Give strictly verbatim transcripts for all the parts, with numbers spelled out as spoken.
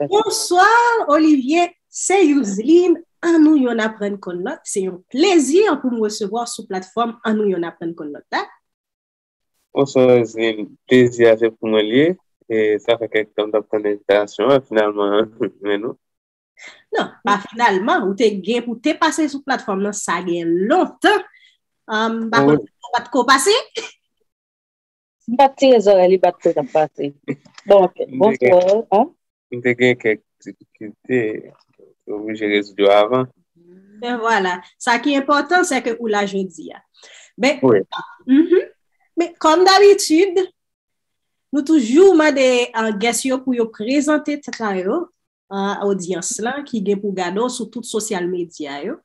Bonswa, Olivier. Se Youzline. An nou yonn aprann konn lòt. Se yon plezi pou m resevwa w sou platfòm An nou yonn aprann konn lòt la. Bonswa, Youzline. Plezi a se pou mwen li ye. E sa fè kèk tan m t ap tann envitasyon an. Finalman, men nou. Non, pa finalman. Ou te gen pou te pase sou platfòm nan, sa gen lontan. M pa konn si w pa t ko pase. M pa t tire zòrèy li, pa t ko t ap pase. Bon, ok. Bonswa. M te gen kèk difikilte, oblije rezoud yo avan. Ben vwala. Sa ki enpòtan, se ke ou la jodi a. Ben, men kòm dabitid, nou toujou mande guest yo pou yo prezante tèt a yo a odyans lan ki gen pou gade w sou tout sosyal medya yo.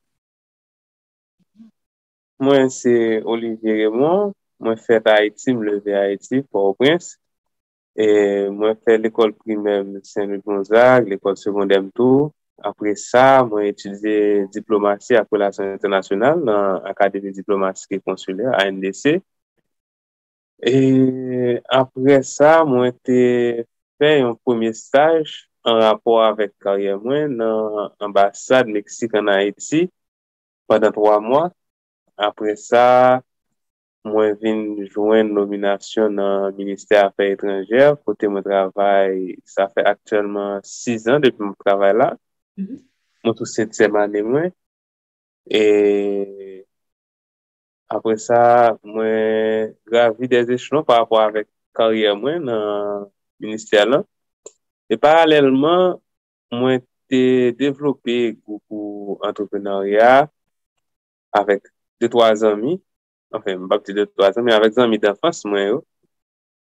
Mwen se Olivier Raymond, mwen fèt Ayiti, m leve Ayiti, Pòtoprens. E mwen fè lekòl primè m Sen Louis Gonzague, lekòl segondè m tou. Apre sa, mwen etidye diplomasi ak relasyon entènasyonal nan Akademi Diplomatik e Konsilè, A N D C. E apre sa, mwen te fè yon premye staj an rapò avèk karyè mwen nan anbasad Meksik ann Ayiti pandan twa mwa. Apre sa, mwen vin jwenn nominasyon nan Ministè Afè Etranjè, kote mwen travay, sa fè aktyèlman sis an depi mwen travay la. Mwen sou setyèm ane mwen. E apre sa, mwen gravi dè echelon pa rapò avèk karyè mwen nan ministè lan. E paralèlman, mwen te devlope gou pou antreprenarya avèk de twa zanmi. Anfen, m p ap di de twa zanmi, avèk zanmi danfans mwen yo.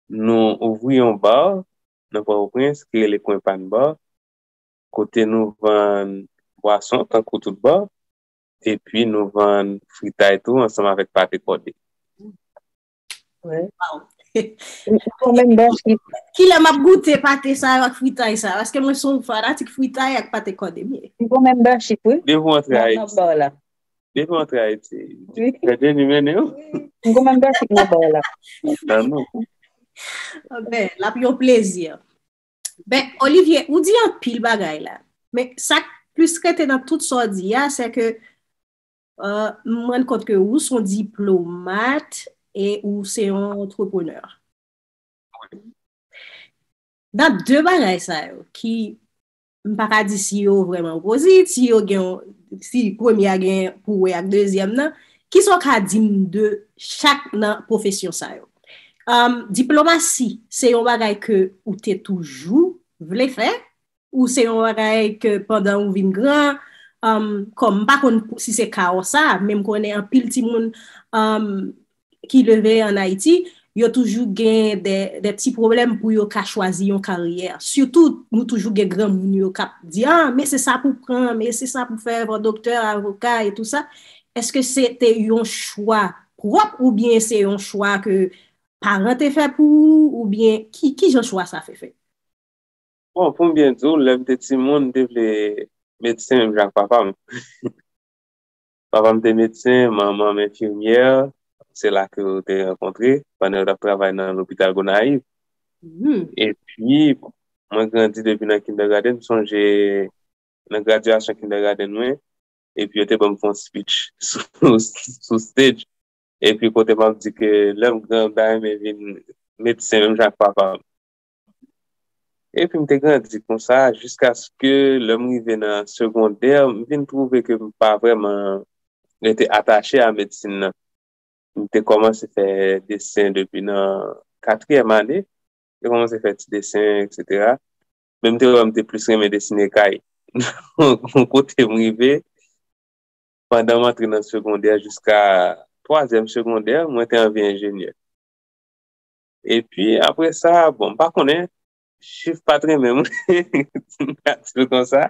Nou ouvri yon bar nan Pòtoprens ki rele Kwen Pan Bar, kote nou vann bwason tankou tout bar, epi nou vann fritay tou ansanm avèk pate kòde. Kilè m ap goute pate sa yo ak fritay sa yo? Paske mwen se yon fanatik fritay ak pate kòde m ye. M gon membership wi. Depi w antre Ayiti. Depi w antre Ayiti. Fè Denis mennen w. M gon membership nan bar la. Ben, l ap yon plezi. Ben, Olivier, ou di anpil bagay la. Men sa k plis rete nan tout sa w di a, se ke m rann kont ke ou se yon diplomat e ou se yon antreprenè. Nan de bagay sa yo ki m pa ka di si yo vrèman opozit, si yo gen si premye a gen pou wè ak dezyèm nan, kisa w ka di m de chak nan pwofesyon sa yo? Diplomasi se yon bagay ke ou te toujou vle fè? Ou se yon bagay ke pandan ou vin gran, kòm m pa konn si se ka w sa, men m konnen anpil timoun ki leve an Ayiti, yo toujou gen de, de ti pwoblèm pou yo ka chwazi yon karyè. Sitou, nou toujou gen granmoun yo k ap di, ah, men se sa pou pran, men se sa pou fè, fò doktè, avoka, e tou sa. Èske se te yon chwa pwòp oubyen se yon chwa ke paran te fè pou ou, oubyen ki, ki jan chwa sa fè fèt? Bon, pou m byen di w, lè m te timoun, m te vle medsen menm jan ak papa m. Papa m te medsen, manman m enfimyè, se la ke yo te rankontre pandan yo t ap travay nan lopital Gonayiv. Epi, mwen grandi depi nan kindergarten, m sonje nan gradyasyon kindergarten mwen, epi yo te ban m fè yon speech sou, sou stage. Epi kote m ap di ke lè m gran, m ta renmen vin medsen menm jan ak papa m. Epi m te grandi konsa jiskaske lè m rive nan segondè, m vin twouve ke m pa vrèman rete atache a medsin nan. M te kòmanse fè desen depi nan katriyèm ane. M te kòmanse fè ti desen, etsetera. Men m te wè m te plis renmen desine kay. Kote m rive, pandan m antre nan segondè jiska twazyèm segondè, mwen te anvi enjenyè. Epi apre sa, bon, m pa konnen, chif pa t renmen mwen, m ka di l konsa.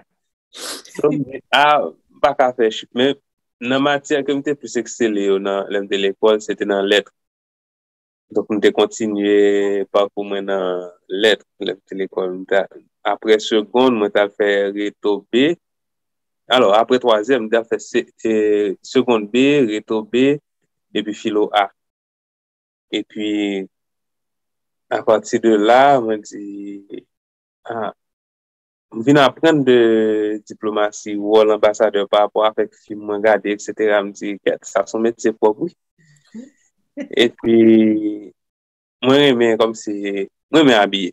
So, m di, a, m pa ka fè chif, men nan matyè ke m te plis eksele yo nan, lè m te lekòl, se te nan lèt. Donk, m te kontinye pakou mwen nan lèt, lè m te lekòl. M te, apre segonn, mwen t al fè reto B. Alò, apre twazyèm, m te al fè se, e, segonn B, reto B, epi filo A. Epi, apati de la, mwen di, a, m vin aprann de diplomasi, wòl anbasadè pa rapò avèk fim mwen gade, et cetera. M di, "Kèt, sa se yon metye pwòp, wi." Epi, mwen renmen kòmsi, mwen renmen abiye.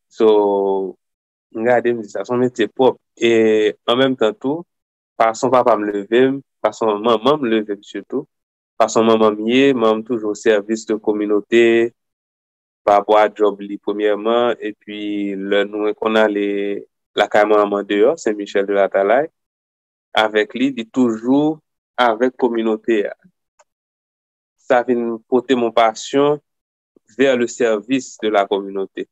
So, m gade, m di, "Sa se yon metye pwòp." E an menm tan tou, fason papa m leve m, fason manman m leve m sitou, fason manman m ye, manman m toujou o sèvis de kominote, pa rapò a djòb li premyèman, epi lè nou konn ale lakay manman m andeyò, Sen Michèl de Latalay, avèk li, li toujou avèk kominote a. Sa vin pote m yon pasyon vers le service de la communauté.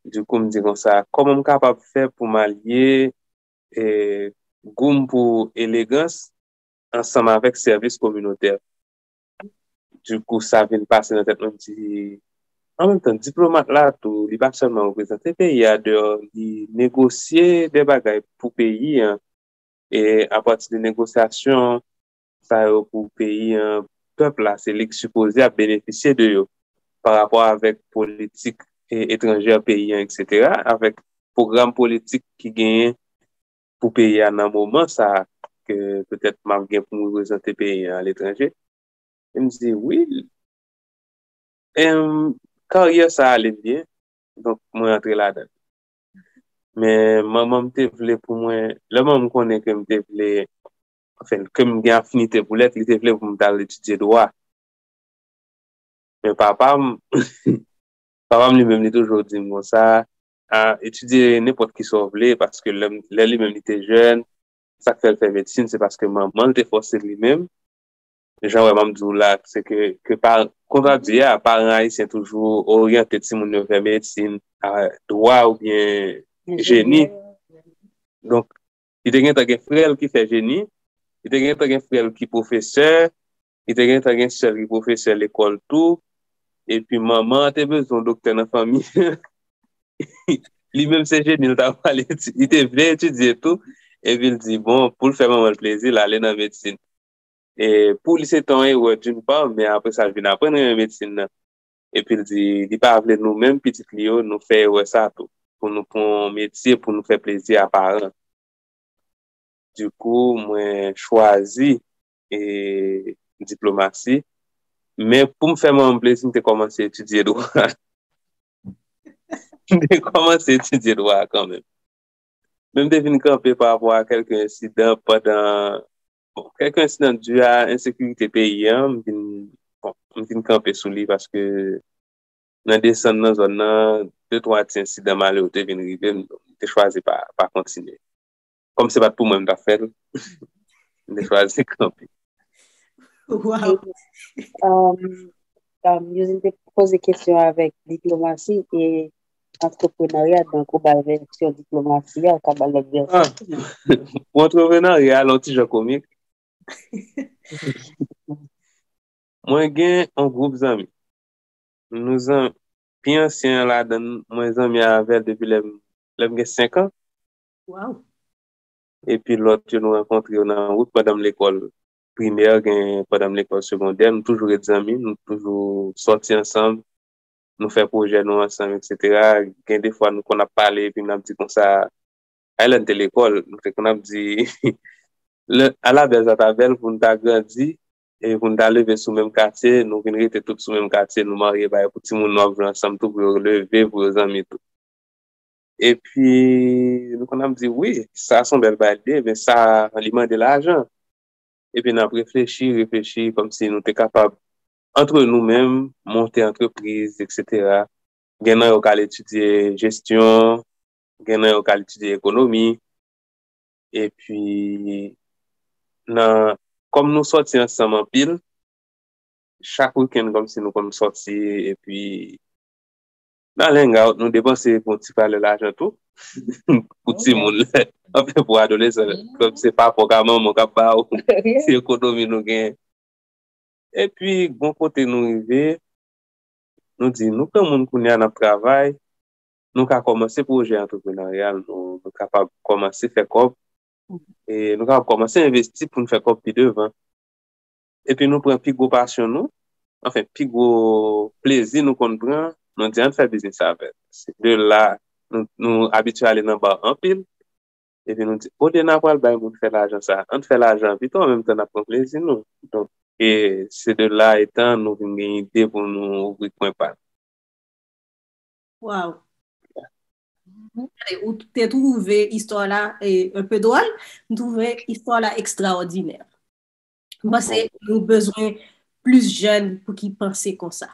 Dikou, m di konsa, kòman m kapab fè pou m alye, eh, gou m pou elegans ansanm avèk sèvis kominotè? Dikou, sa vin pase nan tèt mwen, m di, an menm tan, diplomat la tou, li pa sèlman reprezante peyi a deyò, li negosye de bagay pou peyi an. E apati de negosyasyon sa yo pou peyi an, pèp la, se li k sipoze ap benefisye de yo pa rapò avèk politik, e, etranjè peyi an, et cetera, avèk pwogram politik ki genyen pou peyi a nan moman sa a, ke petèt m ap gen pou m reprezante peyi an aletranje. E m di, wi, em, karyè sa ale m byen, donk mwen antre ladan l. Men manman m te vle pou mwen, lè manman m konnen ke m te vle, anfen, ke m gen afinite pou lèt, li te vle pou m t al etidye dwa. Men papa m, papa m li menm, li toujou di m konsa, a, etidye nenpòt ki sa w vle, paske lè, lè li menm li te jèn, sa k fè l fè medsin, se paske manman l te fòse li menm. Jan wè m ap di w la, se ke, ke pa, konsa di a, paran ayisyen toujou oryante timoun yo vè medsin, a, dwa oubyen jeni. Donk, li te gentan gen frè l ki fè jeni, li te gentan gen frè l ki pwofesè, li te gentan gen sè l ki pwofesè lekòl tou, epi manman an te bezwen yon doktè nan fanmi. Li menm se jeni, l ta pral eti-, li te vle etidye tou, epi l di, bon, pou l fè manman l plezi, l ale nan medsin. E pou li, se te yon erè d'une part, men apre sa, l vin aprann renmen medsin nan. Epi l di, li pa vle nou menm, pitit li yo, nou fè erè sa tou, pou nou pran yon metye, pou nou fè plezi a paran. Dikou, mwen chwazi, e, diplomasi. Men pou m fè manman m plezi, m te kòmanse etidye dwa. M te kòmanse etidye dwa kanmenm. Men m te vin kanpe pa rapò a kèlke ensidan pandan, bon, kèlke ensidan di a ensekirite peyi an, m vin, bon, m vin kanpe sou li paske nan desann nan zòn nan, de twa ti ensidan malere te vin rive m, m te chwazi pa, pa kontinye. Kòm se pa t pou mwen m t ap fè l, m te chwazi kanpe. Wow! Um, um, Yosine te poze kesyon avèk diplomasi e antreprenarya, donk ou ba l vèsyon diplomasi a, ou ka ba l lòt vèsyon. Ah, pou antreprenarya, l yon ti jan komik. Mwen gen yon gwoup zanmi. Nou zan, pi ansyen an ladan l, mwen zanmi avè l depi lè m, lè m gen senk an. Wow! Epi lòt yo nou rankontre yo nan wout pandan m lekòl primè, gen pandan m lekòl segondè, nou toujou ret zanmi, nou toujou sòti ansanm, nou fè pwojè nou ansanm, et cetera. Gen de fwa nou konn ap pale epi n ap di konsa, ay lè n te lekòl, nou te konn ap di, lè, ala bèl sa ta bèl pou n ta grandi, e pou n ta leve sou menm katye, nou vin rete tout sou menm katye, nou marye bay pou timoun nou ap jwe ansanm tou, pou yo leve, pou yo zanmi tou. Epi, nou konn ap di, wi, sa se yon bèl bagay li ye, men sa, li mande lajan. Epi n ap reflechi, reflechi, kòmsi nou te kapab, antre nou menm, monte antrepriz, et cetera. Gen nan yo k al etidye jesyon, gen nan yo k al etidye ekonomi. Epi, nan, kòm nou sòti ansanm anpil, chak wikenn kòmsi nou konn sòti, epi n al hang out, nou depanse yon ti valè lajan tou, pou timoun, anfen, pou adolesan, kòm se papa w ak manman w k ap ba w, se ekonomi nou gen. Epi, bon kote nou rive, nou di, nou granmoun kounye a, n ap travay, nou ka kòmanse pwojè antreprenaryal, nou, nou kapab kòmanse fè kòb, e nou kapab kòmanse envesti pou n fè kòb pi devan. Epi nou pran pi gwo pasyon nou, anfen, pi gwo plezi nou konn pran, nou di, ann fè biznis avè l. Se de la, nou, nou abitye ale nan ba anpil. Epi nou di, olye n a pral bay moun fè lajan sa, ann fè lajan pito, an menm tan n ap pran plezi nou. Donk, e se de la etan nou vin gen ide pou nou ouvri kwen pa nou. Wow. Ou te twouve istwa la e, un peu drôle, m twouve istwa la ekstraòdinè. M panse nou bezwen plis jèn pou ki panse konsa.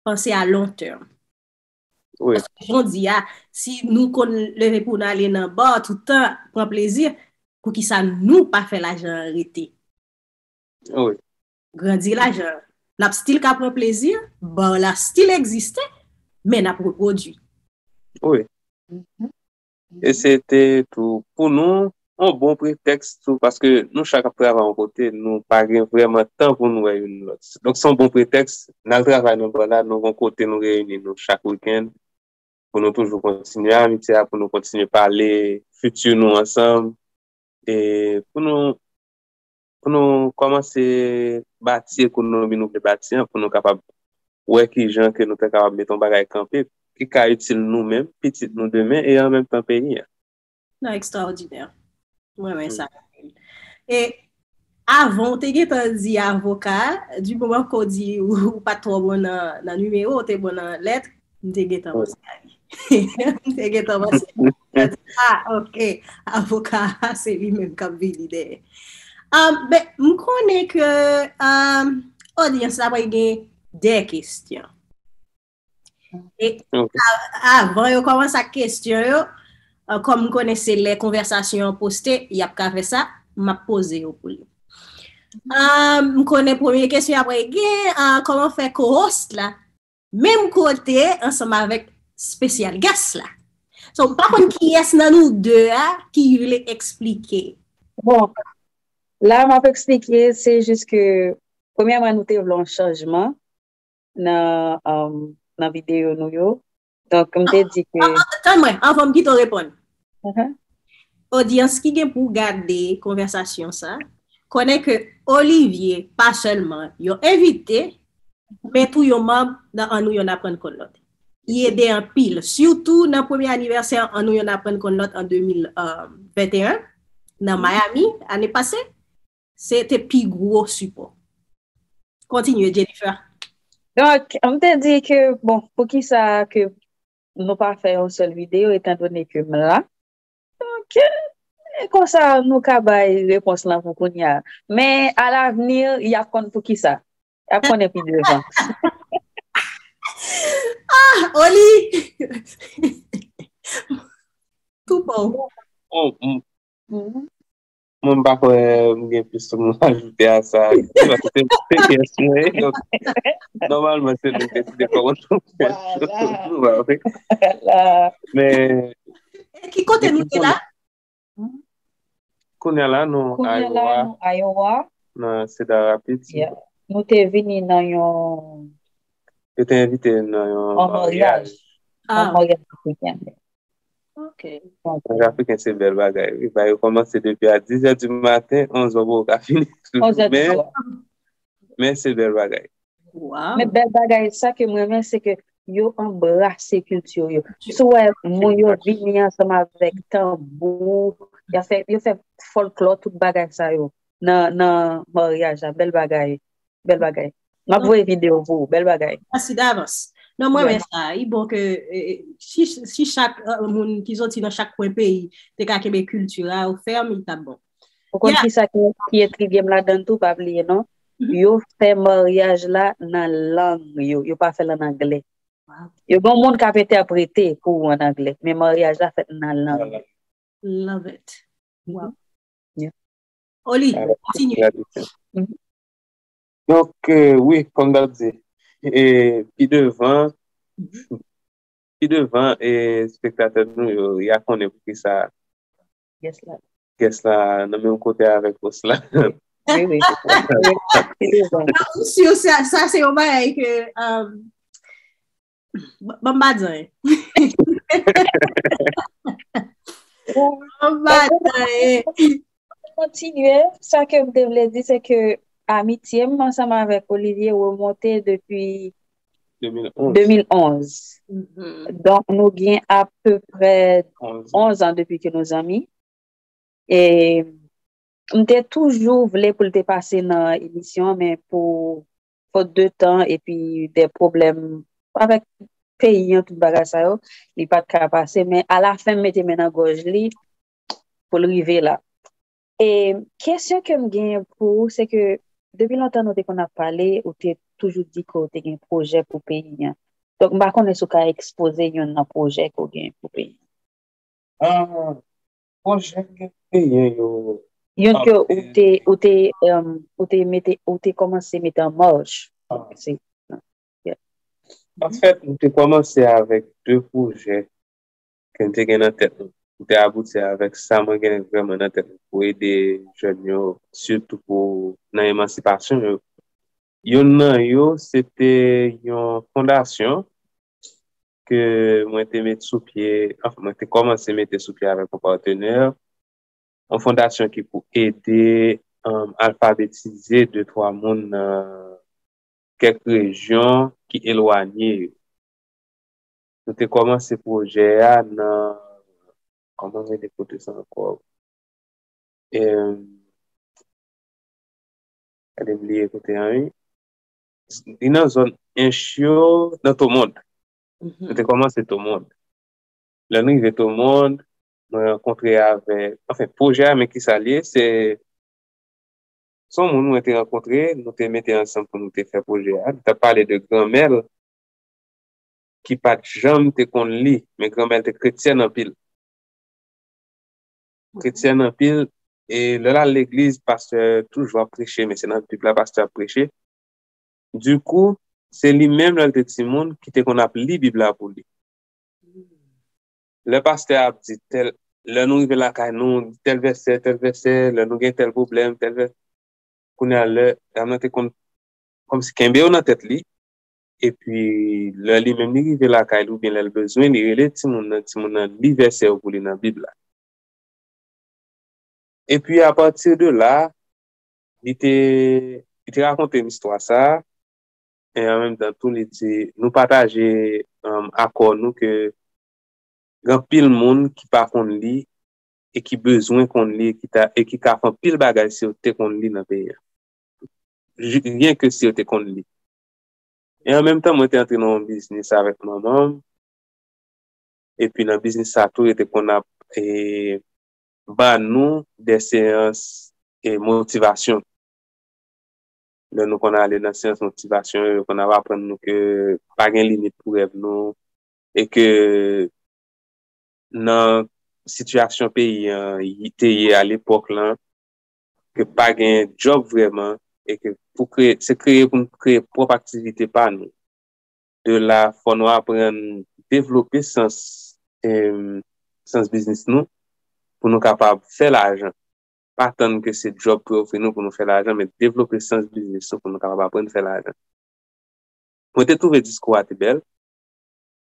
Panse a long term. Wi. Paske jan w di a, si nou konn leve pou n ale nan ba toutan, pran plezi, poukisa nou pa fè lajan an rete? Wi. Grandi lajan an. N ap still ka pran plezi, ba la still egziste, men n ap repwodui. Wi. E se te tou pou nou yon bon pretèks tou, paske nou chak ap travay yon kote, nou pa gen vrèman tan pou nou wè youn lòt. Donk, se yon bon pretèks, n al travay nan ba la, nou gen yon kote nou reyini nou chak wikenn, pou nou toujou kontinye amitye a, pou nou kontinye pale fiti nou ansanm, e pou nou, pou nou kòmanse bati ekonomi nou vle bati an, pou nou kapab wè ki jan ke nou te kapab mete yon bagay kanpe, ki ka itil nou menm, pitit nou demen, e an menm tan peyi an. Non, ekstraòdinè. Mwen renmen sa. E avan, ou te gentan di avoka, di moman ke w di ou, ou pa t twò bon nan, nan nimewo, ou te bon nan lèt, m te gentan panse a li. M te gentan panse. Ah, ok. Avoka, se li menm k ap vini dèyè. Um, ben, m konnen ke um, odyans la pral gen de kesyon. E avan yo kòmanse ak kesyon yo, kòm m konnen se lè konvèsasyon an poste, y ap ka fè sa, m ap poze yo pou li. M konnen premye kesyon apre gen kòman fè co-host la menm kote ansanm avèk special guest la. So, m pa konn kiyès nan nou de a ki vle eksplike. Bon, la m ap eksplike, se jis ke premyèman nou te vle yon chanjman nan, um, nan videyo nou yo. Donk, m te di ke. Tann mwen, anvan m kite w reponn. Odyans ki gen pou gade konvèsasyon sa, konnen ke Olivier pa sèlman yon envite, men tou yon manm nan Annou Yonn Aprann Konn Lòt. Li ede anpil, sitou nan premye anivèsè Annou Yonn Aprann Konn Lòt an de mil venteyen, nan Miami, ane pase. Se te pi gwo sipò. Kontinye, Jennifer. Donk, m te di ke, bon, poukisa ke nou pa fè yon sèl videyo, etandone ke m la. Donk, e konsa nou ka bay repons lan pou kounye a. Men, alavni, y ap konn poukisa. Y ap konnen pi devan. Ah, Oli! Tou pa w. Mwen, m pa kwè m gen plis pou m ajoute a sa. Paske se, se pyès mwen, donk, nòmalman, se nou k deside kòman nou fè. Men, ki kote nou te la? Kounye a la, nou Iowa. Iowa. Nan Cedar Rapids. Nou te vini nan yon. Yo te envite nan yon maryaj. Yon maryaj afriken. Ok. Maryaj afriken se bèl bagay. Wi, ba yo kòmanse depi a diz è di maten, onz è poko ka fini. Men, men se bèl bagay. Wow. Men bèl bagay, sa ke mwen renmen, se ke yo anbrase kilti yo. Si w wè moun yo vini ansanm avèk tanbou, yo fè, yo fè fòlklò, tout bagay sa yo nan, nan maryaj la. Bèl bagay. Bèl bagay. M ap voye videyo pou ou. Bèl bagay. Mèsi davans. Non, mwen renmen sa. Li bon ke si, si chak moun ki soti nan chak kwen peyi te ka kenbe kilti a yo fèm, li t ap bon. Ou konn ki sa ki, ki entrige m ladan tou, pa bliye non. Yo fè maryaj la nan lang yo. Yo pa fè l an anglè. Yo gen moun k ap entèprete pou ou an anglè, men maryaj la fèt nan lang. Love it. Wow. Oli, kontinye. Donk, wi, kòm m t ap di, pi devan, pi devan, espektatè nou yo, y a konnen poukisa guest la nan menm kote avèk host la. Wi, wi. Ou si sa, sa se yon bagay ke, um, ban m pa di anyen. Ban m pa di anyen. Kontinye, sa ke m te vle di, se ke amitye m ansanm avèk Olivier remonte depi de mil onz. de mil onz. Mhm. Donk, nou gen apeprè onz. onz an depi ke nou zanmi. E m te toujou vle pou l te pase nan emisyon, men pou fot de tan epi de pwoblèm avèk peyi an, tout bagay sa yo, li pa t ka pase. Men alafen, m mete men nan gòj li pou l rive la. E kesyon ke m genyen pou ou, se ke depi lontan nou te konn ap pale, ou te toujou di ke ou te gen pwojè pou peyi an. Donk, m pa konnen si w ka ekspoze youn nan pwojè ke w gen pou peyi an. Ah, pwojè m gen genyen yo. Youn ke ou te, ou te, um, ou te mete, ou te kòmanse mete an mach. Ah. Se, Anfèt, m te kòmanse avèk de pwojè ke m te gen nan tèt mwen. M te abouti avèk sa mwen gen vrèman nan tèt mwen pou ede jèn yo, sitou pou nan emansipasyon yo. Youn nan yo, se te yon fondasyon ke mwen te met sou pye, anfen, mwen te kòmanse mete sou pye avèk yon patnè, yon fondasyon ki pou ede um, alfabetize de twa moun nan kèk rejyon ki elwanye yo. Nou te kòmanse pwojè a nan, kòman rele kote sa ankò? Em, Gade, m bliye kote an, wi. Li nan zòn Ench yo, nan Tomond. Nou te kòmanse Tomond. Lè nou rive Tomond, mwen rankontre avèk, anfen, pwojè a, men kisa l ye, se se yon moun mwen te rankontre, nou te mete ansanm pou nou te fè pwojè a. Nou t ap pale de granmè l ki pa t janm te konn li, men granmè l te kretyèn anpil. Kretyèn anpil, e lè l al legliz, pastè toujou ap preche, men se nan Bib la pastè ap preche. Dikou, se li menm lè l te timoun ki te konn ap li Bib la pou li. Lè pastè a ap di tèl, lè nou rive lakay nou, tèl vèsè, tèl vèsè, lè nou gen tèl pwoblèm, tèl vèsè. Kounye a, lè dam nan te konn kòmsi kenbe yo nan tèt li, epi lè li menm li rive lakay li oubyen lè l bezwen, li rele timoun nan, timoun nan li vèsè yo pou li nan Bib la. Epi apati de la, li te, li te rakonte m istwa sa a, e an menm tan tou, li di, nou pataje um, akò nou ke gen anpil moun ki pa konn li e ki bezwen konn li e ki, ta, e ki ka fè anpil bagay si yo te konn li nan peyi a. Ryen ke si yo te konn li. E an menm tan, mwen te antre nan yon biznis avèk manman m. Epi nan biznis sa tou, yo te konn ap e, ba nou de seyans e, motivasyon. Lè nou konn ale nan seyans motivasyon yo, yo konn ap aprann nou ke pa gen limit pou rèv nou e ke nan sitiyasyon peyi an te ye alepòk lan, ke pa gen djòb vrèman e ke pou kreye, se kreye pou n kreye pwòp aktivite pa nou. De la, fò nou aprann devlope sans, em, sans biznis nou pou nou kapab fè lajan. Pa tann ke se djòb pou yo ofri nou pou nou fè lajan, men devlope sans biznis nou pou nou kapab aprann fè lajan. Mwen te twouve diskou a te bèl.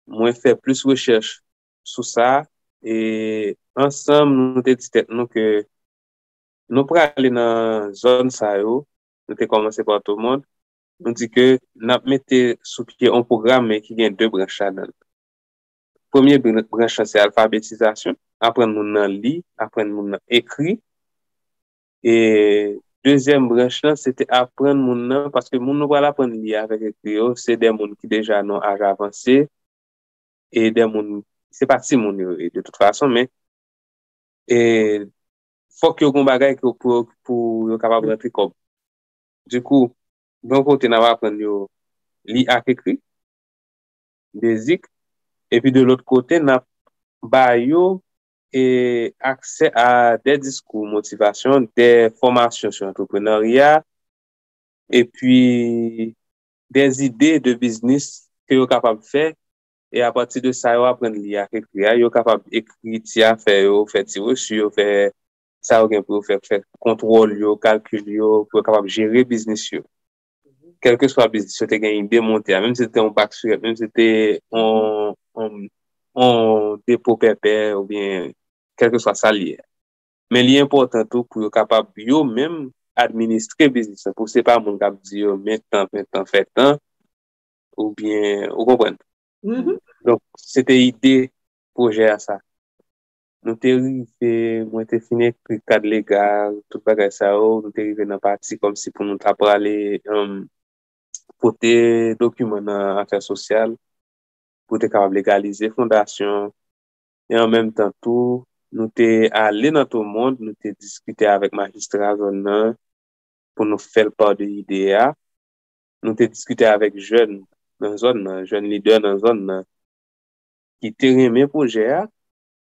Mwen fè plis rechèch sou sa e ansanm nou te di tèt nou ke nou prale nan zòn sa yo, nou te kòmanse pa Tomond, nou di ke n ap mete sou pye yon pwogram men ki gen de branch ladan l. Premye branch lan se alfabetizasyon, aprann moun nan li, aprann moun nan ekri. E dezyèm branch lan se te aprann moun nan, paske moun nou pral aprann li avèk ekri yo, se de moun ki deja nan aj avanse, e de moun, se pa timoun yo ye de tout fason, men e fòk yo gon bagay ke pou, pou yo kapab rantre kòb. Dikou, yon kote n ap aprann yo li ak ekri, bezik, epi de lòt kote n ap ba yo e aksè a de diskou motivasyon, de fòmasyon sou antreprenarya, epi de zide de biznis ke yo kapab fè, e apati de sa yo aprann li ak ekri a, yo kapab ekri ti afè yo, fè ti resi yo, fè sa yo gen pou yo fè, fè kontwòl yo, kalkil yo, pou yo kapab jere biznis yo. Kèlkeswa biznis yo te gen ide monte a, menm si se te yon bak sirèt, menm si se te yon, yon, yon depo pèpè oubyen kèlkeswa sa l ye a. Men li enpòtan tou pou yo kapab yo menm administre biznis lan, pou se pa moun k ap di yo men tan, men tan, fè tan. oubyen, ou konprann? Donk, se te ide pwojè a sa. Nou te rive, mwen te fin ekri kad legal, tout bagay sa yo, nou te rive nan pati kòmsi pou nou ta prale, um, pote dokiman nan afè sosyal, pou te kapab legalize fondasyon, e an menm tan tou, nou te ale nan Tomond, nou te diskite avèk majistra zòn nan, pou nou fè l pa de ide a. Nou te diskite avèk jèn nan zòn nan, jèn lidè nan zòn nan, ki te renmen pwojè a.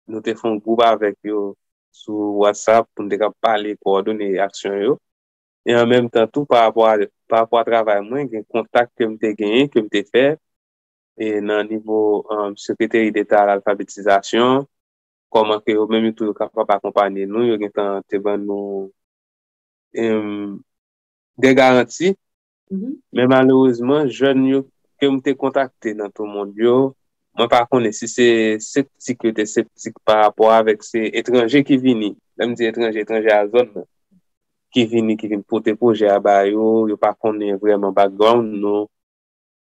Nou te fè yon gwoup avèk yo sou WhatsApp pou n te ka pale, kowòdone aksyon yo. E an menm tan tou, pa rapò a, pa rapò a travay mwen, gen kontak ke m te genyen, ke m te fè, e nan nivo, um, Sekreteri Deta a Lalfabetizasyon, kòman ke yo menm yo tou yo kapab akonpanye nou, yo gentan te ban nou, em, de garanti. Men malerezman, jèn yo ke m te kontakte nan Tomond yo, mwen pa konnen si se septik yo te septik pa rapò avèk se etranje ki vini. Lè m di etranje, etranje a zòn nan, ki vini, ki vin pote pwojè a ba yo, yo pa konnen vrèman background nou,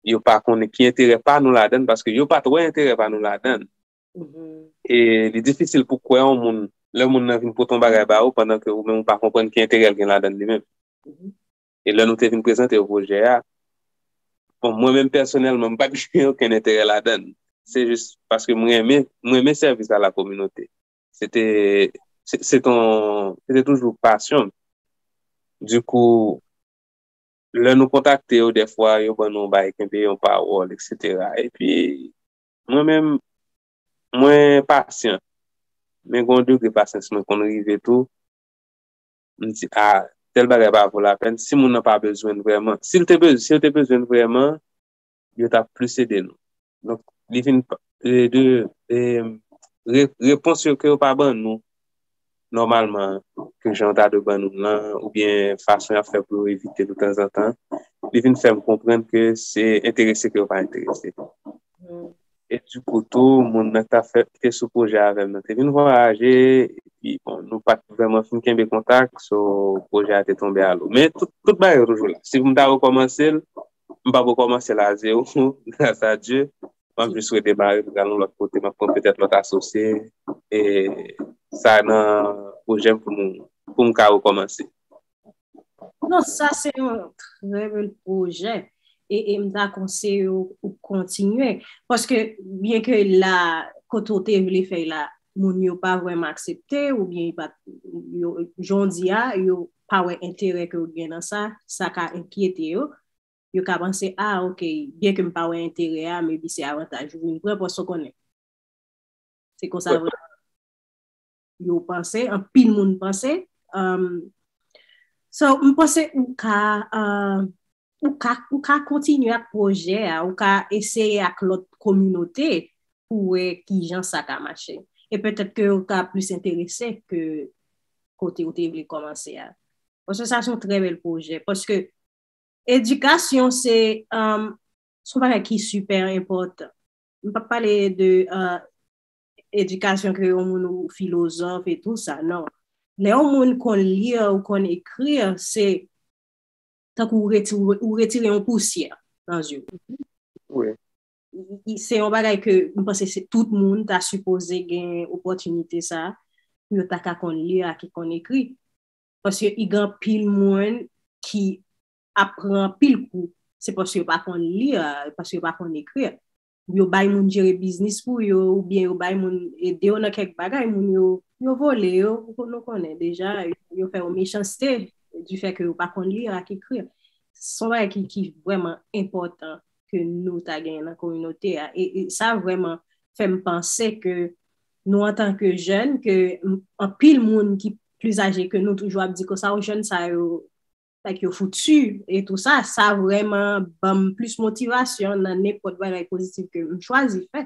yo pa konnen ki enterè pa nou ladan l, paske yo pa t wè enterè pa nou ladan l. E li difisil pou kwè yon moun, lè moun nan vin pote yon bagay ba ou, pandan ke ou menm ou pa konprann ki enterè l gen ladan l li menm. E lè nou te vin prezante yo pwojè a, bon, mwen menm pèsonèlman, m pa t gen okenn enterè ladan l. Se jis paske m renmen, m renmen sèvis a la kominote. Se te, se, se ton, se te toujou pasyon m. Dikou, lè nou kontakte yo, dèfwa, yo ban nou yon bay, kenbe yon pawòl, etsetera. Epi, mwen menm, mwen pasyan. Men gen yon degre pasyans mwen konn rive tou. M di, a, tèl bagay pa vo lapèn. Si moun nan pa bezwen l vrèman, si l te bezwen, si yo te bezwen l vrèman, yo t ap plis ede nou. Donk, li vin pa- e, de e, re- repons yo ke yo pa ban nou nòmalman, ke jan yo ta dwe ban nou lan, oubyen fason y ap fè pou yo evite nou tanzantan, li vin fè m konprann ke se enterese ke yo pa enterese. E dikou tou, moun nan k t ap fè, ki te sou pwojè avè m nan, te vin vwayaje, epi, bon, nou pa t vrèman fin kenbe kontak, so pwojè a te tonbe alo. Men tout, tout bagay yo toujou la. Si pou m ta rekòmanse l, m p ap rekòmanse l a zewo, gras a Dye. M ap jis redemare, m pral yon lòt kote, m ap pran petèt lòt asosye, e sa nan pwojè m pou nou, pou m ka rekòmanse. Non, sa se yon trè bèl pwojè. E, e m ta konseye w, ou kontinye. Paske, byen ke la, kote w te vle fè la, moun yo pa vrèman aksepte, oubyen yo pa, yo, jan w di a, yo pa wè enterè ke w gen nan sa, sa ka enkyete yo. Yo ka panse, a, ok, byen ke m pa wè enterè a, maybe se avantaj ou vin pran, paske w konnen. Se konsa vre. Yo panse, anpil moun panse. Um, so, m panse ou ka, uh, ou ka, ou ka kontinye ak pwojè a, ou ka eseye ak lòt kominote pou wè kijan sa ka mache. E petèt ke ou ka plis enterese ke kote ou te vle kòmanse a. Paske sa se yon trè bèl pwojè. Paske edikasyon se, um, se yon bagay ki sipè enpòtan. M p ap pale de, uh, edikasyon ke yon moun ou filozòf e tou sa, non. Lè yon moun konn li ou konn ekri, se tankou ou reti-, ou retire yon pousyè nan zye w. Wi. I- i- Se yon bagay ke m panse se tout moun ta sipoze gen opòtinite sa, pou yo ta ka konn li ak konn ekri. Paske i gen anpil moun ki ap pran anpil kou, se paske yo pa konn li, paske yo pa konn ekri. Yo bay moun jere biznis pou yo, oubyen yo bay moun ede yo nan kèk bagay, moun yo, yo vole yo, nou konnen deja, yo fè yo mechanste, di fè ke yo pa konn li ak ekri. Se yon bagay ki, ki vrèman enpòtan ke nou ta genyen nan kominote a. E, e sa vrèman fè m panse ke nou, antanke jèn, ke m- anpil moun ki plis aje ke nou toujou ap di konsa, o jèn sa yo, like, yo foutu e tou sa, sa vrèman ban m plis motivasyon nan nenpòt bagay pozitif ke m chwazi fè.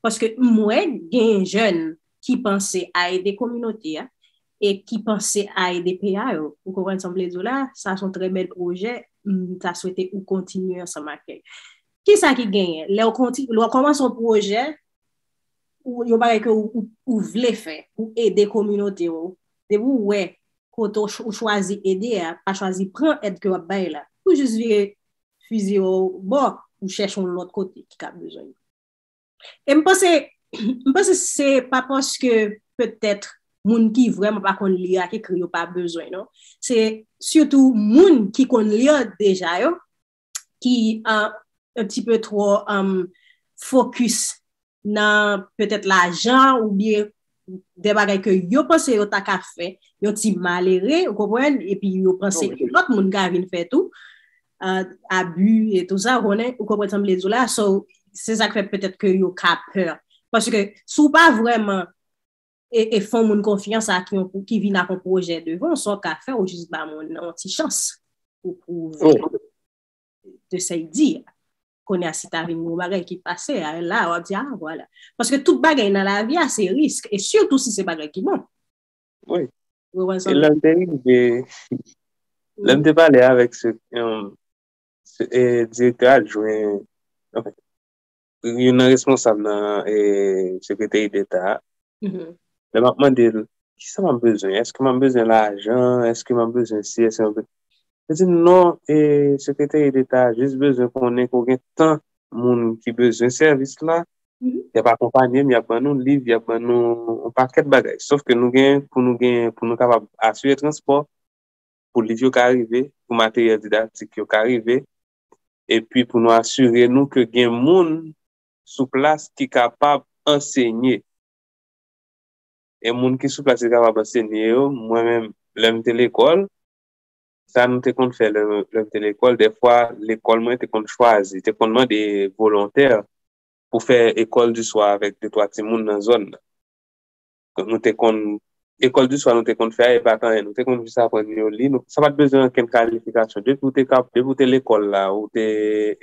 Paske m wè gen jèn ki panse a ede kominote a e ki panse a ede peyi a yo. Ou konprann sa m vle di w la? Sa se yon trè bèl pwojè. M ta swete ou kontinye ansanm ak li. Kisa ki genyen? Lè w konti- lè w kòmanse yon pwojè, ou, yon bagay ke ou, ou, ou vle fè, pou ede kominote w, depi w wè kote w ch- ou chwazi ede a, pa chwazi pran èd ke w ap bay la. Ou jis vire fizi w bò, ou chèche yon lòt kote ki ka bezwen yo. E m panse, m panse se pa paske petèt moun ki vrèman pa konn li ak ekri yo pa bezwen, non. Se sitou moun ki konn li deja yo, ki uh, un petit peu trop um, focus nan petèt lajan oubyen de bagay ke yo panse yo ta ka fè, yon ti malere, ou konprann, epi yo panse ke lòt moun ka vin fè tou, uh, abi e tou sa, ou konnen, ou konprann sa m vle di w la, so, se sa k fè petèt ke yo ka pè. Paske si w pa vrèman e, e fè yon moun konfyans a ki, yon, ki vin ak yon pwojè devan, sa w ka fè, ou jis ba moun nan yon ti chans pou pwouve de sa l di a. Kounye a, si ta vin yon bagay ki pase, a, la, w ap di, ah, vwala. Paske tout bagay nan lavi a, se risk, e sitou si se bagay ki bon. Wi. E lè m te rive, lè m te pale avèk se, um, se, e, direktè adjwen, anfen, youn nan responsab nan e, Sekreteri Deta a, lè m ap mande l, kisa m ap bezwen? Èske m ap bezwen lajan? Èske m ap bezwen si? Èske m ap bezwen... Yo di m, non, e, Sekreteri Deta a jis bezwen konnen ke w gen tan moun ki bezwen sèvis la, y ap akonpanye m, y ap ban nou liv, y ap ban nou yon pakèt bagay. Sòf ke nou gen, pou nou gen, pou nou kapab asire transpò, pou liv yo ka rive, pou materyèl didaktik yo ka rive, epi pou nou asire nou ke gen moun sou plas ki kapab ansenye. E moun ki sou plas ki kapab ansenye yo, mwen menm, lè m te lekòl, sa nou te konn fè lè, lè m te lekòl, dèfwa, lekòl mwen te konn chwazi, te konn mande volontè pou fè école du soir avèk de twa timoun nan zòn nan. Nou te konn, école du soir nou te konn fè a, e pa t anyen. Nou te konn jis aprann yo li. Nou, sa pa t bezwen okenn kalifikasyon. Depi w te, depi w te lekòl la, ou te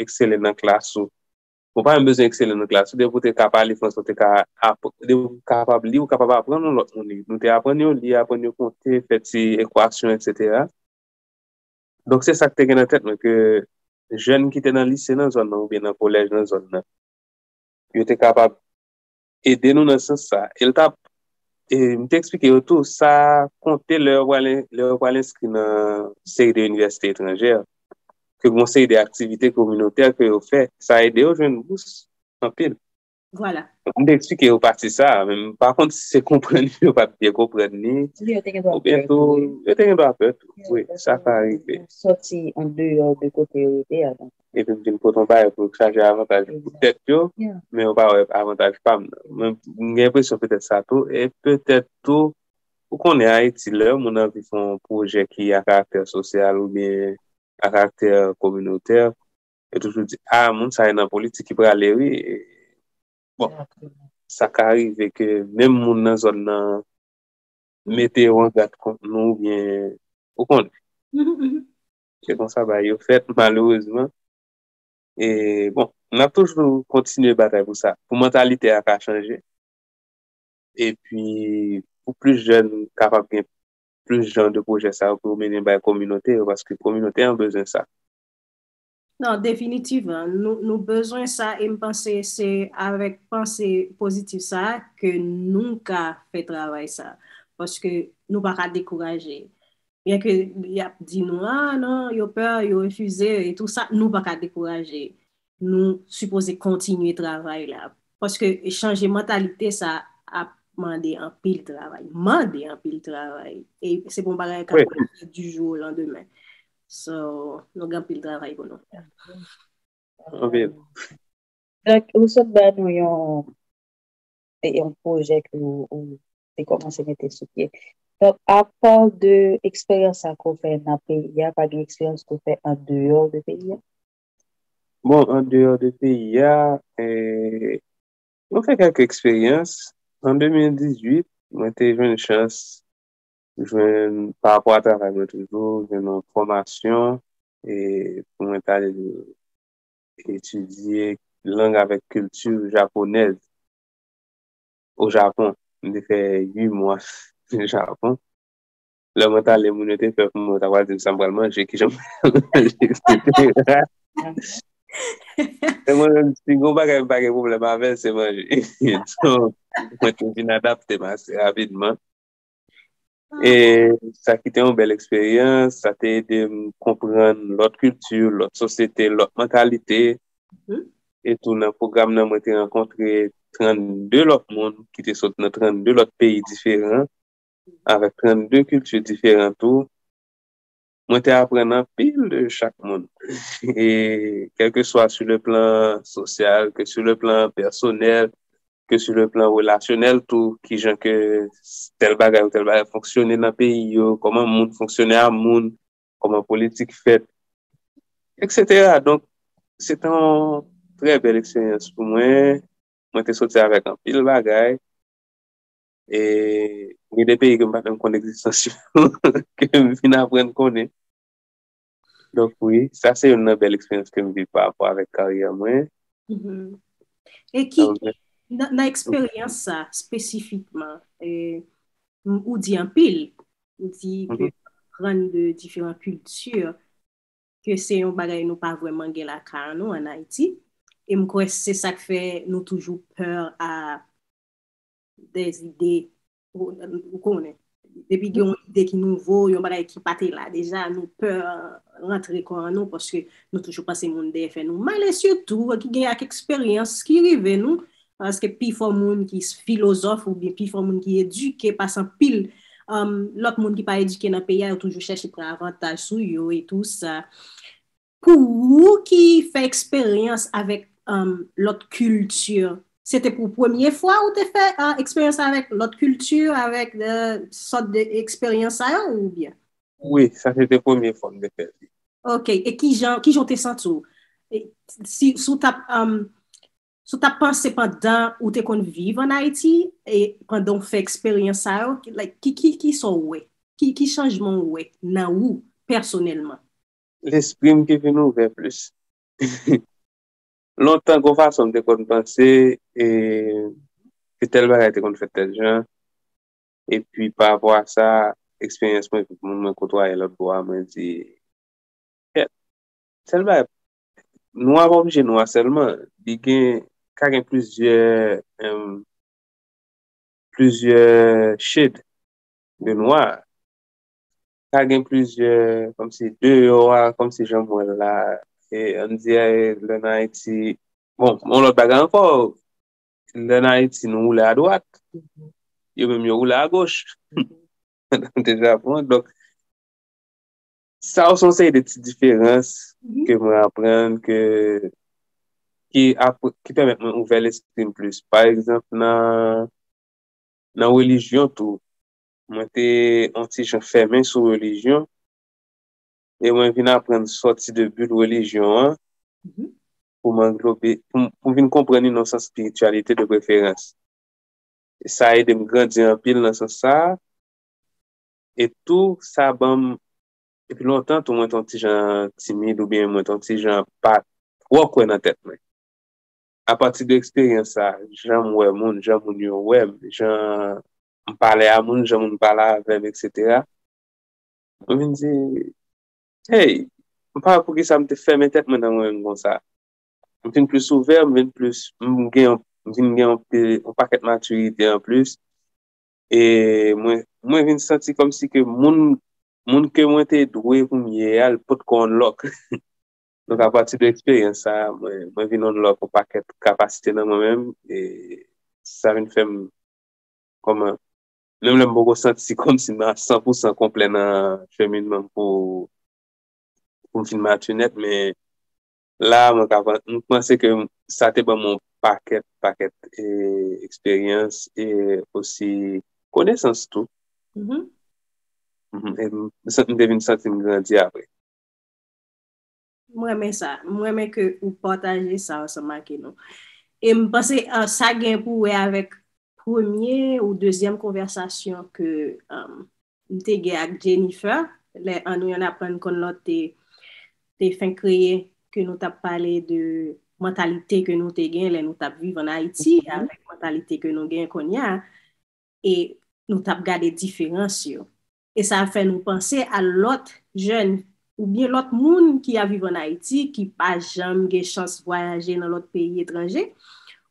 eksele nan klas ou. Ou pa menm bezwen eksele nan klas ou. Depi w te ka pale fransè, ou te ka, depi w kapab li, ou kapab aprann yon lòt moun li. Nou te aprann yo li, aprann yo konte, fè ti ekwasyon, etsetera. Donk, se sa k te gen nan tèt mwen, ke jèn ki te nan lise nan zòn nan oubyen nan kolèj nan zòn nan, yo te kapab ede nou nan sans sa. E l t ap, e m te eksplike yo tou, sa konte lè yo pral, lè yo pral enskri nan seri de inivèsite etranjè, ke gen yon seri de aktivite kominotè ke yo fè, sa ede yo jwenn bous anpil. Vwala. M te eksplike yo pati sa a, men m pa konn si se konprann yo pa t byen konprann li. Oubyen tou, yo te gen dwa pè tou. Wi, sa ka rive. Sòti andeyò de kote yo rete a, donk. Epi m vin pote yon bagay pou yo chaje avantaj pou tèt yo, men yo pa wè avantaj pa m nan. Mwen, m gen enpresyon petèt sa tou, e petèt tou, ou konnen Ayiti, lè yon moun anvi fè yon pwojè ki a karaktè sosyal oubyen a karaktè kominotè, yo toujou di, ah, moun sa a nan politik ki prale, wi. Bon, sa ka rive ke menm moun nan zòn nan mete yo an gad kont nou, oubyen, ou konnen. Se konsa bagay yo fèt, malerezman. E, bon, n ap toujou kontinye batay pou sa, pou mantalite a ka chanje. Epi, pou plis jèn kapab gen plis jan de pwojè sa yo pou yo mennen bay kominote yo, paske kominote an bezwen sa. Non, definitivman. Nou, nou bezwen sa, e m panse se avèk panse pozitif sa ke nou ka fè travay sa. Paske nou pa ka dekouraje. Byen ke y ap di nou, ah, non, yo pè, yo refize, e tou sa, nou pa ka dekouraje. Nou sipoze kontinye travay la. Paske chanje mantalite sa ap mande anpil travay. Mande anpil travay. E se pa yon bagay k ap fèt du jour au lendemain. So, nou gen anpil travay pou nou fè. Anpil. Donk, ou sot ba nou yon, yon pwojè ke ou, ou te kòmanse mete sou pye. Donk, apa de eksperyans sa ke w fè nan peyi a, pa gen eksperyans ke w fè andeyò de peyi a? Bon, andeyò de peyi a, eh, mwen fè kèk eksperyans. An de mil dizuit, mwen te jwenn chans, jwenn, pa rapò a travay mwen toujou, jwenn yon fòmasyon e pou mwen t al etidye lang avèk kilti japonèz o Japon. M te fè uit mwa o Japon. Lè mwen t ale, moun yo te pè pou mwen, yo ta pral di m sa m pral manje, kijan m pral manje, etsetera. Men mwen menm, si gen yon bagay m pa gen pwoblèm avè l, se manje. Donk, mwen te vin adapte m ase rapidman. E sa ki te yon bèl eksperyans, sa te ede m konprann lòt kilti, lòt sosyete, lòt mantalite. E tou nan pwogram nan, mwen te rankontre trannde lòt moun ki te sot nan trannde lòt peyi diferan, avèk trannde kilti diferan tou. Mwen te aprann anpil de chak moun. E kèlkeswa sou le plan sosyal, ke sou le plan pèsonèl, ke sou le plan relasyonèl tou, kijan ke tèl bagay ou tèl bagay fonksyone nan peyi yo, kòman moun fonksyone a moun, kòman politik fèt, et cetera. Donk, se te yon trè bèl eksperyans pou mwen. Mwen te soti avèk anpil bagay. E gen de peyi ke m pa t menm konn egzistans yo, ke m vin aprann konnen. Donk, wi, sa se youn nan bèl eksperyans ke m viv pa rapò avèk karyè mwen. E ki, nan eksperyans sa, espesifikman, ou di anpil, ou di ke aprann de diferan kilti, ke se yon bagay nou pa vrèman gen lakay nou ann Ayiti. E m kwè se sa k fè nou toujou pè a des idées, ou konnen. Depi gen yon ide ki nouvo, yon bagay ki pa te la deja, nou pè rantre kò an nou paske nou toujou panse moun dèyè fè nou mal, e sitou ki gen ak eksperyans ki rive nou, paske pifò moun ki filozòf oubyen pifò moun ki edike pase anpil lòt moun ki pa edike nan peyi a, yo toujou chèche pran avantaj sou yo e tou sa. Pou ou ki fè eksperyans avèk lòt kilti, se te pou premye fwa ou te fè eksperyans avèk lòt kilti, avèk sòt de eksperyans sa yo oubyen? Wi, sa se te premye fwa m te fè li. Ok, e kijan kijan w te santi w? Si w t ap si w t ap panse pandan ou te konn viv ann Ayiti e pandan w fè eksperyans sa yo, ki ki ki sa w wè? Ki ki chanjman w wè nan ou pèsonèlman? Lespri m ki vin ouvè plis. Lontan, gon fason m te konn panse e ke tèl bagay te konn fèt tèl jan. Epi pa rapò a sa, eksperyans mwen, moun mwen kotwaye lòt bò a, mwen di, kèt, sèl bagay, nwa pa oblije nwa sèlman. Li gen, ka gen plizyè, plizyè shade de nwa. Ka gen plizyè, kòmsi deyò a, kòmsi jan m wè l la. E ann di, lè n Ayiti, bon, yon lòt bagay ankò, lè n Ayiti, nou woule adwat, yo menm yo woule agoch. Deja, bon, donk, sa yo se yon seri de ti diferans ke mwen aprann, ke, ki, ki pèmèt mwen ouvè lespri m plis. Pa egzanp, nan, nan relijyon tou, mwen te yon ti jan fèmen sou relijyon, e mwen vin aprann sòti de but relijyon an pou m anglobe, pou m vin konprann li nan sans espirityalite de preferans. E sa ede m grandi anpil nan sans sa a. E tou, sa ban m, epi lontan tou, mwen te yon ti jan timid oubyen mwen te yon ti jan pa twò kwè nan tèt mwen. Apati de eksperyans sa, jan m wè moun, jan moun yo wè m, jan m pale a moun, jan moun pale avè m, etsetera. Mwen vin di, hey, m pa wè poukisa m te fèmen tèt mwen nan mwen menm konsa. M vin plis ouvè, m vin plis, m gen, m vin gen yon pakèt matirite anplis. E mwen, mwen vin santi kòmsi ke moun, moun ke mwen te dwe pou m ye a, li potko unlock. Donk, apati de eksperyans sa, mwen, mwen vin unlock yon pakèt kapasite nan mwen menm, e sa vin fè m, kòman, menm lè m poko santi kòmsi m a san pou san konplè nan cheminman m pou, pou m fin matire nèt, men la, mwen ka, m panse ke sa te ban m yon pakèt, pakèt, e, eksperyans e osi konesans tou. E m, m te vin santi m grandi apre. M renmen sa. M renmen ke ou pataje sa ansanm ak nou. E m panse sa gen pou wè avèk premye ou dezyèm konvèsasyon ke m te gen ak Jennifer, lè an nou yon aprann konn lòt te, te fenk kreye, ke nou t ap pale de mantalite ke nou te gen lè nou t ap viv ann Ayiti avèk mantalite ke nou gen kounye a. E nou t ap gade diferans yo. E sa fè nou panse a lòt jèn oubyen lòt moun ki ap viv ann Ayiti, ki pa janm gen chans vwayaje nan lòt peyi etranje,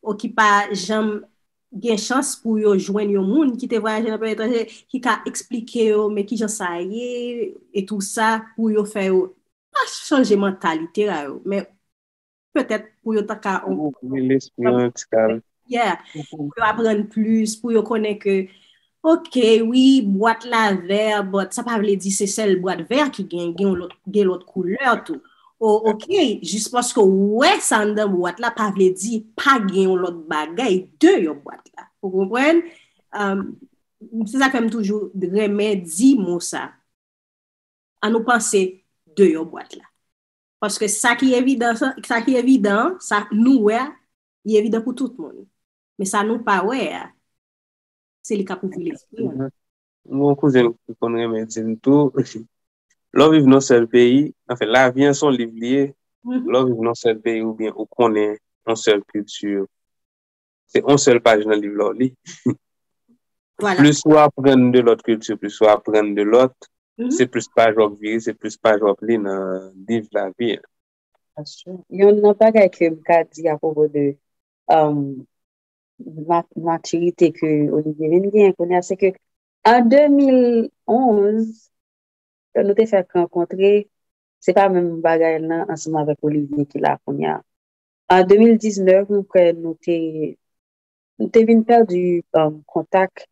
ou ki pa janm gen chans pou yo jwenn yon moun ki te vwayaje nan peyi etranje, ki ka eksplike yo, men kijan sa ye, e tou sa, pou yo fè yo, pa chanje mantalite a yo, men petèt pou yo ta ka Ouvri lespri an ti kal. Yeah, pou yo aprann plis, pou yo konnen ke ok, wi, bwat la vè, but sa pa vle di se sèl bwat vè ki gen, gen lòt, gen lòt koulè tou. O, ok, jis paske w wè sa anndan bwat la pa vle di pa gen yon lòt bagay deyò bwat la. Ou konprann? Um, se sa k fè m toujou renmen di mo sa. An nou panse deyò bwat la. Paske sa ki evidan, sa ki evidan, sa nou wè a, li evidan pou tout moun. Men sa nou pa wè a, se li k ap ouvri lespri an. Mwen yon kouzen ki konn renmen di m tou, lè w viv nan sèl peyi, anfen, lavi an se yon liv li ye, lè w viv nan sèl peyi oubyen ou konnen yon sèl kilti, se yon sèl paj nan liv la w li. Voilà. Plis ou aprann de lòt kilti, plis ou aprann de lòt, se plis paj w ap vire, se plis paj w ap li nan liv lavi an. Yon nan bagay ke m ka di apwopo de um, matirite ke Olivier vin gen kounye a, se ke an de mil onz, lè nou te fèk rankontre, se pa menm bagay nan ansanm avèk Olivier ki la kounye a. An de mil diznèf, m kwè nou te nou te vin pèdi um, kontak,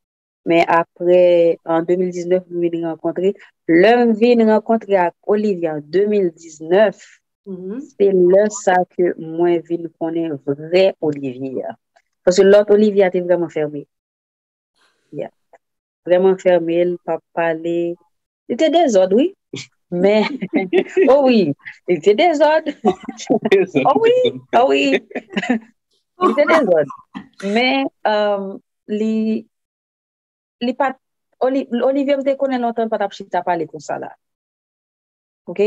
men apre an de mil diznèf, nou vin rankontre. Lè m vin rankontre ak Olivier an de mil diznèf, se lè sa ke mwen vin konnen vrè Olivier a. Paske lòt Olivier a te vrèman fèmen. Yeah. Vrèman fèmen, li pa pale. Li te dezòd, wi. Men, oh wi, li te dezòd. Oh wi, oh wi. Li te dezòd. Men, um, li, li pa, Oli- Olivier, m te konnen lontan, li pa t ap chita pale konsa la. Ok?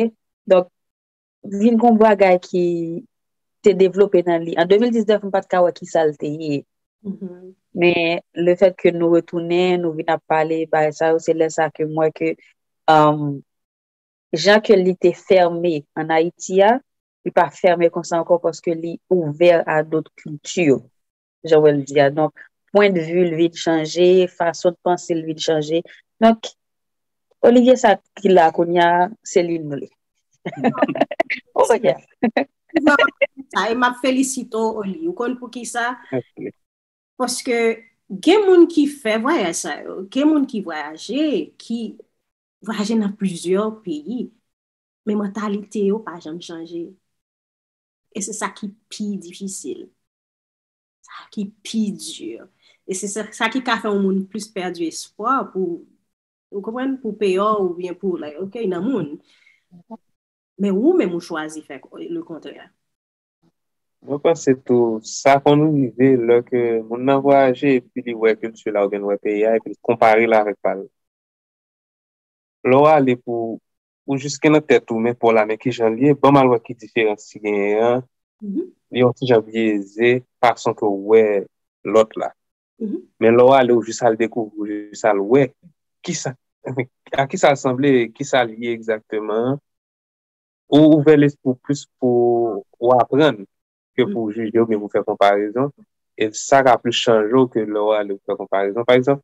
Donk, vin gon bagay ki te devlope nan li. An de mil diznèf, m pa t ka wè ki sa l te ye. Men, le fèt ke nou retounen, nou vin ap pale, bagay sa yo, se lè sa ke m wè ke um, jan ke li te fèmen an Ayiti a, li pa fèmen konsa ankò paske li ouvè a dòt kilti. Jan w wè l di a. Donk, pwen de vi l vin chanje, fason de panse l vin chanje. Donk, Olivier sa ki la kounye a, se li nou li. Ou pa kè. Sa, e m ap felisite w, Oli. Ou konn pou ki sa? Paske gen moun ki fè vwayaj sa yo, gen moun ki vwayaje, ki vwayaje nan plizyè peyi, men mantalite yo pa janm chanje. E se sa ki pi difisil. Sa ki pi di. E se sa, sa ki ka fè yon moun plis pèdi espwa pou, ou konprann, pou peyò oubyen pou, like, ok, nan moun. Men ou menm ou chwazi fè le kontrè. Mwen panse tou, sa konn rive lè ke moun nan vwayaje epi li wè kilti la oubyen l wè peyi a epi l konpare l avèk pa l. Lè w ale pou ou jis gen nan tèt ou men pa w la men kijan l ye, ban m al wè ki diferans ki genyen an, li yon ti jan byeze fason ke w wè lòt la. Men lè w ale ou jis al dekouvri, ou jis al wè kisa, a kisa l sanble, kisa l ye egzakteman an, ou ouvè lespri w plis pou w aprann ke pou w jije oubyen pou w fè konparezon. E sa ka plis chanje w ke lè w ale pou w fè konparezon. Pa egzanp,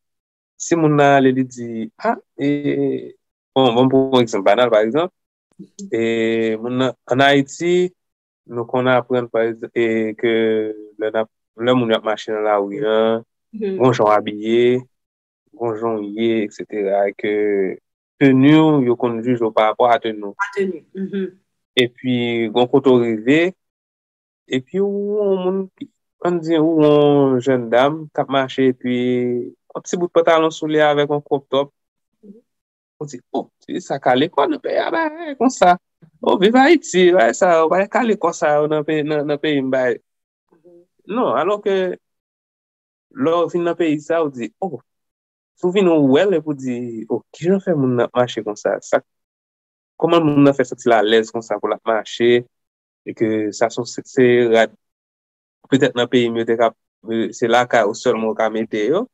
si moun nan ale li di, a, e, bon, bon, pou yon egzanp banal, pa egzap, e, moun nan, an Ayiti, nou konn aprann, pa egzanp, e, ke lè, lè moun yo ap mache nan lari an, gon jan w abiye, gon jan w ye, etsetera, e ke teni w, yo konn jije w pa rapò a teni w. Epi, gon kote w rive, epi ou yon moun, ann di, ou yon jèn dam k ap mache, epi yon ti bout pantalon sou li avèk yon crop top. Ou di, o, ti sa kale kò nan peyi a, bagay konsa. O, viv Ayiti, bagay sa yo, bagay kale kò sa yo nan peyi, nan, nan peyi m, bagay. Non, alò ke lè w vin nan peyi sa, ou di, o, si w vin ou wè l, epi w di, o, kijan fè moun nan ap mache konsa? Sa, kòman moun nan fè santi l alèz konsa pou l ap mache? E ke sa se, se rad, petèt nan peyi m, yo te ka, se lakay ou sèlman ou ka mete yo.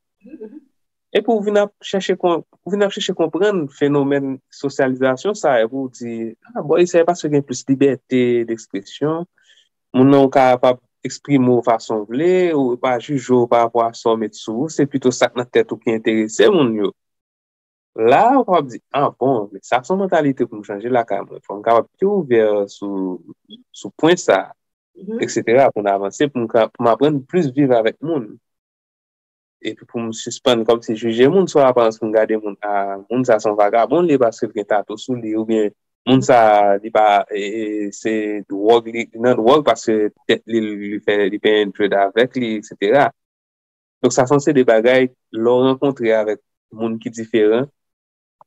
Epi ou vin ap chèche, ou vin ap chèche konprann fenomèn sosyalizasyon sa, epi ou di, a, bò isi a, paske gen plis libète dekspresyon, moun nan ou kapab eksprime w fason w vle, ou pa jije w pa rapò a sa w met sou ou, se pito sa k nan tèt ou ki enterese moun yo. La, ou kapab di, a, bon, men sa se yon mantalite pou m chanje lakay mwen. Fò m kapab pi ouvè sou, sou pwen sa. etsetera, pou n avanse, pou m ka, pou m aprann plis viv avèk moun. Epi pou m sispann kòmsi jije moun sou aparans, pou m gade moun, a, moun sa se yon vagabon li ye paske l gen tatou sou li, oubyen moun sa li pa, e, e, se dwòg li, li nan dwòg paske tèt li, li fè, li penyen dread avèk li, etsetera. Donk sa sanse de bagay lè w rankontre avèk moun ki diferan,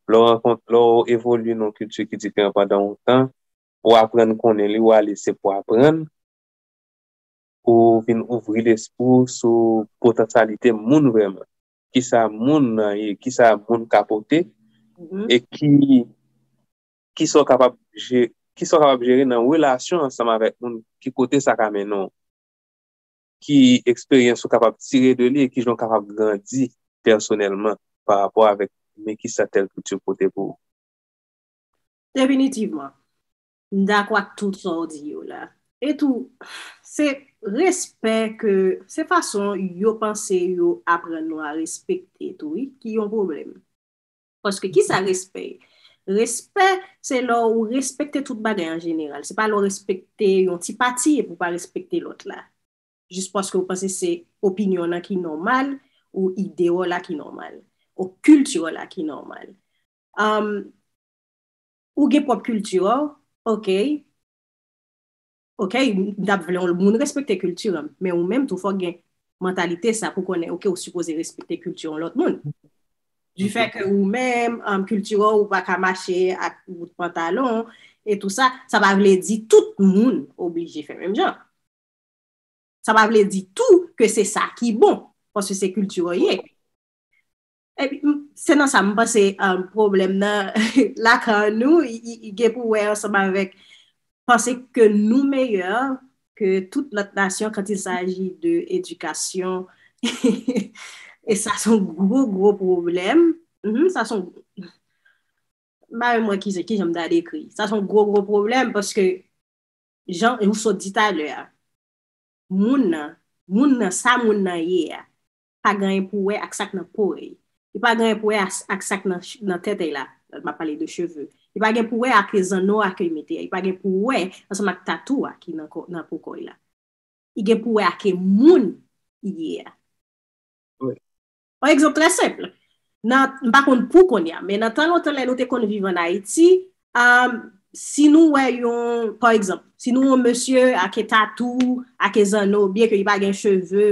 lè w rankont, lè w evolye nan yon kilti ki diferan pandan yon tan, ou aprann konnen li, ou ale se pou aprann, ou vin ouvri lespri w sou potansyalite moun vrèman. Kisa moun nan ye, kisa moun ka pote, e ki, kisa w kapab je-, kisa w kapab jere nan relasyon ansanm avèk moun, ki kote sa ka mennen w, ki eksperyans ou kapab tire de li, e kijan w kapab grandi pèsonèlman pa rapò avèk men kisa tèl kilti pote pou ou. Definitivman. M dakò ak tout sa w di yo la. E tou, se respè ke, se fason yo panse yo aprann nou a respekte tou, wi, ki yon pwoblèm. Paske kisa respè ye? Respè, se lè w respekte tout bagay an jeneral. Se pa lè w respekte yon ti pati epi w pa respekte lòt la. Jis paske w panse se opinyon w lan ki nòmal, ou ide w la ki nòmal, ou kilti w la ki nòmal. Am, ou gen pwòp kilti w, ok. Ok, m t ap vle yon moun respekte kilti m, men ou menm tou fòk gen mantalite sa pou konnen, ok, ou sipoze respekte kilti yon lòt moun. Du fait que ou menm, um, kilti w, ou pa ka mache ak bout pantalon e tou sa, sa pa vle di tout moun oblije fè menm jan. Sa pa vle di tou ke se sa ki bon, paske se kilti w ye. Epi, m, se nan sa m panse, um, pwoblèm nan lakay nou, i, i, i gen pou wè ansanm avèk panse ke nou meyè ke tout lòt nasyon quand il s'agit de éducation. E sa se yon gwo, gwo pwoblèm. Mhm, sa se yon, m pa menm wè ki, ki jan m ta dekri. Sa se yon gwo, gwo pwoblèm paske, jan ou sot di talè a, moun nan, moun nan, sa moun nan ye a, pa gen anyen pou wè ak sa k nan po l. Li pa gen anyen pou wè ak, ak sa k nan, nan tèt l la. M ap pale de cheve. Li pa gen pou wè ak zanno a ke l mete a. Li pa gen pou wè ansanm ak tatou a ki nan, kò, nan po kò l la. Li gen pou wè ak moun li ye a. Wi. Yon egzanp trè senp. Nan, m pa konn pou kounye a, men nan tan lontan lè nou te konn viv ann Ayiti, um, si nou wè yon, pa egzanp, si nou wè yon mesye ak tatou, ak zanno, byen ke li pa gen cheve,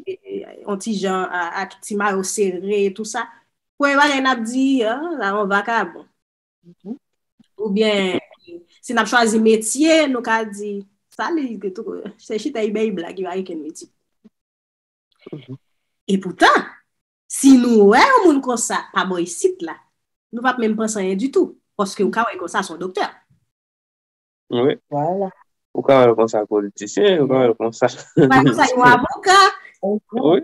e, e, yon ti jan, a, ak ti mayo sere, tou sa, premye bagay n ap di, a, sa yon vakabon. Oubyen, si n ap chwazi metye, nou ka di, sa li, se chita, li bay blag, li pa gen kenn metye. Epoutan, si nou wè yon moun konsa pa bò isit la, nou p ap menm panse anyen ditou, paske ou ka wè l konsa se yon doktè. Wi. Vwala. Ou ka wè l konsa politisyen, ou ka wè l konsa. Ou ka wè l konsa yon avoka. Wi.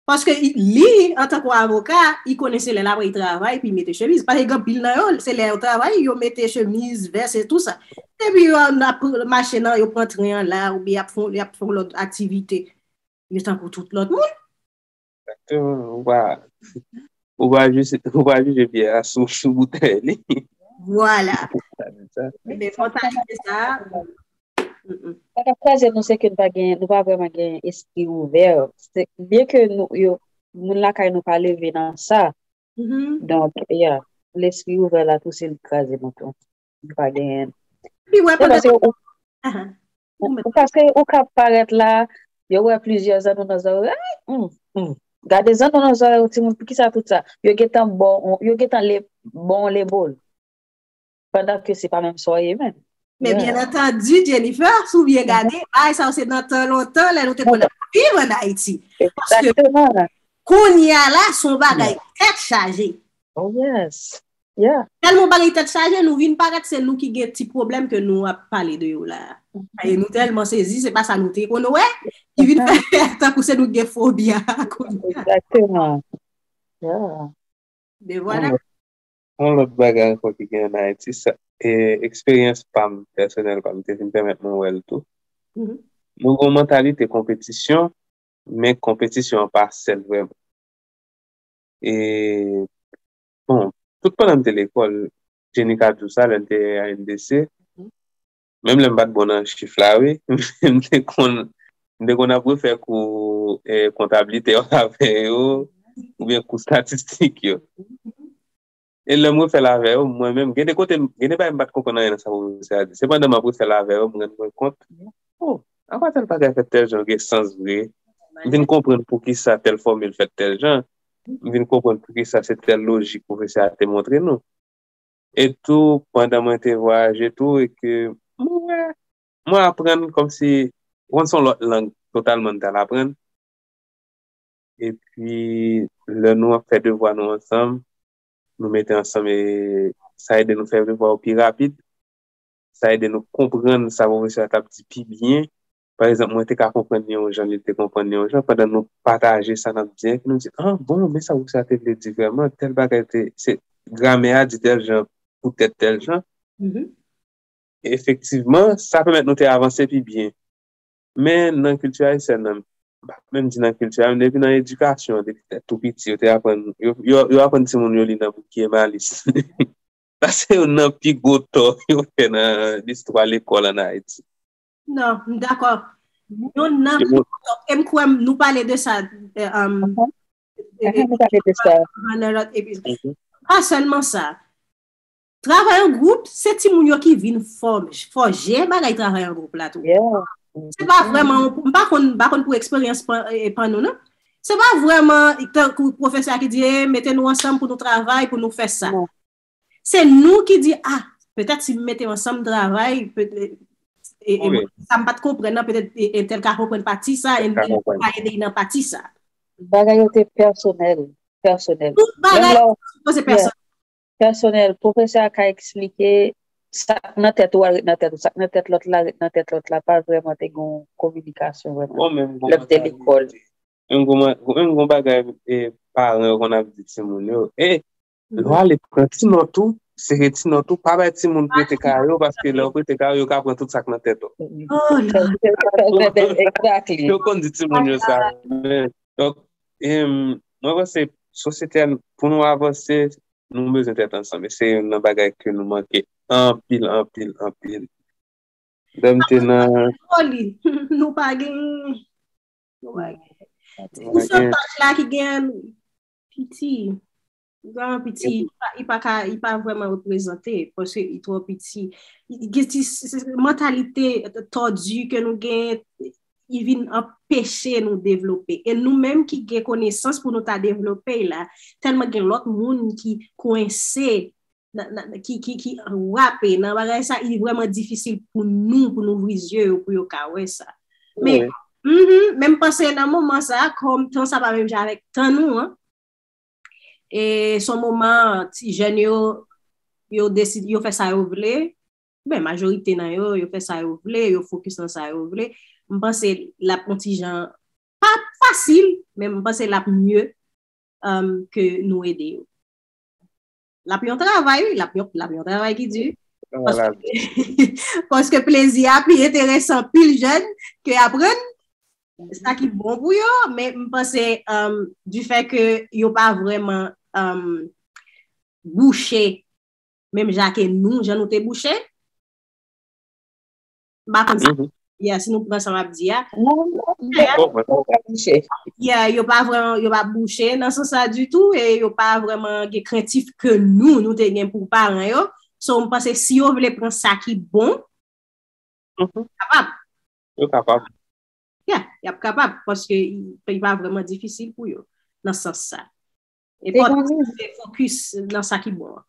Paske li, antanke avoka, li konnen se lè l ap al travay epi li mete chemiz. Paske gen anpil nan yo, se lè yo travay, yo mete chemiz, vès e tou sa. Epi yo ap mache nan, yo pran tren an la, oubyen y ap fè, y ap fè lòt aktivite. Yo tankou tout lòt moun. Egzakteman. Ou pa, ou pa jije, ou pa jije byè a sou, sou boutèy li. Vwala. Men mantalite sa a. Sa k ap kraze nou, se ke nou pa gen, nou pa vrèman gen espri ouvè. Se, byen ke nou, yo, moun lakay nou pa leve nan sa. Donk, yeah, lespri ouvè la tou se li k kraze nou tou. Nou pa gen. Pi wè Se paske ou, ou, paske ou ka parèt la, yo wè plizyè zanno nan zòrèy. Ay, mm, mm. Gade zanno nan zòrèy yon timoun, poukisa tout sa? Yo gentan bon, yo gentan le, bon lebol. Pandan ke se pa menm sa w ye menm. Men byen antandi, Jennifer, si w byen gade, bagay sa yo se nan tan lontan, lè nou te konn ap viv ann Ayiti. Paske Egzakteman. Kounye a la, se yon bagay tèt chaje. Oh yes. Yeah. Tèlman bagay tèt chaje, nou vin parèt se nou ki gen ti pwoblèm ke nou ap pale de yo la. E nou tèlman sezi, se pa sa nou te konn wè, ki vin fè tankou se nou ki gen fobi a kounye a. Egzakteman. Yeah. Men vwala. Yon lòt bagay ankò ki gen ann Ayiti, sa, e, eksperyans pa m, pèsonèl pa m, te vin pèmèt mwen wè l tou. Nou gen yon mantalite konpetisyon, men konpetisyon an pa sèl vrèman. E, bon, tout pandan m te lekòl, Jenny ka di w sa, lè m te A N D C, Menm lè m pa t bon nan chif la, wi, m te konn, m te konn ap refè kou, eh, kontablite yo avè yo, oubyen kou statistik yo. E lè m refè l avè yo, mwen menm, gen de kote, gen de bagay m pa t konprann anyen nan sa pwofesè a di. Se pandan m ap refè l avè yo, m rann mwen kont, oh, apa tèl bagay fèt tèl jan, gen sans vre. M vin konprann poukisa tèl fòmil fèt tèl jan. M vin konprann poukisa se tèl lojik pwofesè a te montre nou. E tou, pandan mwen te vwayaje tou, e ke mwen wè, mwen aprann kòmsi, konn se yon lòt lang totalman m t al aprann. Epi, lè nou ap fè devwa nou ansanm, nou mete ansanm, e sa ede nou fè devwa yo pi rapid. Sa ede nou konprann sa pwofesè a t ap di pi byen. Pa egzanp, mwen te ka konprann li yon jan, li te konprann li yon jan, pandan nou pataje sa n ap di, epi nou di, ah, bon, men sa pwofesè a te vle di vrèman, tèl bagay te, se gramè a di tèl jan, poutèt tèl jan. Efektivman, sa pèmèt nou te avanse pi byen. Men nan kilti ayisyèn nan, m pa menm di nan kilti a, men depi nan edikasyon, depi tou piti, yo te aprann, yo, yo, yo aprann timoun yo li nan Bouki e Malis. Sa se youn nan pi gwo tò yo fè nan listwa lekòl ann Ayiti. Non, m dakò. Youn nan pi gwo tò. E m kwè nou pale de sa. Nou pale de sa. Pa sèlman sa. Travay an gwoup, se timoun yo ki vin fòje bagay travay an gwoup la tou. Se pa vrèman, m pa konn, m pa konn pou eksperyans pa nou, non. Se pa vrèman tankou pwofesè a ki di, e, mete nou ansanm pou nou travay, pou nou fè sa. Se nou ki di, ah, petèt si m mete ansanm travay, sa m pa t konprann nan, petèt entèl ka konprann pati sa, entèl ka ede nan pati sa. Bagay yo te pèsonèl, pèsonèl. Tout bagay yo sipoze pèsonèl. Pèsonèl, pwofesè a ka eksplike sa k nan tèt ou al ret nan tèt ou, sa k nan tèt lòt la ret nan tèt lòt la, pa vrèman te gen yon kominikasyon vrèman. Lè m te lekòl. Menm gon bagay paran yo konn ap di timoun yo, e lè w ale pran ti nòt ou, sere ti nòt ou, pa bay timoun prete kaye w, paske lè w prete kaye w, yo ka pran tout sa k nan tèt ou. Yo konn di timoun yo sa. Men, donk, mwen panse sosyete a, pou nou avanse, nou bezwen tèt ansanm. E se youn nan bagay ke nou manke anpil, anpil, anpil. Lè m te nan. Nou pa gen. Pousantaj la ki gen piti. Vrèman piti. Li pa ka, li pa vrèman reprezante paske li twò piti. Gen ti mantalite tòdi ke nou gen, li vin anpeche nou devlope. E nou menm ki gen konesans pou nou ta devlope la, tèlman gen lòt moun ki kwense, ki, ki, ki rape nan bagay sa, li vrèman difisil pou nou, pou nou ouvri zye yo, pou yo ka wè sa. Men, men m panse nan moman sa, kòm tan sa pa menm jan avèk tan nou an, e se yon moman ti jèn yo, yo deside, yo fè sa yo vle, ben, majorite nan yo, yo fè sa yo vle, yo fokis nan sa yo vle. M panse l ap yon ti jan, pa fasil, men m panse l ap mye ke nou ede yo. L ap yon travay, wi, l ap yon, l ap yon travay ki di. Paske, paske plezi a pi enteresan anpil jèn ke aprann sa ki bon pou yo, men m panse, du fait que yo pa vrèman bouche menm jan ke nou, jan nou te bouche. M pa konn sa. Yeah, si nou pran sa m ap di a. Yeah, yo pa vrèman, yo pa bouche nan sans sa ditou, e yo pa vrèman gen krentif ke nou, nou te gen pou paran yo. So, m panse si yo vle pran sa ki bon, yo kapab. Yo kapab. Yeah, y ap kapab, paske li pa vrèman difisil pou yo, nan sans sa. Enpòtan se fokis nan sa ki bon an.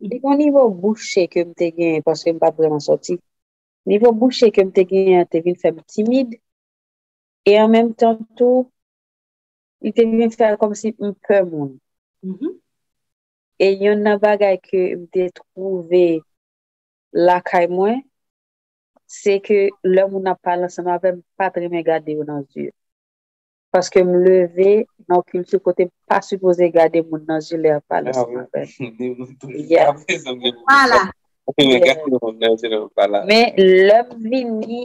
Li gen yon nivo bouche ke m te genyen paske m pa t vrèman sòti. Nivo bouche ke m te genyen an te vin fè m timid. E an menm tan tou, li te vin fè kòmsi m pè moun. E youn nan bagay ke m te twouve lakay mwen, se ke lè moun ap pale ansanm avè m, m pa t renmen gade yo nan zye. Paske m leve nan yon kilti kote m pa sipoze gade moun nan zye lè y ap pale ansanm avè m. Vwala. Men lè m vini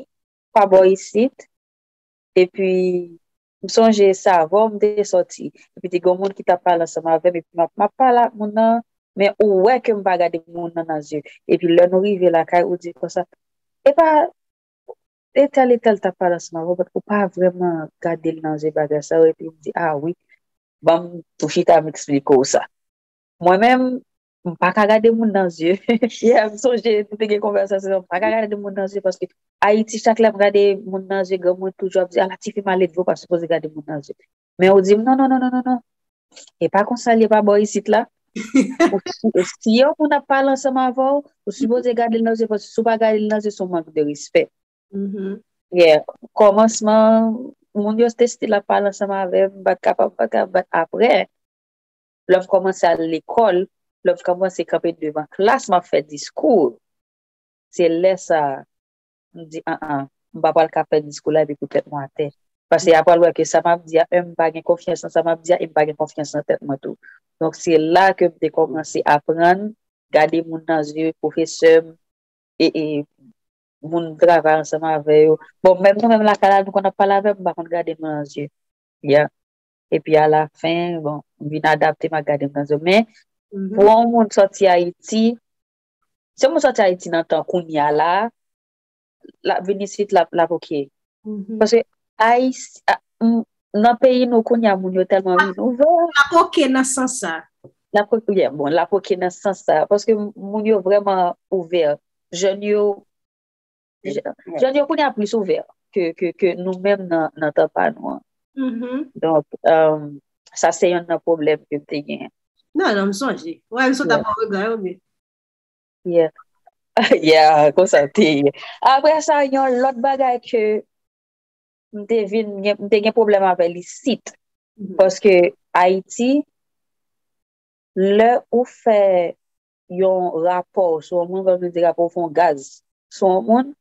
pa bò isit, epi m sonje Savò m te sòti, epi te gen yon moun ki t ap pale ansanm avè m, epi m ap, m ap pale ak moun nan, men ou wè ke m pa gade moun nan nan zye. Epi lè nou rive lakay, ou di konsa, e pa, e tèl, e tèl t ap pale ansanm avè w, but ou pa vrèman gade l nan je bagay sa yo, epi m di, a wi, ban m tou chita, m eksplike w sa. Mwen menm, m pa ka gade moun nan je. Yè, m sonje, nou te gen konvèsasyon, m pa ka gade moun nan je, paske Ayiti, chak lè m gade moun nan je, granmoun toujou ap di, ala tifi maledve, ou pa sipoze gade moun nan je. Men ou di m, non, non, non, non, non, non. E pa konsa l ye pa bò isit la. Ou si, si yon moun ap pale ansanm avè w, ou sipoze gade l nan je, paske si w pa gade l nan je, se yon mank de respè. Yeah. Kòmansman, moun yo te still ap pale ansanm avè m, m pa t kapab, m pa t kapab. But apre, lè m kòmanse al lekòl, lè m kòmanse kanpe devan klas, m ap fè diskou. Se lè sa a, m di, an an, m pa pral ka fè diskou la epi pou tèt mwen atè. Paske y a pral wè ke sa m ap di a, e m pa gen konfyans nan sa m ap di a, e m pa gen konfyans nan tèt mwen tou. Donk, se la ke m te kòmanse aprann gade moun nan je, pwofesè m, e, e moun m travay ansanm avè yo. Bon, menm nou menm lakay la, nou konn ap pale avè m, m pa konn gade nou nan je. Yeah. Epi alafen, bon, m vin adapte, m ap gade m nan je. Men, pou yon moun sòti Ayiti, si yon moun sòti Ayiti nan tan kounye a la, l ap vin isit, l ap, l ap oke. Paske Ayis-, a, m, nan peyi nou kounye a, moun yo tèlman vin ouvè. L ap oke nan sans sa. L ap oke, yeah, bon, l ap oke nan sans sa. Paske moun yo vrèman ouvè. Jèn yo, jèn yo kounye a plis ouvè ke, ke, ke nou menm nan, nan tan pa nou an. Donk, um, sa se yonn nan pwoblèm ke m te genyen. Non, non, m sonje. Wè, m sot ap wè regard, wi. Yeah. Yeah, konsa te ye. Apre sa, yon lòt bagay ke m te vin gen, m te gen pwoblèm avè l isit. Paske Ayiti, lè ou fè yon rapò sou yon moun, kòm yo di rapò, ou fè yon gaz sou yon moun,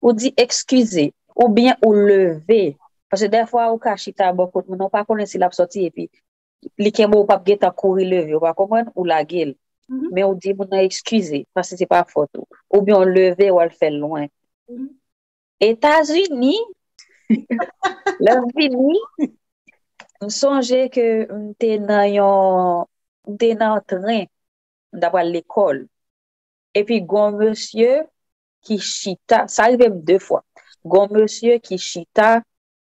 ou di eskize, oubyen ou leve. Paske dèfwa ou ka chita bò kot moun nan, ou pa konnen si l ap sòti, epi li kenbe w, ou p ap gentan kouri leve, ou pa konprann, ou lage l. Men ou di moun nan eskize, paske se pa fòt ou. Oubyen ou leve, w al fè l lwen. Etazini, lè m vini, m sonje ke m te nan yon, m te nan tren, m t ap al lekòl. Epi gon mesye ki chita, sa rive m de fwa. Gon mesye ki chita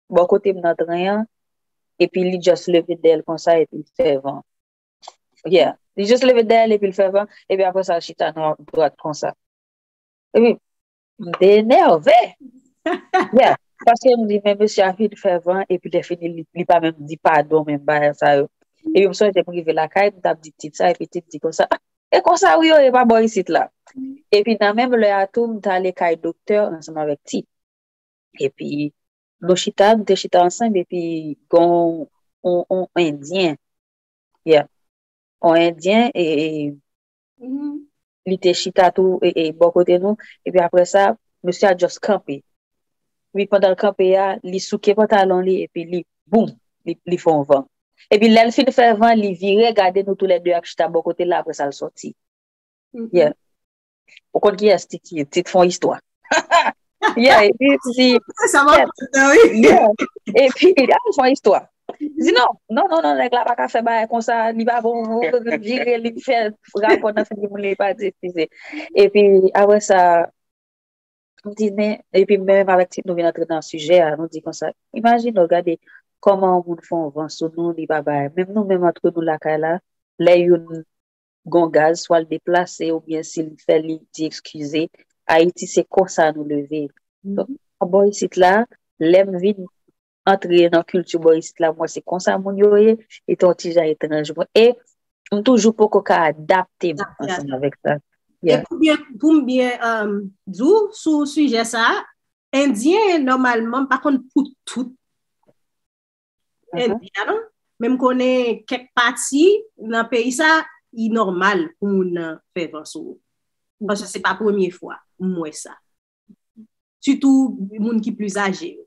bò kote m nan tren an, epi li just leve dèyè l konsa, epi l fè van. Yeah. Li just leve dèyè l, epi l fè van, epi apre sa, l chita nan dwat konsa. Epi, m te enève. Yeah. Paske m di, men mesye a fin fè van, epi lè fini, li, li pa menm di padon, menm bagay sa yo. Epi m sonje m rive lakay, m t ap di Tit sa, epi Tit di konsa, "Ah, e konsa wi yo ye pa bò isit la." Epi nan menm lè a tou, m t ale kay doktè ansanm avèk Tit. Epi nou chita, nou te chita ansanm, epi gon on, on Endyen. Yeah. On Endyen, e, e, li te chita tou, e, e, bò kote nou. Epi apre sa, mesye a just kanpe. Epi pandan l kanpe a, li souke pantalon li, epi li, boum, li, li fè yon van. Epi lè l fin fè van, li vire gade nou toulède ak chita bò kote l la, apre sa l sòti. Yeah. Ou konn kiyès Tit ye? Tit fè yon istwa. Yeah, epi Tit di, sa m ap kontan, wi. Yeah. Epi, a, fè yon istwa. Di non, non, non, non, nèg la pa ka fè bagay konsa, li pa bon, vire, li fè rapò nan figi moun, li pa di eskize. Epi, apre sa, m di, men, epi menm avèk Tit nou vin antre nan sijè a, nou di konsa, imajine w, gade kòman yon moun fè yon van sou nou, li pa bay. Menm nou menm antre nou lakay la, lè youn gon gaz, swa l deplase, oubyen si l fè li di eskize, Ayiti se konsa nou leve. Donk, bò isit la, lè m vin antre nan kilti bò isit la, m wè se konsa moun yo ye, li te yon ti jan etranj pou mwen. E m toujou poko ka adapte m ansanm avèk sa. Yeah. E pou byen, pou m byen, um, di w sou sijè sa a, Endyen, nòmalman, m pa konn pou tout Endyen, non? Men m konnen kèk pati nan peyi sa, li nòmal pou moun nan fè van sou ou. Paske se pa premye fwa m wè sa. Sitou moun ki plis aje yo.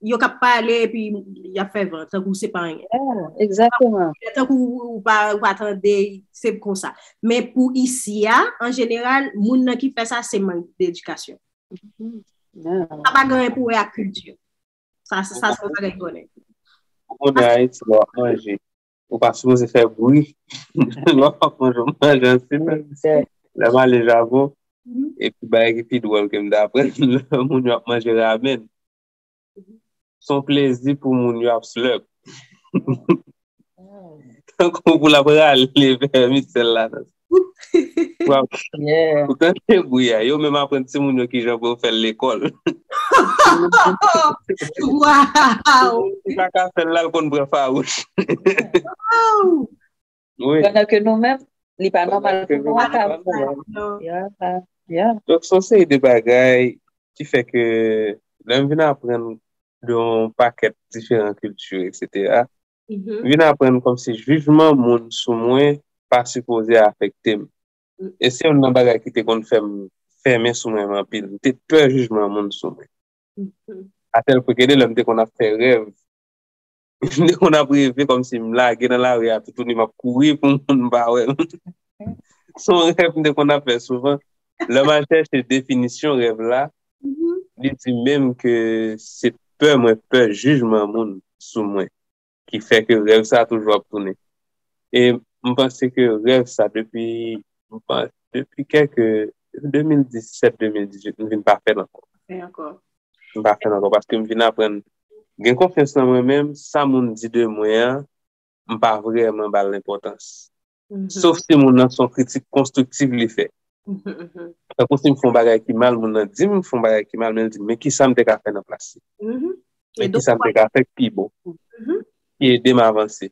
Yo k ap pale epi y ap fè van, tankou se pa anyen. Yeah, exactement. Tankou ou pa, ou pa tande, se konsa. Men pou isi a, an jeneral, moun nan ki fè sa, se mank de edikasyon. Sa pa gen anyen pou wè ak kilti. Sa, sa, sa se yon bagay konnen. Ou konnen Ayiti, lè w ap manje, ou pa sipoze fè bri. Lè w ap manje, w manje an silans. Lè m ale Javon, Epi bagay ki pi dwòl ke m te aprann, lè moun yo ap manje ramen, se yon plezi pou moun yo ap slurp. Tankou pou l ap rale vèmisèl la nan. Pou ap- pou tande bri a, yo menm aprann timoun yo kijan pou yo fè l lekòl. Wow! Li pa ka fè l la, l konn pran fawouch. Wi. Pandan ke nou menm, li pa nòmal Ke pou nou nou pa atann. nòmal. Ya, ya. Donk, se yon seri de bagay ki fè ke lè m vin aprann de yon pakèt diferan kilti, et cetera, m vin aprann kòmsi jijman moun sou mwen pa sipoze afekte m. E se youn nan bagay ki te konn fè m fèmen sou mwen anpil. M te pè jijman moun sou mwen. Atèl pwen ke de lè m te konn ap fè rèv, m te konn ap reve kòmsi m lage nan lari a toutouni, m ap kouri pou moun pa wè m. Se yon rèv m te konn ap fè souvan. Lè m al chèche definisyon rèv la, li di menm ke se pè mwen pè jijman moun sou mwen ki fè ke rèv sa toujou ap tounen. E m panse ke rèv sa depi, m panse, depi kèlke, depi de mil disèt, de mil dizuit, m vin pa fè l ankò. E ankò. M pa fè l ankò paske m vin aprann gen konfyans nan mwen menm, sa moun di de mwen an, m pa vrèman ba l enpòtans. Sof si moun nan se yon kritik konstriktif li fè. Tankou si m fè yon bagay ki mal, moun nan di m m fè yon bagay ki mal, men l di m, men ki sa m te ka fè nan plas li? Men ki sa m te ka fè ki pi bon? Ki ede m avanse?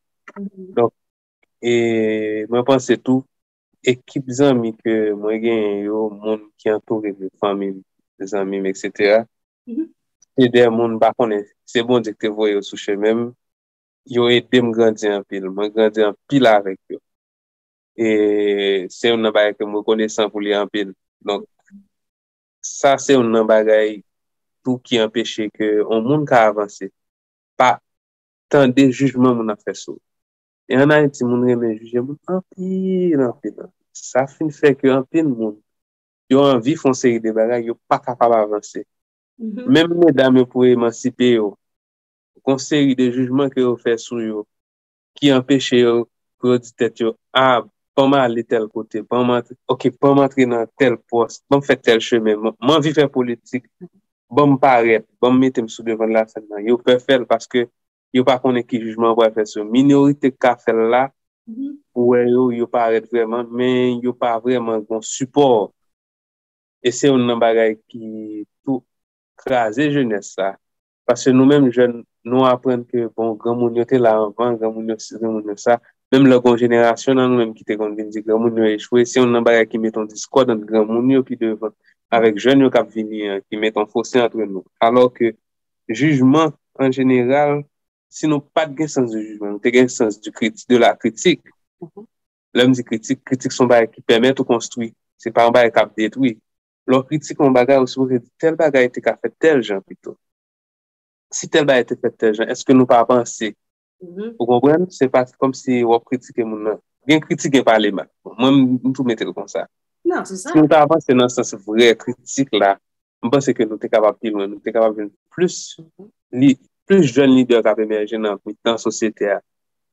Donk, e mwen panse tou, ekip zanmi ke mwen genyen yo, moun ki antoure m yo, fanmi m, zanmi m, et cetera, se de moun m pa konnen, se Bondye ki te voye yo sou chemen m, yo ede m grandi anpil. Mwen grandi anpil avèk yo. E se youn nan bagay ke m rekonesan pou li anpil. Donk, sa se youn nan bagay tou ki anpeche ke yon moun ka avanse. Pa tande jijman moun ap fè sou ou. E ann Ayiti, moun renmen jije moun anpil, anpil, anpil. Sa fin fè ke anpil moun, yo anvi fè yon seri de bagay, yo pa kapab avanse. Menm medam yo pou emansipe yo, gon seri de jijman ke yo fè sou yo, ki anpeche yo pou yo di tèt yo, a, ban m ale tèl kote, ban m antre, ok, ban m antre nan tèl pòs, ban m fè tèl chemen, m m anvi fè politik, ban m parèt, ban m mete m sou devan lasèn nan. Yo pè fè l paske yo pa konnen ki jijman yo pral fè sou yo. Minorite k ka fè l la, ou wè yo, yo parèt vrèman, men yo pa vrèman gon sipò. E se youn nan bagay ki tou kraze jenès sa. Paske nou menm jèn, nou aprann ke, bon, granmoun yo te la anvan, granmoun yo si, granmoun yo sa. Menm lè gon jenerasyon nan nou menm ki te konn vin di granmoun yo echwe, se youn nan bagay ki mete yon diskòd ant granmoun yo ki devan avèk jèn yo k ap vini an, ki mete yon fosi antre nou. Alò ke jijman, an jeneral, si nou pa t gen sans de jijman, nou te gen sans de kriti-, de la kritik. Lè m di kritik, kritik se yon bagay ki pèmèt ou konstwi. Se pa yon bagay k ap detwi. Lè w kritike yon bagay, ou sipoze di tèl bagay te ka fèt tèl jan pito. Si tèl bagay te fèt tèl jan, èske nou pa panse? Ou konprann? Se pa kòmsi w ap kritike moun nan. Gen kritik, gen pale mal. Bon, mwen, m, m tou mete l konsa. Non, se sa. Si nou ta avanse nan sans vrè kritik la, m panse ke nou te kapab pi lwen, nou te kapab jwenn plis li, plis jèn lidè k ap emèje nan mitan sosyete a,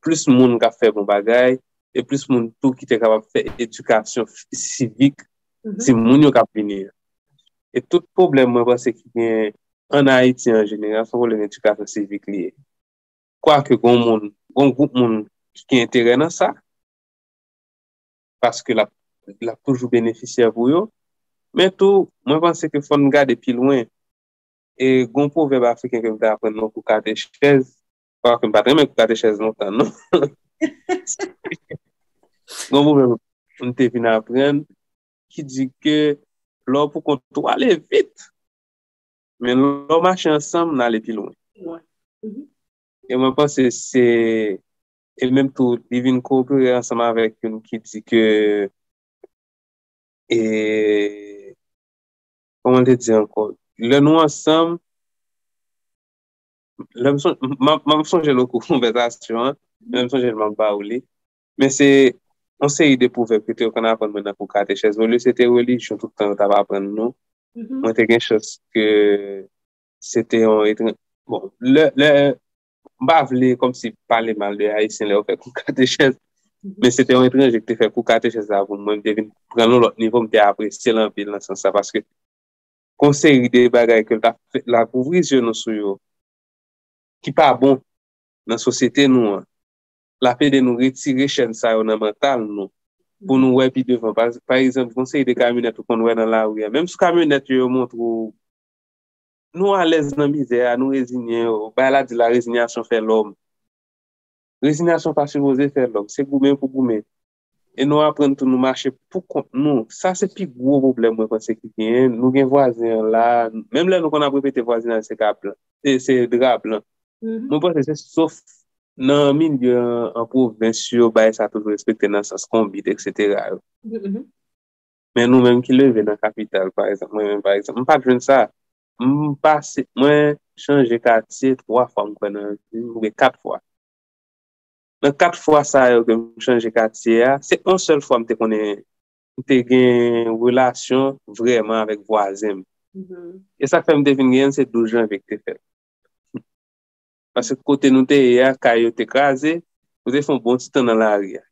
plis moun k ap fè bon bagay, e plis moun tou ki te kapab fè edikasyon sivik timoun yo k ap vini an. E tout pwoblèm mwen panse ki gen an Ayiti an jeneral, se yon pwoblèm edikasyon sivik li ye. Kwake gon moun, gon gwoup moun ki gen enterè nan sa, paske l ap, l ap toujou benefisyè pou yo. Men tou, mwen panse ke fò n gade pi lwen. E gon pwovèb afriken ke m te aprann nan kou katechèz, kwake m pa t renmen kou katechèz lontan, non. Gon pwovèb m te vin aprann ki di ke lè w pou kont ou ale vit, men lè w mache ansanm, n ale pi lwen. E mwen panse se, e menm tou, li vin koopere ansanm avèk youn ki di ke, e, kòman l te di ankò? Lè nou ansanm, lè m son-, m, m, m ap sonje l okou konvèsasyon an, lè m sonje l, m ap ba ou li. Men se yon seri de pwovèb ke te yo konn aprann mwen nan kou katechèz. Olye se te relijyon tout tan yo t ap aprann nou, mwen te gen chans ke se te yon etran-, bon, lè, lè, m pa vle kòmsi pale mal de Ayisyen lè yo fè kou katechèz, Men se te yon etranje ki te fè kou katechèz la pou mwen, m te vin pran l yon lòt nivo, m te apresye l anpil nan sans sa, paske gon seri de bagay ke l t ap fè, l ap ouvri zye nou sou yo, ki pa bon nan sosyete nou an. L ap ede nou retire chèn sa yo nan mantal nou, pou nou wè pi devan. Pa, pa egzanp, gon seri de kamyonèt ou konn wè nan lari a. Menm sou kamyonèt yo, yo montre w, nou alèz nan mizè a, nou reziyen yo. Bay la di la, rezinyasyon fè lòm. Rezinyasyon pa sipoze fè lòm, se goumen pou goumen. E nou aprann tou nou mache pou kont nou. Sa se pi gwo pwoblèm mwen panse ki genyen. Nou gen vwazen an la, menm lè nou konn ap repete vwazinaj se ka blan, se, se dra blan. Mwen panse se sof nan milye an, an pwovens yo, bagay sa toujou respekte nan sans konbit, et cetera yo. Men nou menm ki leve nan kapital, pa egzanp, mwen menm, pa egzanp, m pa t jwenn sa. M pase, mwen chanje katye twa fwa, m kwè, nan vi m, oubyen kat fwa. Nan kat fwa sa yo ke m chanje katye a, se yon sèl fwa m te konnen, m te gen relasyon vrèman avèk vwazen m. E sa k fè m te vin genyen l, se douz janvye ki te fèt. Paske kote nou te ye a, kay yo te kraze, nou te fè yon bon ti tan nan lari a.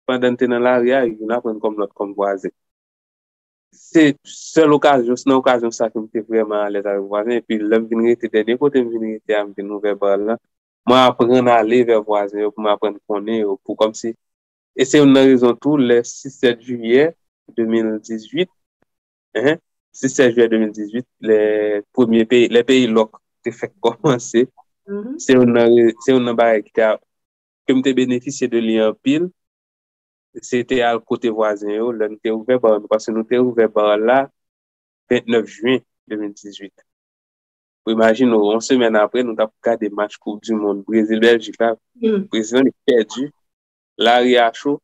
Pandan n te nan lari a, youn aprann kòm lòt kòm vwazen. Se sèl okazyon, se nan okazyon sa ke m te vrèman alèz avèk vwazen, epi lè m vin rete, dènye kote m vin rete a, m vin ouvè bal la, mwen aprann ale vè vwazen yo pou m aprann konnen yo, pou kòmsi. E se youn nan rezon tou, lè sis sèt jiyè de mil dizuit, hein, sis sèt jiyè de mil dizuit, lè premye peyi, lè peyi lòk te fèk kòmanse, se youn nan re-, se youn nan bagay ki te, ke m te benefisye de li anpil, se te al kote vwazen yo, lè n te ouvè bal nou, paske nou te ouvè bal la vennèf jen de mil dizuit. Ou imajine w, yon semèn apre, nou t ap gade match Koup di Mond Brezil, Bèljik la. Brezil an li pèdi. Lari a cho.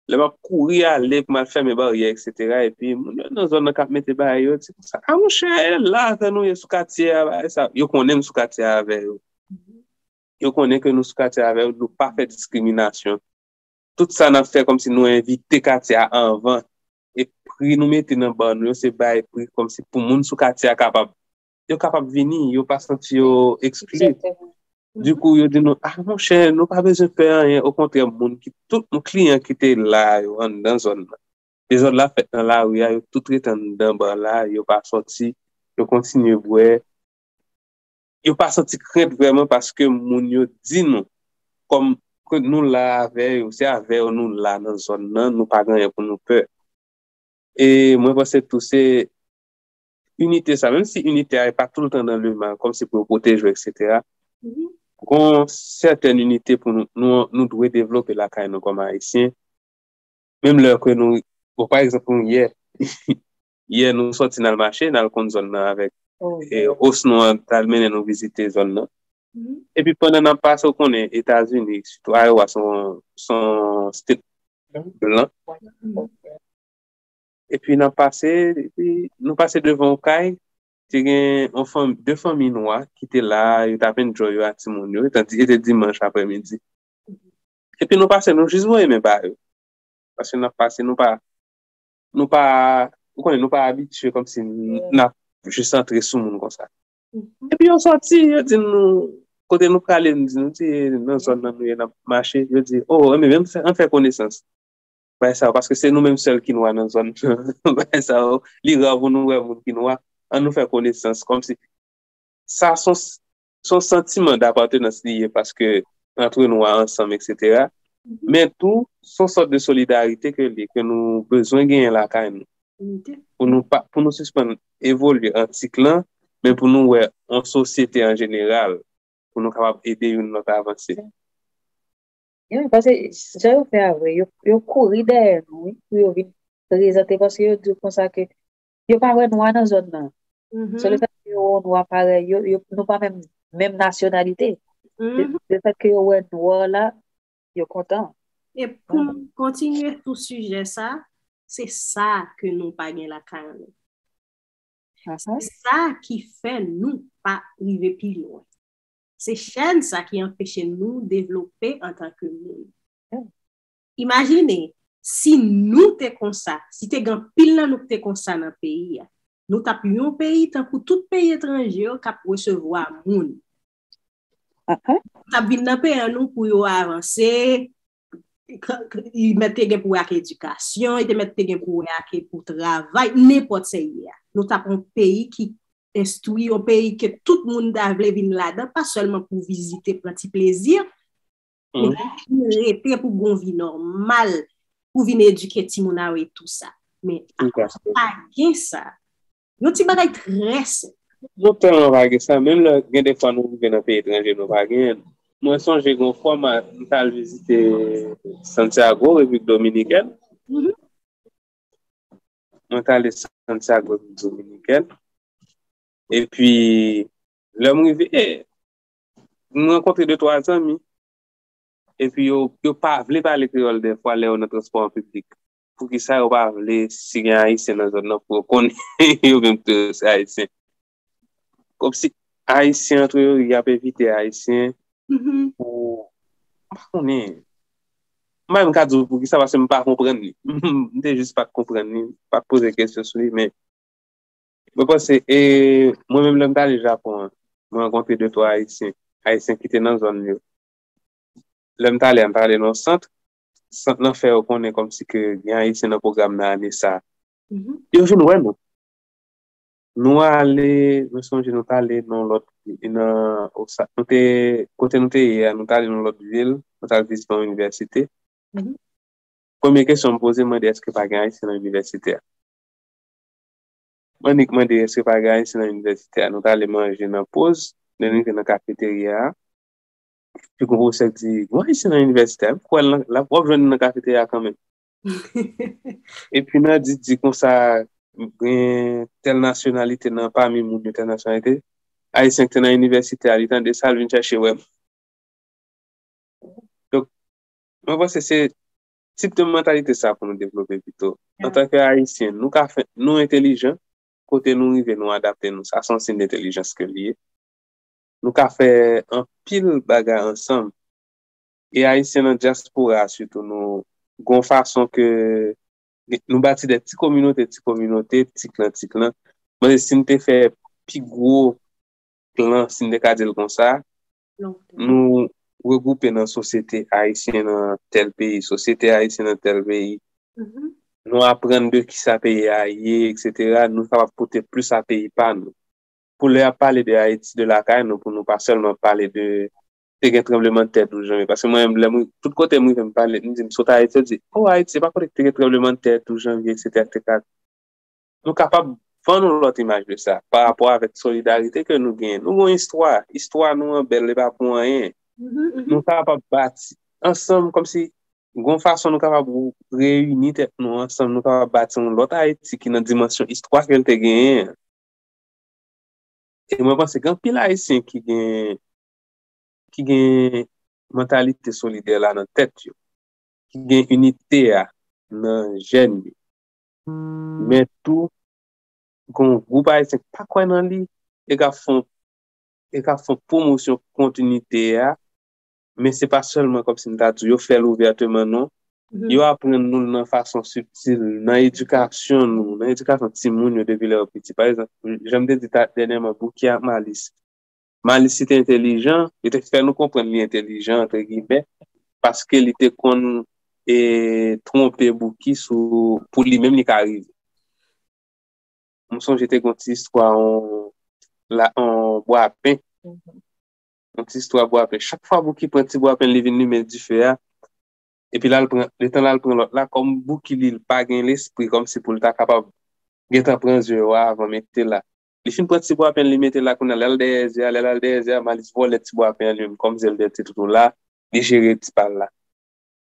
Lè m ap kouri ale pou m al fèmen baryè, et cetera. Epi, moun yo nan zòn nan k ap mete bagay yo, di konsa, "A, monchè, e la avè nou ye sou katye a, bagay sa." Yo konnen m sou katye a avè yo. Yo konnen ke nou sou katye a avè yo, nou pa fè diskriminasyon. Tout sa n ap fè kòmsi nou envite katye a anvan. E pri nou mete nan bal nou yo, se bay pri kòmsi pou moun sou katye a kapab, yo kapab vini, yo pa santi yo ekskli. Dikou, yo di nou, "A, monchè, nou pa bezwen pè anyen." Okontrè, moun ki, tout moun kliyan ki te la yo anndan zòn nan. Dezòd la fèt nan lari a, yo tout rete anndan bal la, yo pa sòti, yo kontinye bwè. Yo pa santi krent vrèman paske moun yo di nou, kòm ke nou la avè yo, se avè yo nou la nan zòn nan, nou pa gen anyen pou nou pè. E mwen panse tou se inite sa, menm si inite a e pa toultan nan le mal, kòmsi pou yo pwoteje w, et cetera. Gon sètèn inite pou nou, nou, nou dwe devlope lakay nou kòm Ayisyen. Menm lè ke nou, bon, pa egzanp, nou yè, yè nou sòti n al mache, n al konn zòn nan avèk, e, os nou an t al mennen nou vizite zòn nan. Epi pandan n ap pase, ou konnen, Etazini, sitou Iowa, se yon, se yon state blan. Epi n ap pase, epi nou pase devan yon kay, te gen yon fanm, de fanmi nwa ki te la, yo t ap enjoy yo ak timoun yo, etan, e te dimanch aprèmidi. Epi nou pase, nou jis voye men ba yo. Paske n ap pase, nou pa, nou pa, ou konnen, nou pa abitye kòmsi n, n ap jis antre sou moun konsa. Epi yo sòti, yo di nou, kote nou prale, m di nou, di, "Nan zòn nan nou ye, n ap mache." Yo di, "O, enben, menm fè, ann fè konesans." Bagay sa yo, paske se nou menm sèl ki nwa nan zòn nan. Bagay sa yo, li ra pou nou wè moun ki nwa. Ann nou fè konesans, kòmsi sa se yon, se yon santiman dapatenans li ye, paske antre nou ansanm, et cetera. Men tou, se yon sòt de solidarite ke li, ke nou bezwen genyen lakay nou. Pou nou pa, pou nou sispann evolye an ti klan, men pou nou wè yon sosyete an jeneral, pou nou kapab ede youn lòt avanse. Wi, paske jan yo fè a vre, yo, yo kouri dèyè nou, wi, pou yo vin prezante, paske yo di w konsa ke yo pa wè nwa nan zòn nan. Se lefèt ke yo wè yon nwa parèy yo, yo, nou pa menm, menm nasyonalite. Lefèt ke yo wè nwa la, yo kontan. E pou m kontinye sou sijè sa, se sa ke nou pa gen lakay nou. Se sa ki fè nou pa rive pi lwen. Se chèn sa ki anpeche nou devlope antanke moun. Imajine, si nou te konsa, si te gen anpil nan nou ki te konsa nan peyi a, nou t ap yon peyi tankou tout peyi etranje yo k ap resevwa moun. Nou t ap vin nan peyi an nou pou yo avanse, li mèt te gen pou wè ak edikasyon, li te mèt te gen pou wè ak pou travay, nenpòt sa l ye a. Nou t ap yon peyi ki enstwi, yon peyi ke tout moun ta vle vin ladan, pa sèlman pou vizite, pran ti plezi, men pou vin rete, pou gon vi nòmal, pou vin edike timoun a yo e tou sa. Men akoz pa gen sa, yon ti bagay trè senp. Nou tèlman pa gen sa, menm lè gen de fwa nou rive nan peyi etranje, nou pa genyen. Mwen sonje gon fwa m t al vizite Santiago, Repiblik Dominikèn. Mwen t ale Santiago, Repiblik Dominikèn. Epi, lè m rive, e, m rankontre de twa zanmi. Epi yo, yo pa vle pale kreyòl dèfwa lè yo nan transpò an piblik. Poukisa yo pa vle, si gen Ayisyen nan zòn nan, pou yo konnen yo menm tou yo se Ayisyen? Kòmsi Ayisyen antre yo, y ap evite Ayisyen pou, m pa konnen. M pa menm ka di w poukisa, paske m pa konprann li. M te jis pa t konprann li, pa t poze kesyon sou li, men mwen panse, e, mwen menm lè m t ale Japon an, mwen rankontre de twa Ayisyen, Ayisyen ki te nan zòn yo. Lè m t ale a, m t ale nan yon sant, sant lan fè yo konnen kòmsi ke gen Ayisyen nan pwogram nan ane sa a. Yo vin wè nou. Nou ale, mwen sonje nou t ale nan lòt, nan, Osa-, nou te, kote nou te ye a, nou t ale nan lòt vil, nou t al vizite yon inivèsite. Premye kesyon m poze, m mande èske pa gen Ayisyen nan inivèsite a. M annik mande èske pa gen Ayisyen nan inivèsite a. Nou t ale manje nan poz, lè n rive nan kafeterya a, epi gon pwofesè k di, "Gon Ayisyen nan inivèsite a, m kwè l nan, l ap, w ap jwenn li nan kafeterya a kanmenm." Epi nan di, di konsa, gen tèl nasyonalite nan pami moun yo, tèl nasyonalite, Ayisyen ki te nan inivèsite a, li tande sa, l vin chèche wè m. Donk, mwen panse se tip de mantalite sa pou nou devlope pito. Antanke Ayisyen, nou ka fè, nou entelijan, kote nou rive, nou adapte nou. Sa se yon siy de entelijans ke l ye. Nou ka fè anpil bagay ansanm. E Ayisyen nan dyaspora, sitou, nou gon fason ke nou bati de ti kominote, ti kominote, ti klan, ti klan. Mwen, si n te fè pi gwo klan, si n te ka di l konsa, nou regwoupe nan sosyete ayisyen nan tèl peyi, sosyete ayisyen nan tèl peyi. Nou aprann de kisa peyi a ye, etsetera. Nou kapab pote plis a peyi pa nou. Pou lè y ap pale de Ayiti, de lakay nou, pou nou pa sèlman pale de te gen tranblemanntè douz janvye. Paske mwen menm, lè mwen, tout kote mwen rive m pale, m di m sot Ayiti, yo di, "Oh, Ayiti, se pa kote ki te gen tranblemanntè douz janvye, etsetera, etsetera." Nou kapab vann yon lòt imaj de sa, pa rapò avèk solidarite ke nou genyen. Nou gen yon istwa, istwa nou an bèl, li pa pou anyen. Nou kapab bati ansanm, kòmsi gon fason nou kapab reyini tèt nou ansanm, nou kapab bati yon lòt Ayiti ki nan dimansyon istwa ke l te genyen an. E mwen panse gen anpil Ayisyen ki gen, ki gen mantalite solidè la nan tèt yo, ki gen inite a nan jèn yo. Men tou, gen yon gwoup Ayisyen ki pa kwè nan li, e k ap fè yon, e k ap fè yon pwomosyon kont inite a, men se pa sèlman kòmsi m ta di w, yo fè l ouvèteman, non. Yo aprann nou l nan fason sibtil, nan edikasyon nou, nan edikasyon timoun yo depi lè yo piti. Pa egzanp, jan m te di ta, dènyèman, Bouki ak Malis. Malis, li te entelijan, yo te fè nou konprann li entelijan, antre gimè, paske li te konn, e, twonpe Bouki sou, pou li menm li ka rive. M sonje te gen yon ti istwa, on, la, on bwapen. Yon ti istwa bwapen. Chak fwa Bouki pran ti bwapen, li vin limen dife a. Epi l al pran, letan l al pran lòt la, kòm Bouki li, li pa gen lespri, kòmsi pou l ta kapab gentan pran zye yo avan mete la. Li fin pran ti bwapen, li mete la, kounye a, lè l dèyè zye a, lè l al dèyè zye a, Malis vòlè ti bwapen an li menm, kòmsi l te toutou la, li jere ti pa l la.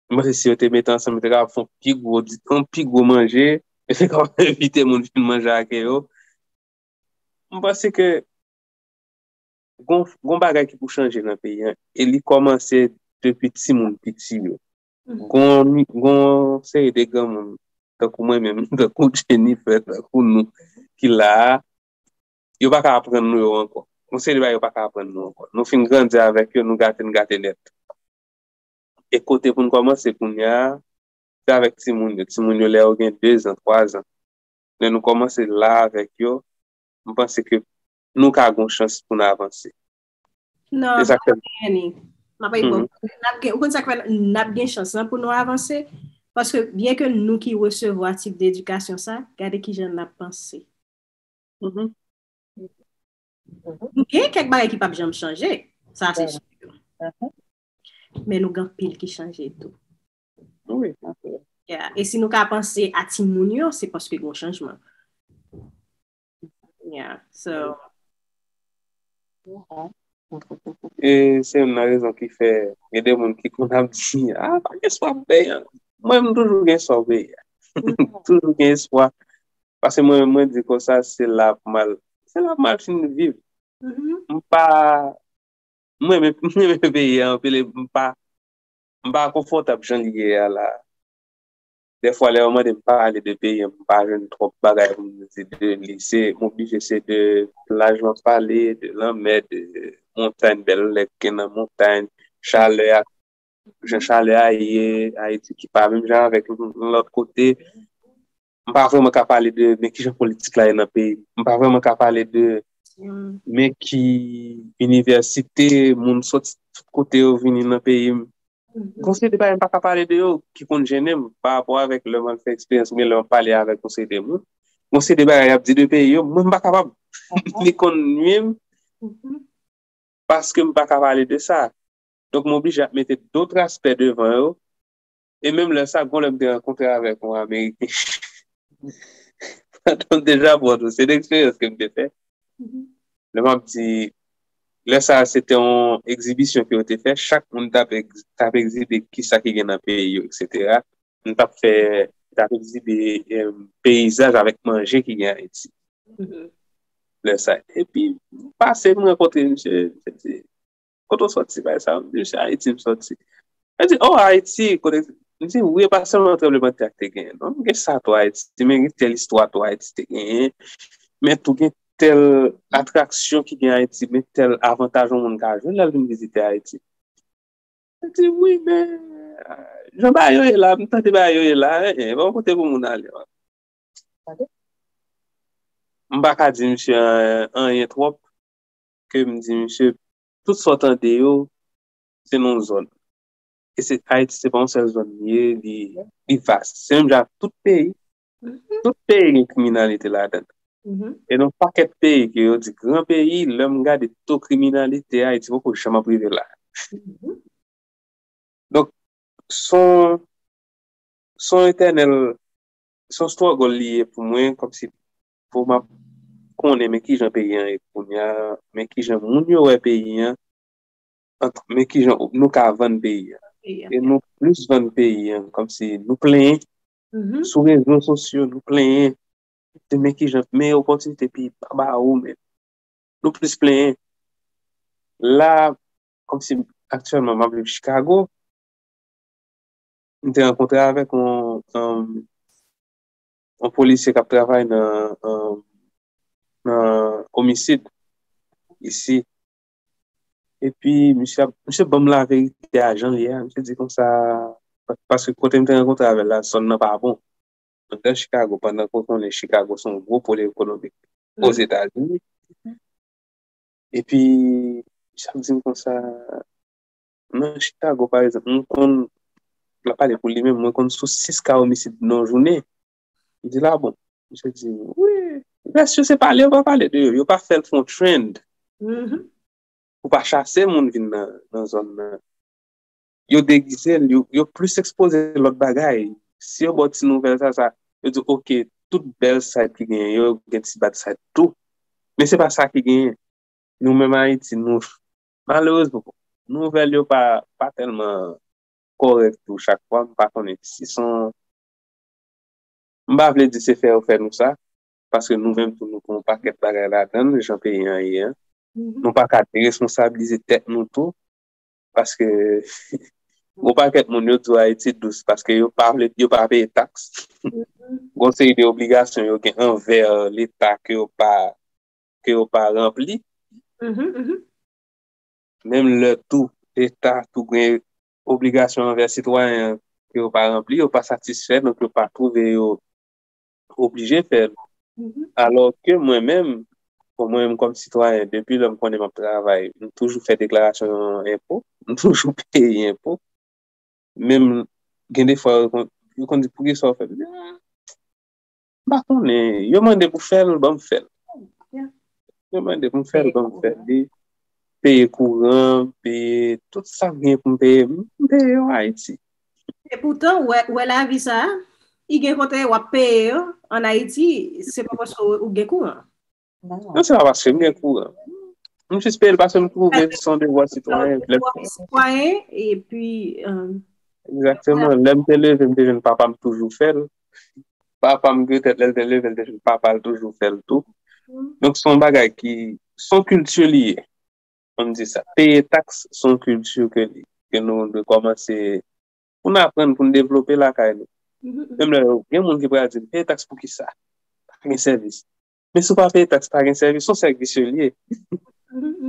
M panse si yo te mete ansanm, yo te kapab fè yon pi gwo, yon pi gwo manje, yo te kapab envite moun vin manje ak yo. M panse ke gon, gon bagay ki pou chanje nan peyi an, e li kòmanse depi timoun piti yo. Gon, gon seri de granmoun, tankou mwen menm, tankou Jennifer, tankou nou, ki la a, yo pa ka aprann nou yo ankò. Gon seri de bagay yo pa ka aprann nou ankò. Nou fin grandi avèk yo, nou gate, n gate nèt. E kote pou n kòmanse kounye a, se avèk timoun yo. Timoun yo, lè yo gen de zan, twa zan, lè nou kòmanse la avèk yo, m panse ke nou ka gen chans pou n avanse. Non, e sa k fè m, M ap bay bon. N ap gen, ou konn sa k fè n ap gen chans lan pou nou avanse? Paske byen ke nou ki resevwa tip de edikasyon sa, gade kijan n ap panse. Nou gen kèk bagay ki p ap janm chanje, sa se si. Men nou gen anpil ki chanje tou. Yeah. E si nou ka panse a timoun yo, se paske gen chanjman. Yeah, so. E se youn nan rezon ki fè gen de moun ki konn ap di, ah, pa gen espwa pou peyi a. Mwen, m toujou gen espwa pou peyi a. Toujou gen espwa. Paske mwen, mwen di konsa, se la pou m al, se la pou m al fin viv. M pa, mwen, mwen, mwen renmen peyi a anpil, e m pa, m pa konfòtab jan li ye a la. Dèfwa, lè yo mande m pale de peyi an, m pa jwenn twòp bagay pou m di de li. Se, m oblije se de plaj m ap pale, de lanmè, de montany, bèl lè k gen nan montany, chalè a, jan chalè a ye Ayiti ki pa menm jan avèk lòt kote. M pa vrèman ka pale de men kijan politik la ye nan peyi m. M pa vrèman ka pale de men ki inivèsite moun soti tout kote yo vini nan peyi m. Gon seri de bagay m pa ka pale de yo ki konn jennen m pa rapò avèk lè m al fè eksperyans oubyen lè m ap pale avèk gon seri de moun. Gon seri de bagay y ap di de peyi yo, mwen m pa kapab. Li konn nwi m paske m pa ka pale de sa. Donk, m oblije ap mete dòt aspè devan yo. E menm lè sa, gon lè m te rankontre avèk yon Ameriken. Pandan m te Japon tou, se de eksperyans ke m te fè. Lè m ap di, lè sa a, se te yon egzibisyon ke yo te fè. Chak moun t ap egz- t ap egzibe kisa ki gen nan peyi yo, etsetera. M t ap fè, t ap egzibe em, peyizaj avèk manje ki gen Ayiti. Lè sa. Epi, m pase, m rankontre misye, misye di, kote w sòti, bagay sa? M di, se Ayiti m sòti. Li di, oh, Ayiti, kote? M di, wi, e pa sèlman tranblemanntè a k te genyen, non. Gen sa tou Ayiti, men gen tèl istwa tou Ayiti te genyen. Men tou gen tèl atraksyon ki gen Ayiti, men tèl avantaj yon moun ka jwenn lè l vin vizite Ayiti. Li di, wi, men jan bagay yo ye la, m tande bagay yo ye la, en, en, pa yon kote pou moun ale. M pa ka di misye anyen twòp, ke m di misye, tout sa w tande yo, se nan yon zòn. E se Ayiti, se pa yon sèl zòn li ye, li, li vas. Se menm jan ak tout peyi. Tout peyi gen kriminalite ladan l. E nan yon pakèt peyi ke yo di gran peyi, lè m gade to kriminalite, Ayiti poko janm ap rive la. Donk, se yon, se yon etènèl, se yon struggle li ye pou mwen, kòmsi pou m ap konnen men kijan peyi an ye kounye a, men kijan moun yo wè peyi an, ant, men kijan nou ka vann peyi an. E nou plis vann peyi an, kòmsi nou plenyen sou rezo sosyo, nou plenyen de men kijan, men opòtinite peyi pa ba ou, men nou plis plenyen. La, kòmsi aktyèlman m ap viv Chicago, m te rankontre avèk yon, yon, yon polisye k ap travay nan, nan omisid isi. Epi, misye, misye ban m laverite a jan l ye a. Misye di konsa, paske kote m te rankontre avè l la, zòn nan pa bon. Anndan Chicago, pandan ke w konnen Chicago se yon gwo pòl ekonomik Ozetazini. Epi, misye ap di m konsa, nan Chicago, pa egzanp, mwen konn, l ap pale pou li menm, mwen konn sou sis ka omisid nan yon jounen. M di l a bon. Misye di, wi, rès yo se pale, yo pa pale de yo. Yo pa fè l fè yon trend pou pa chase moun vin nan, nan zòn nan. Yo degize l, yo, yo plis ekspoze lòt bagay. Si yo ba w ti nouvèl sa, sa, yo di, oke, tout bèl site ki genyen yo, gen ti bad site tou. Men se pa sa ki genyen. Nou menm Ayiti, nou, malerezman, nouvèl yo pa, pa tèlman kòrèk tou chak fwa. M pa konnen si se yon, m pa vle di se fè yo fè nou sa, paske nou menm tou, nou gen yon pakèt bagay ladan l, jan peyi an ye an. Nou pa ka deresponsabilize tèt nou tou, paske yon pakèt moun yo di w Ayiti dous, paske yo pa vle, yo pa peye taks. Gon seri de obligasyon yo gen anvè Leta ke yo pa, ke yo pa ranpli. Menm lè tou, Leta tou gen obligasyon anvè sitwayen an ke yo pa ranpli, yo pa satisfè, donk yo pa twouve yo oblije fè l. Alò ke mwen menm, Bon, mwen menm kòm sitwayen, depi lè m konnen m ap travay, m toujou fè deklarasyon enpo, m toujou peye enpo. Menm gen de fwa, yo konn, yo konn di, "Poukisa w fè l?" M di, "Ah, m pa konnen." Yo mande pou fè l, ban m fè l. Yo mande pou m fè l, ban m fè l. Peye kouran, peye tout sa m gen pou m peye, m peye yo Ayiti. E poutan, wè, wè lavi sa, i gen kote w ap peye yo an Ayiti, se pa paske ou gen kouran. Non, se pa paske m gen kouran. M jis peye l paske m twouve se yon devwa sitwayen. Lè m... Sitwayen, epi... Egzakteman. Lè m te leve, m te jwenn papa m toujou fè l. Papa m, petèt, lè l te leve, l te jwenn papa l toujou fè l tou. Donk, se yon bagay ki, se yon kilti li ye. Ann di sa. Peye taks, se yon kilti ke li, ke nou dwe kòmanse pou n aprann, pou n devlope lakay nou. Menm lè gen moun ki pral di, "Peye taks pou ki sa? Pa gen sèvis." Men si w pa peye taks, pa gen sèvis, se yon sèk visye li ye.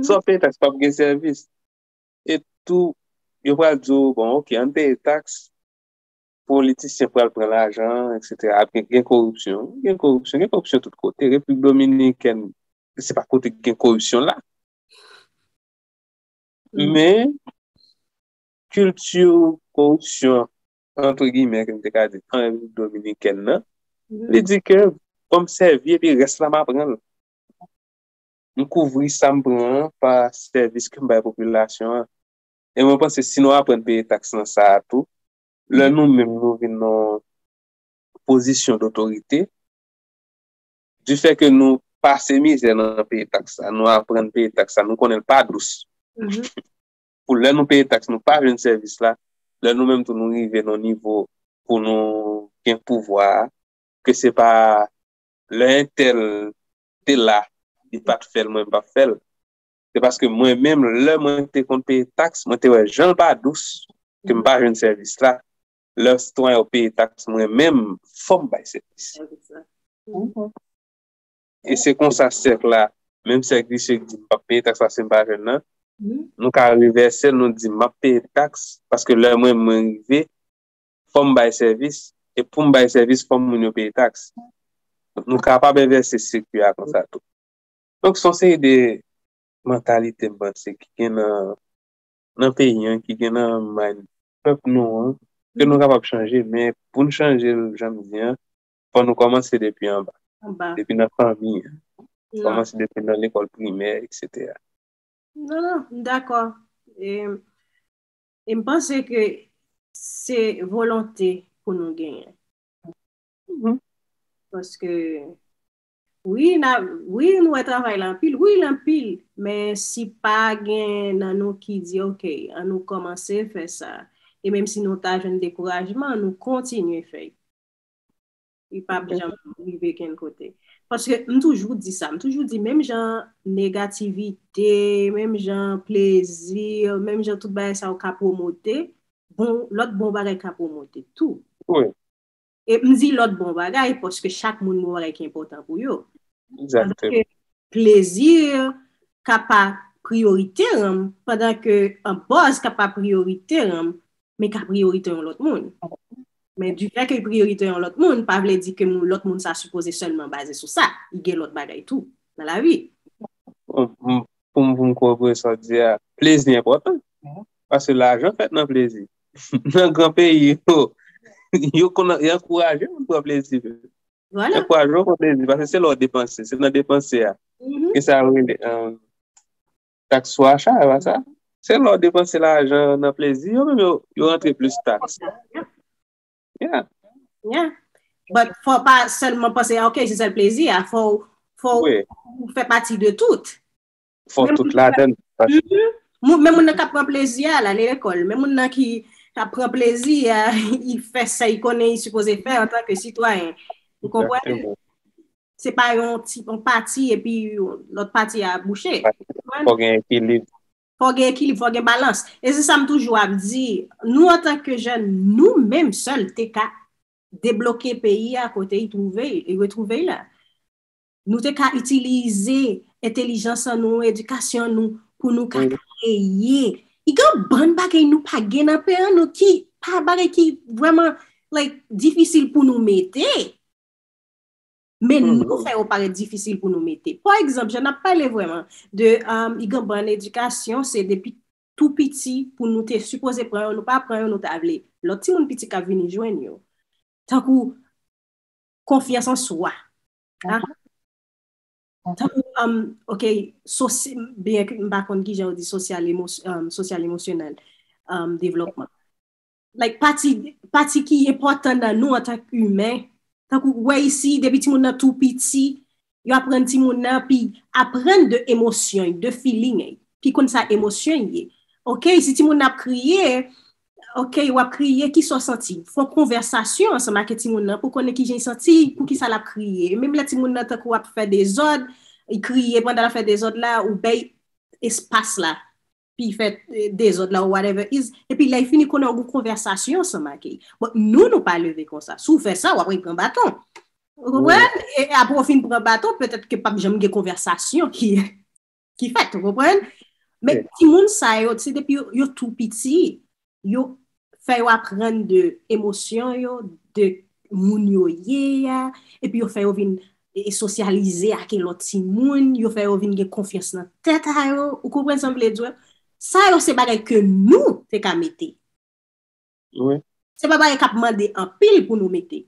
Si w ap peye taks, p ap gen sèvis. E tou, yo pral di w, "Bon, oke, ann peye taks, politisyen pral pran lajan, etsetera." Ap gen, gen koripsyon. Gen koripsyon, gen koripsyon tout kote. Repiblik Dominikèn, se pa kote ki gen koripsyon la. Men, kilti koripsyon, antre gimè, ke m te ka di, an Repiblik Dominikèn nan, li di ke, "Bon, m sèvi epi rès la, m a pran l. M kouvri sa m pran an pa sèvis ke m bay popilasyon an." E mwen panse si nou aprann peye taks nan sa a tou, lè nou menm nou vin nan pozisyon dotorite, difè ke nou pase mizè nan peye taks la, nou aprann peye taks la, nou konnen l pa dous. Pou lè nou peye taks, nou pa jwenn sèvis la, lè nou menm tou nou rive nan nivo pou nou gen pouvwa a, ke se pa lè entèl te la, li pa t fè l, mwen m p ap fè l. Se paske mwen menm, lè mwen te konn peye taks, mwen te wè jan l pa dous, ke m pa jwenn sèvis la. Lè sitwayen yo peye taks, mwen menm, fò m bay sèvis. E se konsa sèk la, menm sèk visye ki di, "M p ap peye taks paske m pa jwenn nan," nou ka revèse l, nou di, "M ap peye taks paske lè mwen, mwen rive, fò m bay sèvis, e pou m bay sèvis, fò moun yo peye taks." Nou kapab envèse sikwi a konsa tou. Donk, se yon seri de mantalite, m panse, ki gen nan, nan peyi an, ki gen nan mind pèp nou an, ke nou kapab chanje, men pou n chanje l, jan m di an, fò nou kòmanse depi anba, depi nan fanmi an, kòmanse depi nan lekòl primè, etsetera. Non, non, m dakò. E, e m panse ke se volonte pou nou genyen. Paske, wi, na, wi, nou wè travay la anpil, wi, l anpil, men si pa gen nan nou ki di, "Oke, an nou kòmanse fè sa," e menm si nou ta jwenn dekourajman, nou kontinye fè l. Li p ap janm rive kenn kote. Paske m toujou di sa, m toujou di, menm jan negativite, menm jan plezi, menm jan tout bagay sa yo ka pwomote, bon, lòt bon bagay ka pwomote tou. E m di lòt bon bagay, paske chak moun gen yon bagay ki enpòtan pou yo. Pandan ke plezi ka pa priyorite an m, pandan ke an buzz ka pa priyorite an m, men ka priyorite yon lòt moun. Men difè ke priyorite yon lòt moun, pa vle di ke moun, lòt moun sa sipoze sèlman baze sou sa. Li gen lòt bagay tou nan lavi. Pou m, pou m, pou m korobore sa w di a, plezi enpòtan. Paske lajan fèt nan plezi. Nan gran peyi yo, yo konn, yo ankouraje moun pran plezi. Enkouraje w pran plezi, paske se lè w depanse, se nan depanse a. Ki sa yo rele, taks sou acha, e pa sa? Se lè w depanse lajan nan plezi, yo menm yo, yo rantre plis taks. Yeah. Yeah. But fò pa sèlman panse, "Ok, se sèl plezi a." Fò, fò ou fè pati de tout. Fò tout ladan. Men moun nan k ap pran plezi a, l ale lekòl. Men moun nan ki ap pran plezi a, li fè sa li konnen li sipoze fè antanke sitwayen. Ou konprann? Se pa yon ti, yon pati epi lòt pati a bouche. Fò gen ekilib. Fò gen ekilib, fò gen balans. E se sa m toujou ap di. Nou, antanke jèn, nou menm sèl te ka debloke peyi a kote li twouve, li retwouve l la. Nou te ka itilize entelijans an nou, edikasyon nou, pou nou ka kreye. Li gen yon bann bagay nou pa gen nan peyi an nou ki pa bagay ki vrèman, like, difisil pou nou mete. Men nou fè yo parèt difisil pou nou mete. Pa egzanp, jan n ap pale vrèman de um, iganban an edikasyon, se depi tou piti pou nou te sipoze pran yo, nou pa pran yo, nou ta vle. Lòt timoun piti k ap vini jwenn yo. Tankou konfyans an swa. Tankou, um, ok, sosi, byen ke m pa konn ki jan yo di sosyal, emos, um, sosyal emosyonèl, um, devlòpman. Like, pati, pati ki enpòtan nan nou antank imen, tankou, wè isi, depi timoun nan tou piti, yo aprann timoun nan, pi aprann de emosyon, de feeling, pi konn sa emosyon ye. Ok, si timoun nan ap kriye, ok, w ap kriye, kisa w santi? Fè yon konvèsasyon ansanm ak timoun nan pou konnen kijan l santi, poukisa l ap kriye. Menm lè timoun nan tankou ap fè dezòd, li kriye pandan l ap fè dezòd la, ou bay espas la, pi fè eh, dezòd la, ou whatever is, epi lè l fini konnen w gen konvèsasyon ansanm ak li. Bon, nou, nou pa leve konsa. Si w fè sa, w ap pran baton. Ou konprann? E apre w fin pran baton, petèt ke p ap janm gen konvèsasyon ki ki fèt, ou konprann? Men timoun sa yo, se depi yo, yo tou piti, yo fè yo aprann de emosyon yo, de moun yo ye a, epi yo fè yo vin e, e sosyalize ak lòt timoun, yo fè yo vin gen konfyans nan tèt a yo, ou konprann sa m vle di w? Sa yo se bagay ke nou te ka mete. Wi. Se pa bagay k ap mande anpil pou nou mete.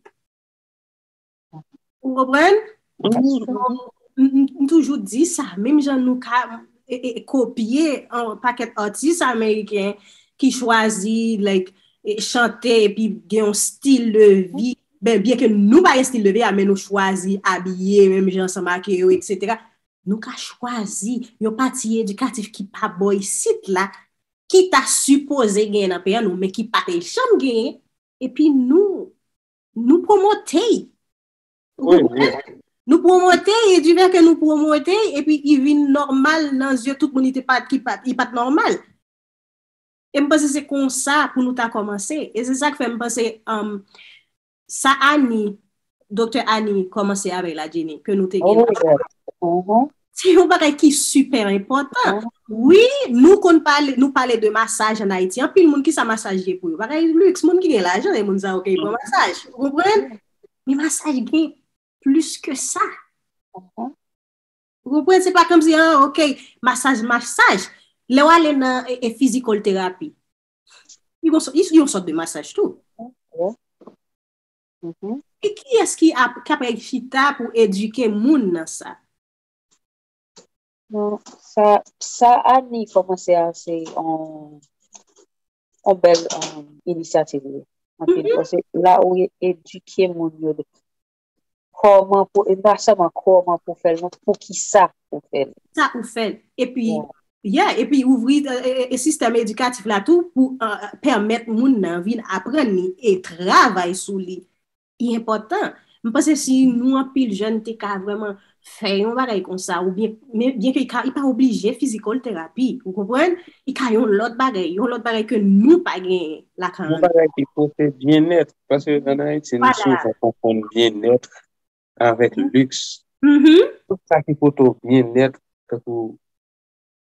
Ou konprann? M toujou di sa, menm jan nou ka e, e, kopye yon pakèt atis ameriken ki chwazi like, e, chante epi gen yon stil de vi, ben, byen ke nou pa gen stil de vi a, men nou chwazi abiye menm jan ansanm ak yo, etsetera. Nou ka chwazi yon pati edikatif ki pa bò isit la, ki ta sipoze genyen nan peyi an nou, men ki pa te janm genyen, epi nou, nou pwomote l. Ou konprann? Nou pwomote l, e divè ke nou pwomote l, epi li vin nòmal nan zye tout moun, li te pa t, ki pa t, li pa t nòmal. E m panse se konsa pou nou ta kòmanse. E se sa k fè m panse um, sa Annie, Doktè Annie kòmanse avè l la, Jenny, ke nou te gen la. Se yon bagay ki sipè enpòtan. Wi, nou konn pale, nou pale de masaj an Ayiti. Anpil moun, kisa masaj ye pou yo? Bagay liks, moun ki gen lajan, e moun sa yo ki pran masaj. Ou konprann? Men masaj gen plis ke sa. Ou konprann? Se pa kòmsi, ah, ok, masaj, masaj. Lè w ale nan e, e, physical therapy, li gon sò- li- li yon sòt de masaj tou. E kiyès ki ap, k ap chita pou edike moun nan sa? Non, sa, sa Annie kòmanse a, se yon, yon bèl um, inisyativ li. Anpil. Paske la ou edike moun yo de kòman pou, e pa sèlman kòman pou fè l, men poukisa pou fè l. Sa ou fè l. Epi, yeah, epi ouvri e, e, e sistèm edikatif la tou pou uh, pèmèt moun nan vin aprann li e travay sou li. Li enpòtan. M panse si nou anpil jèn te ka vrèman fè yon bagay konsa, oubyen, men byen ke li pa oblije physical therapy, ou konprann? Li ka yon lòt bagay, yon lòt bagay ke nou pa genyen lakay an nou. Yon bagay ki pote byennèt, paske an Ayiti nou souvan konfonn byennèt avèk liks. Tout sa ki pote w byennèt, tankou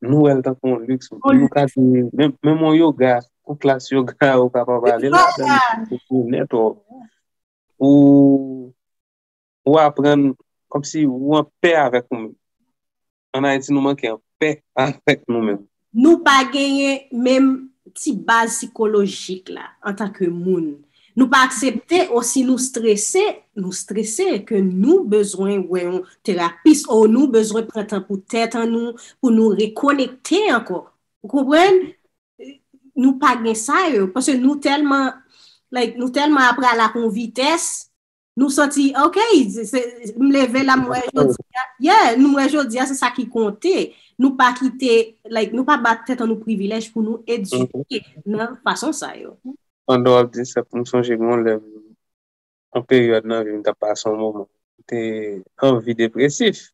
nou wè l tankou yon liks. Nou ka di, menm yon yoga, yon klas yoga, ou kapab ale ladan li, se byennèt ou. ou ou aprann kòmsi ou anpè avèk ou menm. An Ayiti nou manke anpè avèk nou menm. Nou pa genyen menm ti baz sikolojik la antanke moun. Nou pa aksepte osi nou strese, nou strese ke nou bezwen wè yon terapis ou nou bezwen pran tan pou tèt an nou, pou nou rekonekte ankò. Ou konprann? Nou pa gen sa yo, paske nou tèlman like, nou tèlman ap pral ak yon vitès, nou santi, ok, m leve la, m wè jodi a, yeah, nou wè jodi a, se sa ki konte. Nou pa kite, like, nou pa bat tèt an nou privilèj pou nou edike nan fason sa yo. Pandan w ap di sa, m sonje gen yon lè, yon peryòd nan vi m, m t ap pase yon moman, m te anvi depresif.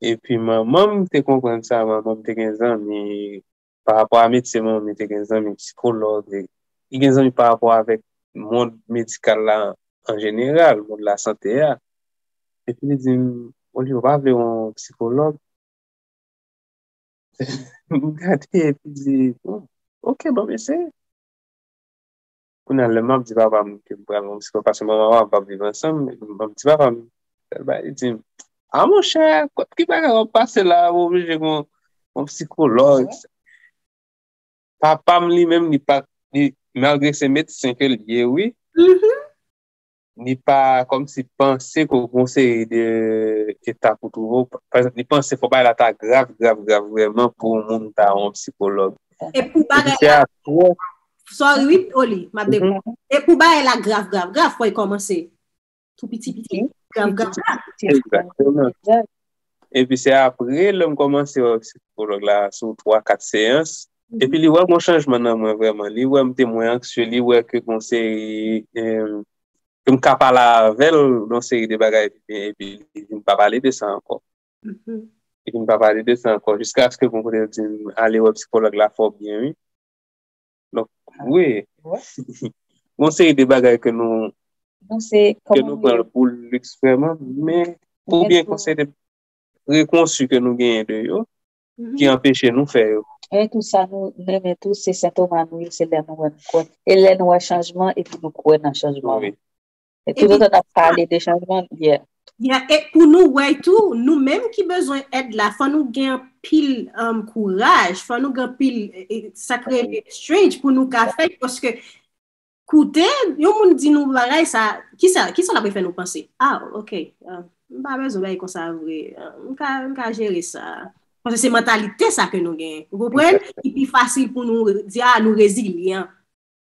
Epi manman m te konprann sa, manman m te gen zanmi, pa rapò a metye manman m, li te gen zanmi sikològ, li gen zanmi pa rapò avèk mond medikal la an jeneral, mond lasante a. Epi li di m, Olivier, ou pa vle wè yon sikològ? M gade epi di, bon, ok, ban m eseye. Kounye a, lè m ap di papa m ke m pral wè yon sikològ, paske manman papa m p ap viv ansanm, m ap di papa m, Sèl bagay li di m, a monchè, ki bagay w ap pase la, ou oblije gen yon sikològ. Papa m li menm, li pa, li, malgre se medsen ke l ye, wi, li pa kòmsi panse ke w gen yon seri de etap ou twouve w. Pa egzanp, li panse fò bagay la ta grav, grav, grav vrèman pou yon moun ta wè yon sikològ. E pou bagay la, sorry, wi, Oli, m ap dekouraje. E pou bagay la grav, grav, grav, fò l kòmanse tou piti, piti, grav, grav, grav. Egzakteman. Epi se apre lè m kòmanse wè sikològ la sou twa, kat seyans. Epi li wè yon chanjman nan mwen vrèman. Li wè m te mwen anksye, li wè ke gon seri, ke m ka pale avè l yon seri de bagay, epi li di m pa pale de sa ankò. Li di m pa pale de sa ankò, jiskaske gon kote l di m ale wè sikològ la fò byen, wi. Donk, wi. Gon seri de bagay ke nou, ke nou pran pou liks vrèman, men oubyen konsèy de prekonsi ke nou genyen de yo ki anpeche nou fè yo. E tou sa nou renmen tou se sentoma nou yo, se lè nou wè nou kwè. E lè nou wè chanjman epi nou kwè nan chanjman. E toutotan n ap pale de chanjman, yeah. Yeah, e pou nou wè tou, nou menm ki bezwen èd la, fò nou gen anpil um, kouraj, fò nou gen anpil sa k rele strange pou nou ka fè, paske koute, yon moun di nou bagay sa, kisa, kisa l ap fè nou panse? Ah, ok, uh, m pa bezwen bagay konsa vre, uh, m ka, m ka jere sa. Paske se mantalite sa ke nou gen, ou konprann? Ki pi fasil pou nou di, ah, nou rezilyan.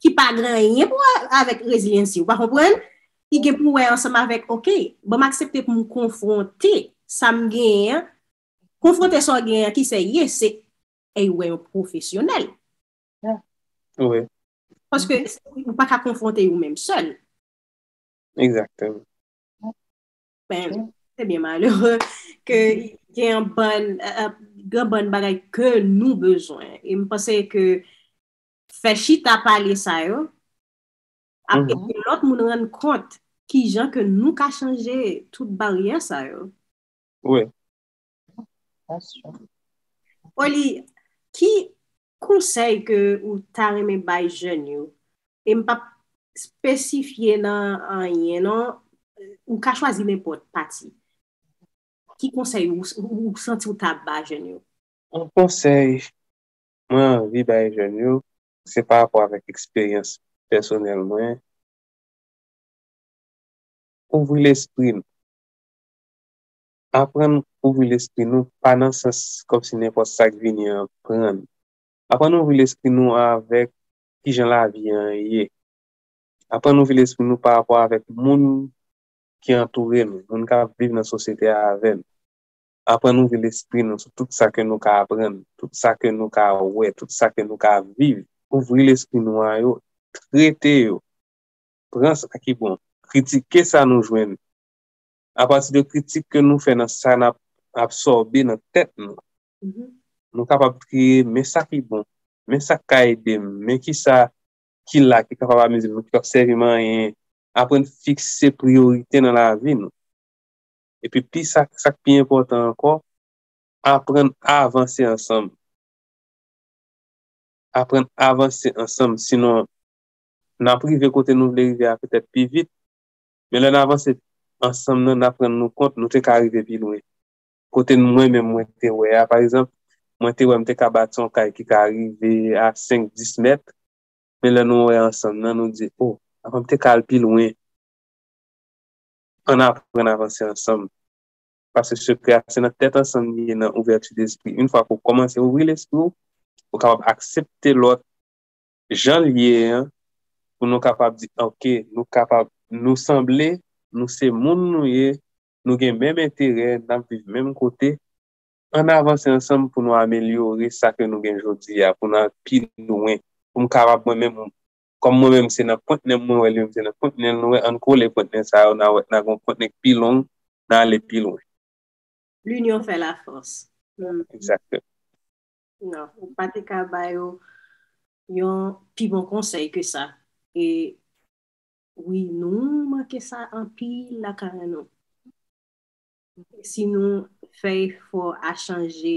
Ki pa gen anyen pou wè avèk rezilyansi, ou pa konprann? Ki gen pou wè ansanm avèk, ok, bon, m aksepte pou m konfwonte sa m genyen an, konfwonte sa w genyen an, ki se ye, se e wè yon pwofesyonèl. Wi. Paske ou pa ka konfwonte ou menm sèl. Egzakteman. Men, se byen malere ke gen yon bann, gen bann bagay ke nou bezwen. E m panse ke fè chita pale sa yo ap ede lòt moun rann kont kijan ke nou ka chanje tout baryè sa yo. Wi. Oli, ki konsèy ke ou ta renmen bay jèn yo? E m p ap espesifye nan anyen non, ou ka chwazi nenpòt pati. Ki konsèy ou, ou, ou santi ou ta ba jèn yo? Yon konsèy mwen anvi bay jèn yo, se pa rapò avèk eksperyans pèsonèl mwen. Ouvri lespri nou. Aprann ouvri lespri nou, pa nan sans kòmsi nenpòt sa k vini an pran n. Aprann ouvri lespri nou avèk kijan lavi an ye. Aprann ouvri lespri nou pa rapò avèk moun ki antoure nou, moun k ap viv nan sosyete a avè n. Aprann ouvri lespri nou sou tout sa ke nou ka aprann, tout sa ke nou ka wè, tout sa ke nou ka viv. Ouvri lespri nou a yo, trete yo. Pran sa ki bon, kritike sa nou jwenn. Apati de kritik ke nou fè nan sa n ap absòbe nan tèt nou, nou kapab kriye, men sa ki bon, men sa k ka ede m, men kisa ki la, ki kapab amize m, ki p ap sèvi m anyen. Aprann fikse priyorite nan lavi nou. Epi pi sa, sa k pi enpòtan ankò, aprann avanse ansanm. Aprann avanse ansanm, sinon n ap rive kote nou vle rive a petèt pi vit, men lè n avanse ansanm nan, n ap rann nou kont nou te ka rive pi lwen. Kote mwen menm mwen te wè a, pa egzanp, mwen te wè m te ka bati yon kay ki ka rive a senk, dis mèt, men lè nou wè ansanm nan, nou di, o, avan m te ka al pi lwen. Ann aprann avanse ansanm. Paske sekrè a se nan tèt ansanm li ye, nan ouvèti despri. Yon fwa ke w kòmanse ouvri lespri w, ou kapab aksepte lòt jan l ye an, pou nou kapab di, ok, nou kapab, nou sanble, nou se moun nou ye, nou gen menm enterè, n ap viv menm kote, ann avanse ansanm pou nou amelyore sa ke nou gen jodi a, pou nou al pi lwen, pou m kapab mwen menm, kòm mwen menm se nan pwent nen mwen wè li menm se nan pwent nen l nou wè, ann kole pwent nen sa yo, n a wè, n a gen yon pwent nen k pi long, n a ale pi lwen. L'union fait la force. Egzakteman. Non, ou pa te ka ba yo yon pi bon konsèy ke sa. E wi, nou manke sa anpil lakay nou. Si nou fè efò a chanje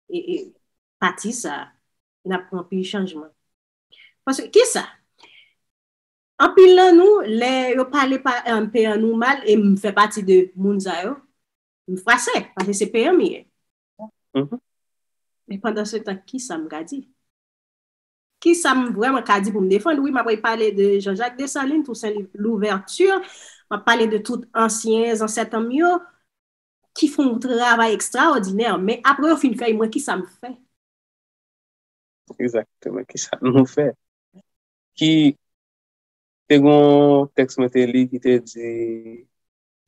e, e pati sa, n ap pran anpil chanjman. Paske, kisa? Anpil nan nou, lè yo pale pa, um, peyan nou mal, e m fè pati de moun sa yo, m frase, paske se peyan m ye. Mhm. Men pandan se tan, ki sa m ka di? Ki sa m vrèman ka di pou m defann? Wi, m ap pale de Jean-Jacques Dessalines, Toussaint Louverture, m ap pale de tout ansyen zansèt an m yo, ki fè yon travay ekstraòdinè, men apre yo fin fè, mwen, ki sa m fè? Egzakteman. Ki sa nou fè? Ki te gen yon tèks mwen te li ki te di,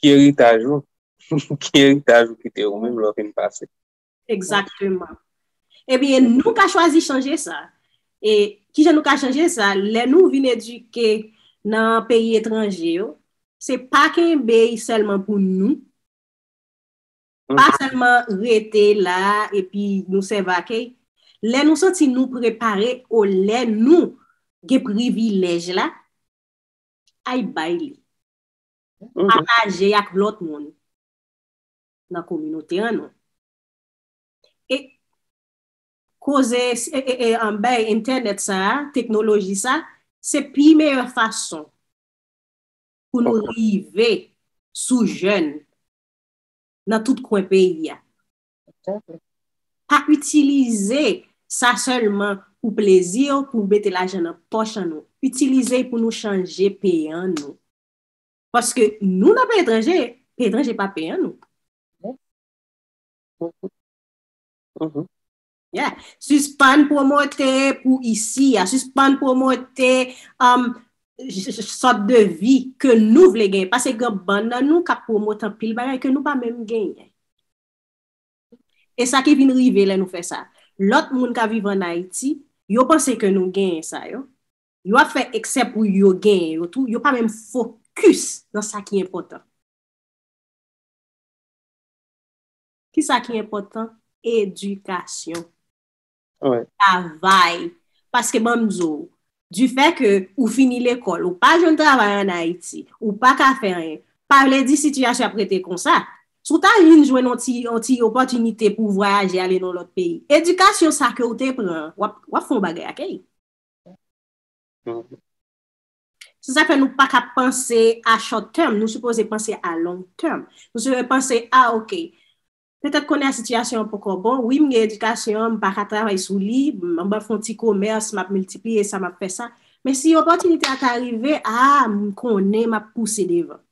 ki eritaj ou? Ki eritaj ou kite ou menm lè w fin pase? Egzakteman. Ebyen, nou ka chwazi chanje sa. E kijan nou ka chanje sa? Lè nou vin edike nan peyi etranje yo, se pa kenbe y sèlman pou nou, pa sèlman rete la epi nou sèvi akèy. Lè nou santi nou prepare, o lè nou gen privilèj la, ay bay li. Pataje ak lòt moun nan kominote an nou. E koze, e, e, e, an bay entènèt sa, teknoloji sa, se pi meyè fason pou nou rive sou jèn nan tout kwen peyi a. Pa itilize sa sèlman pou plezi, pou mete lajan nan pòch an nou. Itilize pou nou chanje peyi an nou. Paske nou nan peyi etranje, peyi etranje pa peyi an nou. Yeah. Sispann pwomote pou isi a, sispann pwomote um, sòt de vi ke nou vle genyen. Paske gen bann nan nou k ap pwomote anpil bagay ke nou pa menm genyen. E sa ki vin rive lè nou fè sa. Lòt moun k ap viv ann Ayiti, yo panse ke nou genyen sa yo. Yo ap fè eksè pou yo genyen yo tou. Yo pa menm fokis nan sa ki enpòtan. Ki sa ki enpòtan? Edikasyon. Travay. Paske ban m di w, du fait que ou fini lekòl, ou pa jwenn travay ann Ayiti, ou pa ka fè anyen, pa vle di sitiyasyon ap rete konsa. Si w ta vin jwenn yon ti, yon ti opòtinite pou vwayaje ale nan lòt peyi, edikasyon sa ke w te pran, w ap, w ap fè yon bagay ak li. Se sa k fè nou pa ka panse a short term, nou sipoze panse a long term. Nou sipoze panse a, oke, petèt kounye a sitiyasyon an poko bon, wi, m gen edikasyon, m pa ka travay sou li, m ap fè yon ti komès, m ap miltipliye sa, m ap fè sa. Men si opòtinite a ta rive, a, m konnen m ap pouse devan.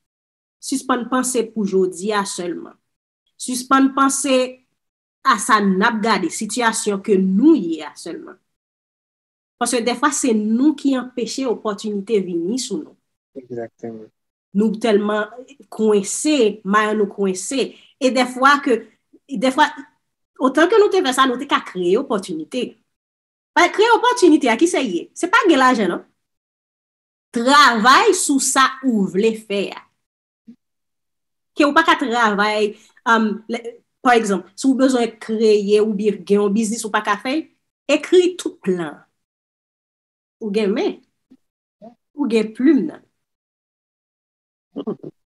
Sispann panse pou jodi a sèlman. Sispann panse a sa n ap gade, sitiyasyon ke nou ye a sèlman. Paske dèfwa se nou ki anpeche opòtinite vini sou nou. Egzakteman. Nou tèlman kwense, may nou kwense. E dèfwa ke, dèfwa, otan ke nou te fè sa, nou te ka kreye opòtinite. Paske kreye opòtinite a ki sa l ye? Se pa gen lajan non. Travay sou sa ou vle fè a. Ke ou pa ka travay, um, pa egzanp, si ou bezwen kreye oubyen gen yon biznis ou pa ka fè, ekri tout plan. Ou gen men, ou gen plim nan.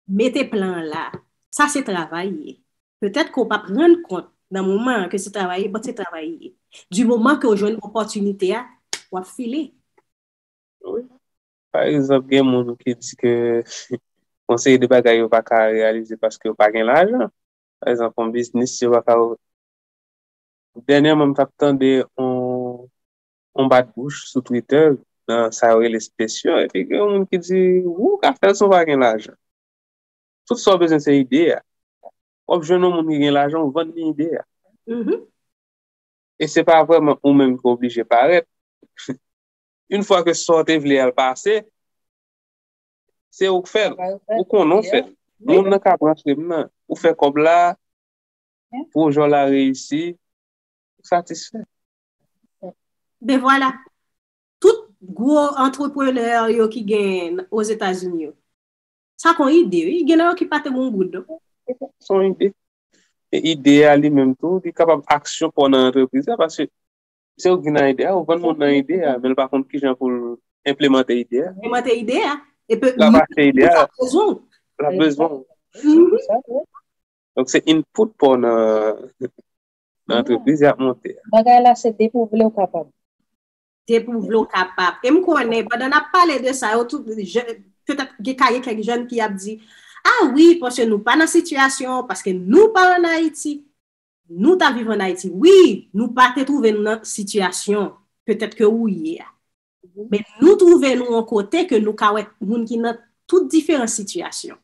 Mete plan an la. Sa se travay ye. Petèt ke ou p ap rann kont nan moman an ke se travay ye, but se travay ye. Du moman ke ou jwenn opòtinite a, w ap file. Wi. Pa egzanp, gen moun ki di ke yon seri de bagay yo pa ka reyalize paske yo pa gen lajan. Pa egzanp, yon biznis yo pa ka. Dènyèman, m t ap tande yon, yon bat bouch sou Twitter nan sa yo rele spesyo, epi gen yon moun ki di, ou ka fè l san w pa gen lajan. Tout sa w bezwen se ide a. W ap jwenn yon moun ki gen lajan, ou vann li ide a. E se pa vrèman ou menm ki oblije parèt. Yon fwa ke sa w te vle a l pase, se ou k fè l. Ou konnen w fè l. Moun nan ka pran frem nan. Ou fè kòb la, pwojè w la reyisi, ou satisfè. Ben vwala. Tout gwo antreprenè yo ki gen Ozetazini yo, sa k yon ide, wi. Gen nan yo ki pa te gen yon goud non. Se yon ide. E ide a li menm tou, li kapab aksyon pa w nan antrepriz la, paske se ou ki gen ide a, ou vann moun nan ide a, men l pa konn kijan pou l enplimante ide a. Enplimante ide a. Epi l ap achte ide a. L ap bezwen w. Donk se input pa w nan nan antrepriz y ap monte a. Bagay la se depi w vle w kapab. Depi w vle w kapab. E m konnen, pandan n ap pale de sa, yo tou, je, petèt gen ka gen kèk jèn ki ap di, a wi, paske nou pa nan sitiyasyon, paske nou pa ann Ayiti. Nou t ap viv ann Ayiti. Wi, nou pa te twouve nou nan sitiyasyon petèt ke ou ye a. Men nou twouve nou yon kote ke nou ka wè moun ki nan tout diferan sitiyasyon.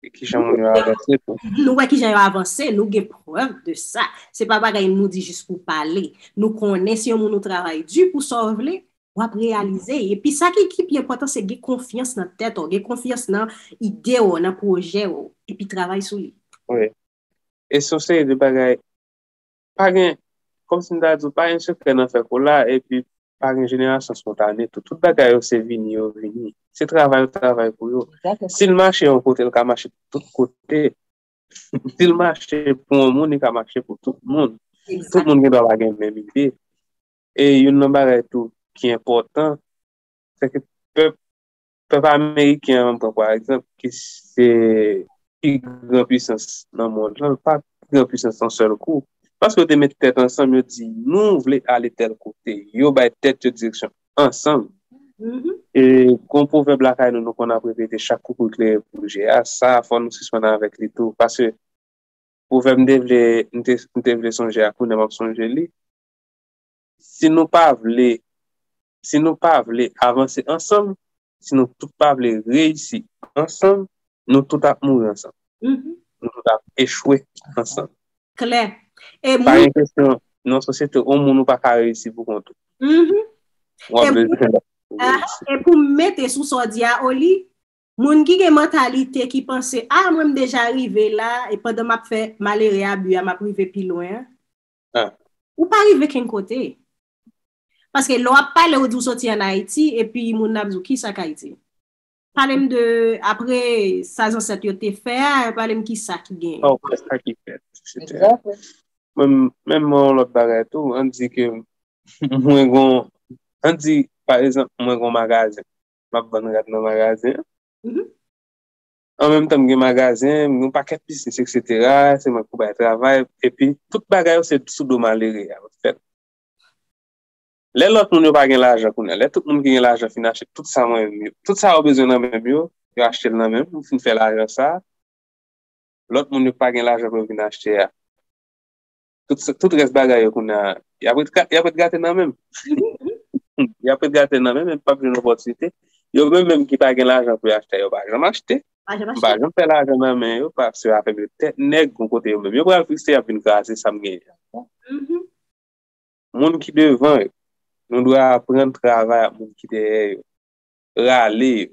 E kijan moun yo avanse tou. Nou wè kijan yo avanse, nou gen prèv de sa. Se pa bagay nou di jis pou pale. Nou konnen si yon moun ou travay di pou sa w vle, w ap reyalize. Epi sa ki, ki pi enpòtan, se gen konfyans nan tèt ou, gen konfyans nan ide w, nan pwojè w, epi travay sou li. Wi. E se yon seri de bagay, pa gen, kòmsi m ta di w, pa gen sekrè nan fè kola, epi pa gen jenerasyon spontane tou. Tout bagay yo se vini, yo vini. Se travay, yo travay pou yo. Si l mache yon kote, l ka mache tout kote. Si l mache pou yon moun, li ka mache pou tout moun. Tout moun gen dwa pa gen menm ide. E youn nan bagay tou ki enpòtan, se ke pèp, pèp ameriken an, m pran pa egzanp, ki se pi gran pwisans nan mond lan, pa pi gran pwisans yon sèl kou. Paske yo te met tèt ansanm, yo di, nou vle ale tèl kote. Yo bay tèt yo direksyon ansanm. E gon pwovèb lakay nou, nou konn ap repete chak kou pou klere pou je a, sa fò nou sispann avèk li tou. Paske pwovèb m te vle, m te, m te vle sonje a, kounye a m ap sonje li. Si nou pa vle, si nou pa vle avanse ansanm, si nou tout pa vle reyisi ansanm, nou tout ap mouri ansanm. Nou tout ap echwe ansanm. Klè. E pa gen kesyon nan sosyete, yon moun ou pa ka reyisi pou kont ou. W ap bezwen lòt pou reyisi. E pou m mete sou sa w di a, Oli, moun ki gen mantalite ki panse, a, mwen m deja rive la, e pandan m ap fè malere abi a, m ap rive pi lwen an. Ou pa rive kenn kote. Paske lè w ap pale, ou di w soti ann Ayiti, epi moun nan ap di w, kisa k Ayiti? Pale m de, apre sa zansèt yo te fè a, pale m kisa ki genyen. Oh, sa ki fèt. Exactly. Mwen, menm mwen, yon lòt bagay tou, ann di ke mwen gon, ann di, pa egzanp, mwen gon magazen. M ap vann rad nan magazen an. An menm tan, m gen magazen, m gen yon pakèt biznis, etsetera. Se mwen k pou bay travay. Epi, tout bagay yo, se sou do malere a yo fèt. Lè lòt moun yo pa gen lajan kounye a, lè tout moun ki gen lajan fin achte tout sa mwen menm yo, tout sa yo bezwen nan men m yo, yo achte l nan men m, m fin fè lajan sa a, lòt moun yo k pa gen lajan pou yo vin achte a, tout, tout rès bagay yo kounye a, y ap ret, y ap ret gate nan men m. Y ap ret gate nan men m, men p ap jwenn opòtinite. Yo menm menm ki pa gen lajan pou yo achte a, yo pa janm achte. M pa janm fè lajan nan men yo, paske afè m yo tèt nèg, gon kote yo menm yo pral fikse, y ap vin kraze sa m genyen an. Moun ki devan yo, nou dwe aprann travay ak moun ki dèyè yo. Rale yo.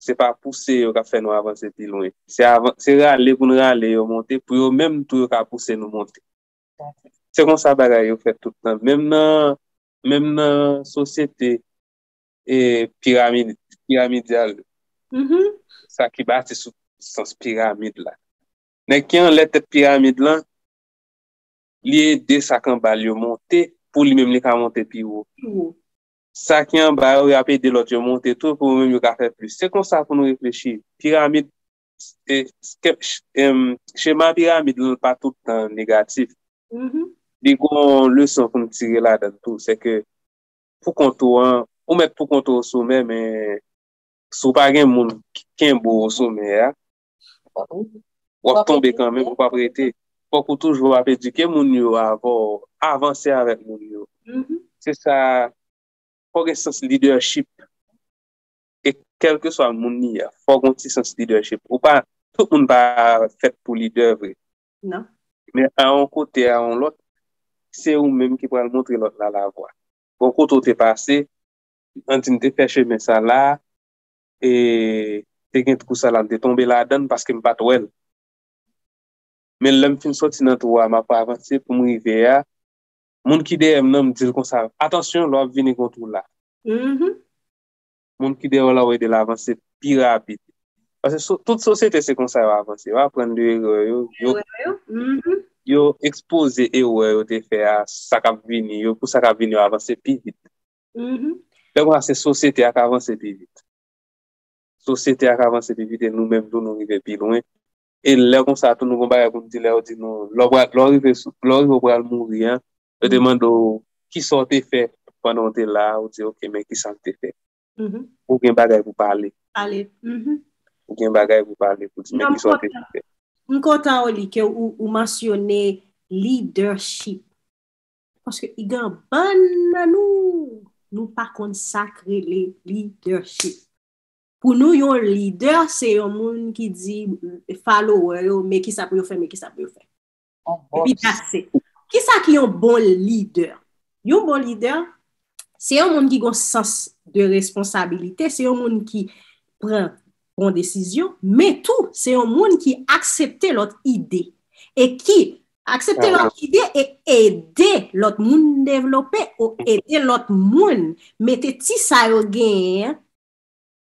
Se pa pouse yo k ap fè nou avanse pi lwen. Se avan, se rale pou n rale yo monte, pou yo menm tou yo ka pouse nou monte. Se konsa bagay yo fèt tout tan. Menm nan, menm nan sosyete e piramid, piramidyal, sa ki bati sou sans piramid la. Nèg ki anlè tèt piramid lan, li ede sa k anba l yo monte pou li menm li ka monte pi wo. Sa ki anba yo, y ap ede lòt yo monte tou pou yo menm yo ka fè plis. Se konsa pou nou reflechi. Piramid, e, chema piramid lan pa tout tan negatif. Li gon leson pou n tire ladan l tou. Se ke pou kont ou an, ou mèt pou kont ou somè, men si w pa gen moun ki kenbe w somè a, w ap tonbe kanmenm, ou p ap rete. Fòk ou toujou ap edike moun yo avè w, avanse avèk moun yo. Se sa, fòk gen sans lidèchip. E kèlkeswa moun li ye a, fòk gen ti sans lidèchip. Ou pa, tout moun pa fèt pou lidè vre. Men a yon kote, a yon lòt, se ou menm ki pral montre lòt la lavwa. Bon, kote w te pase, ann di m te fè chemen sa la, e te gen twou sa la, m te tonbe ladan l paske m pa t wè l. Men lè m fin sòti nan twou a, m ap avanse pou m rive a, moun ki dèyè m nan, m di l konsa, atansyon, lè w ap vini gen yon twou la. Moun ki dèyè w la, w ede l avanse pi rapid. Paske tout sosyete se konsa yo avanse. Yo aprann de erè yo. Yo ekspoze erè yo te fè a sa k ap vini yo, pou sa k ap vini yo avanse pi vit. Lè konsa se sosyete a k avanse pi vit. Sosyete a k avanse pi vit e nou menm tou nou rive pi lwen. E lè konsa tou nou gon bagay pou n di lè yo di nou, lè w rive, lè w rive w pral mouri an, yo te mande w kisa w te fè pandan w te la, ou di, "Ok, men ki sa m te fè?" Mhm. Ou gen bagay pou pale. Pale. Mhm. Ou gen bagay pou pale, pou di, "Men ki sa w te fè?" M kontan, Oli, ke ou, ou mansyone leadership. Paske i gen bann nan nou, nou pa konn sa k rele leadership. Pou nou, yon lidè, se yon moun ki di follower yo, men ki sa pou yo fè, men ki sa pou yo fè. Epi that's it. Kisa ki yon bon lidè? Yon bon lidè, se yon moun ki gen sans de responsabilite, se yon moun ki pran bon desizyon, men tou, se yon moun ki aksepte lòt ide. E ki aksepte lòt ide e ede lòt moun devlope, ou ede lòt moun mete ti sa yo genyen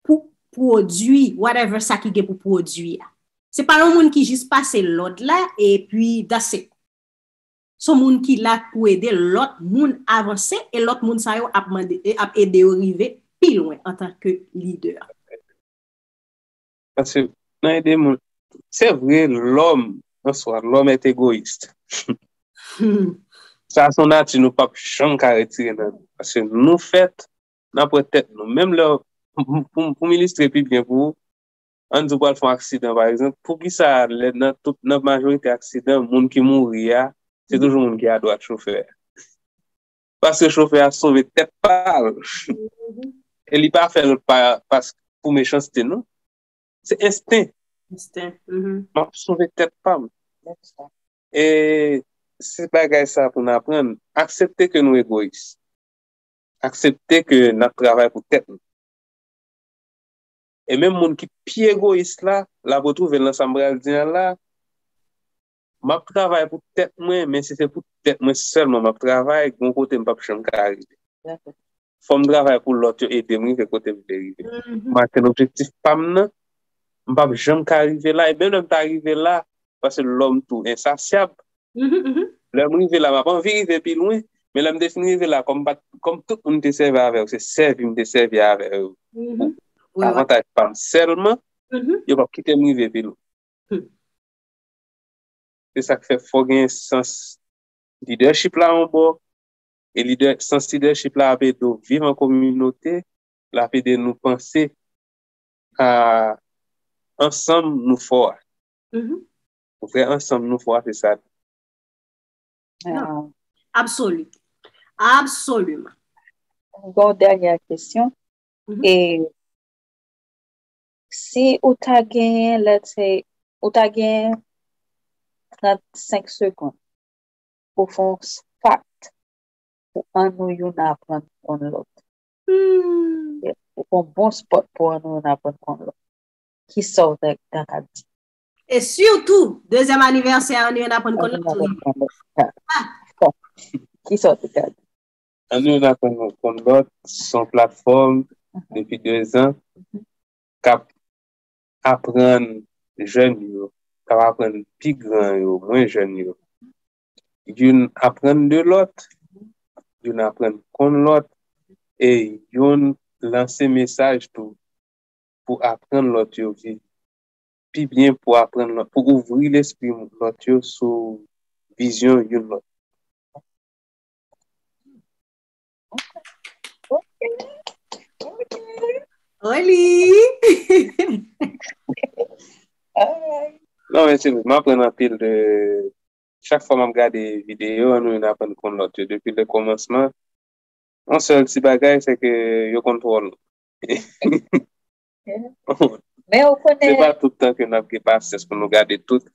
pou pwodui whatever sa ki gen pou pwodui a. Se pa yon moun ki jis pase lòd la epi that's it. Se yon moun ki la pou ede lòt moun avanse e lòt moun sa yo ap mande, e ap ede yo rive pi lwen antanke lidè. Paske nan ede moun, se vre, lòm an swa, lòm est égoïste. Sa se yon nati nou p ap janm ka retire nan nou. Paske nou fèt, n ap wè tèt nou. Menm lè, pou, pou, pou m ilistre pi byen pou ou, ann di w pral fè yon aksidan, pa egzanp, poukisa lè nan tout, nan majorite aksidan, moun ki mouri a, se toujou moun ki adwat chofè a? Paske chofè a sove tèt pa l. E li pa fè l pa, pas, pou mechanste, non. Se ensten. Ensten. Mhm. M ap sove tèt pa m. E se bagay sa pou n aprann. Aksepte ke nou egoyis. Aksepte ke n ap travay pou tèt nou. E menm moun ki pi egoyis la, l ap retwouve l nan sa m pral di a la. M ap travay pou tèt mwen, men si se pou tèt mwen sèlman m ap travay, gon kote m p ap janm ka rive. Fò m travay pou lòt yo ede m rive kote m vle rive. M atèn objektif pa m nan, m p ap janm ka rive la. E menm lè m ta rive la, paske lòm tou ensasyab. Lè m rive la, m ap anvi rive pi lwen, men lè m te fin rive la, kòm pa, kòm tout moun te sèvi avè yo, se sèvi m te sèvi avè yo pou avantaj pa m sèlman, yo p ap kite m rive pi lwen. Se sa k fè fò gen sans lidèchip la yon bò, e lidè, sans lidèchip la ap ede w viv an kominote, l ap ede nou panse a ansanm nou fò a. Ou fè ansanm nou fò a, se sa. Absoli. Absoliman. Bon, dènyè kesyon. E si ou ta genyen, let's say, ou ta genyen trannsenk segonn pou fè yon spot pou an nou youn aprann konn lòt. Ou fè yon bon spot pou an nou youn aprann konn lòt. Kisa w ta ka di? E sitou, dezyèm anivèsè an nou youn aprann konn lòt. Kisa w ta ka di? An nou youn aprann konn lòt, se yon platfòm depi dezan k ap aprann jèn yo, k ap aprann pi gran yo, mwen jèn yo. Youn aprann de lòt, youn aprann konn lòt, e youn lanse mesaj tou pou aprann lòt yo viv pi byen, pou aprann lòt, pou ouvri lespri lòt yo sou vizyon youn lòt. Oli! Non, men se vre, m aprann anpil de chak fwa m ap gade videyo, nou vin aprann konn lòt yo. Depi le kòmansman, yon sèl ti bagay, se ke yo konn twò long. Men ou konnen. Se pa tout tan ke n ap gen pasyans pou nou gade tout.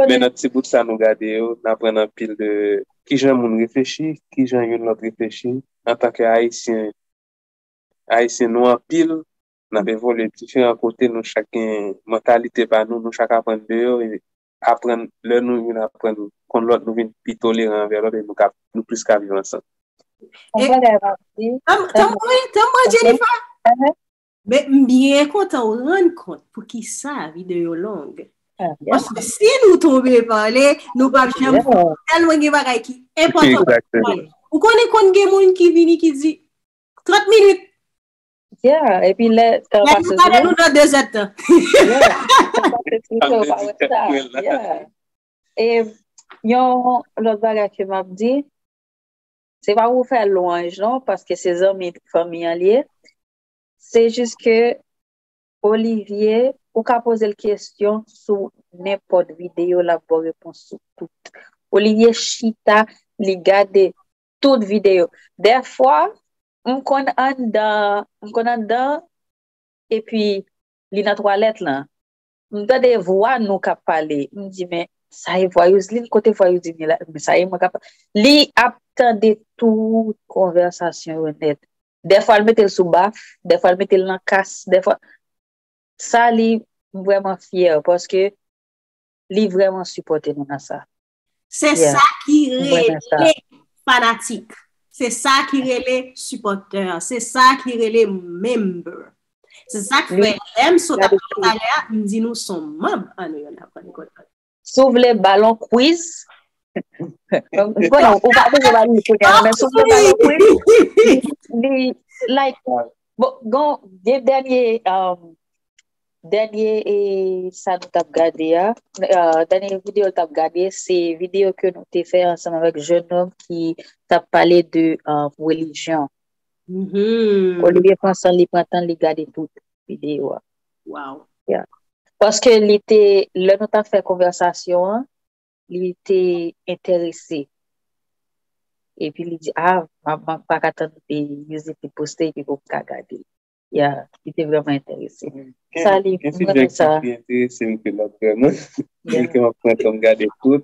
Men nan ti bout sa nou gade yo, n aprann anpil de kijan moun reflechi, kijan youn lòt reflechi. Antanke Ayisyen, Ayisyen nou anpil, n ap evolye diferan kote, nou chak gen mantalite pa nou, nou chak aprann de yo, e aprann, lè nou vin aprann konn lòt, nou vin pi toleran anvè lòt e nou ka, nou plis ka viv ansanm. Yon bagay m ap di. Tanpri, tanpri, Jennifer. Men m byen kontan w rann kont poukisa videyo long. Paske si nou tonbe pale, nou p ap janm fini. Tèlman gen bagay ki enpòtan pou pale. Ou konnen konn gen moun ki vini ki di, trant minit. Yeah, epi lè tan pase sou nou. Lè nou pale nou nan dezèdtan. Yeah, tan pase sou nou, pa wè sa. Yeah. E yon lòt bagay ke m ap di, Se pa pou fè lwanj non, paske se zanmi fanmi an li ye. Se jis ke Olivier, ou ka poze l kesyon sou nenpòt videyo, l ap ba w repons sou tout. Olivier chita, li gade tout videyo. Dèfwa, m konn anndan, m konn anndan, epi li nan twalèt lan. M tande vwa nou k ap pale. M di, men sa e vwa Youzlin, kote vwa Youzlin ye la? Men sa e mwen k ap. Li ap tande tout konvèsasyon yo nèt. Dèfwa l mete l sou baf, dèfwa l mete l nan kas, dèfwa. Sa li, m vrèman fyè paske li vrèman sipòte nou nan sa. Se sa ki rele fanatik. Se sa ki rele sipòtè. Se sa ki rele member. Se sa k fè lè m sot ap pale talè a, m di nou son manm an nou yon aprann konn. Si w vle balon quiz, ou pa bezwen ba li kounye a, men si w vle balon quiz, li, like, bon, gen dènye, um, dènye e sa nou t ap gade a, uh, dènye videyo l t ap gade, se videyo ke nou te fè ansanm avèk jennonm ki t ap pale de uh, relijyon. Olivier pran san li pran tan li gade tout videyo a. Wow. Yeah. Paske li te, lè nou t ap fè konvèsasyon an, li te enterese. Epi li di, ah, m pa ka tann Youzlin te poste epi pou m ka gade. Yeah, li te vrèman enterese. Sa li, mwen renmen sa. Li enterese m ke lòt vrèman. Li ke m ap pran tan m gade tout.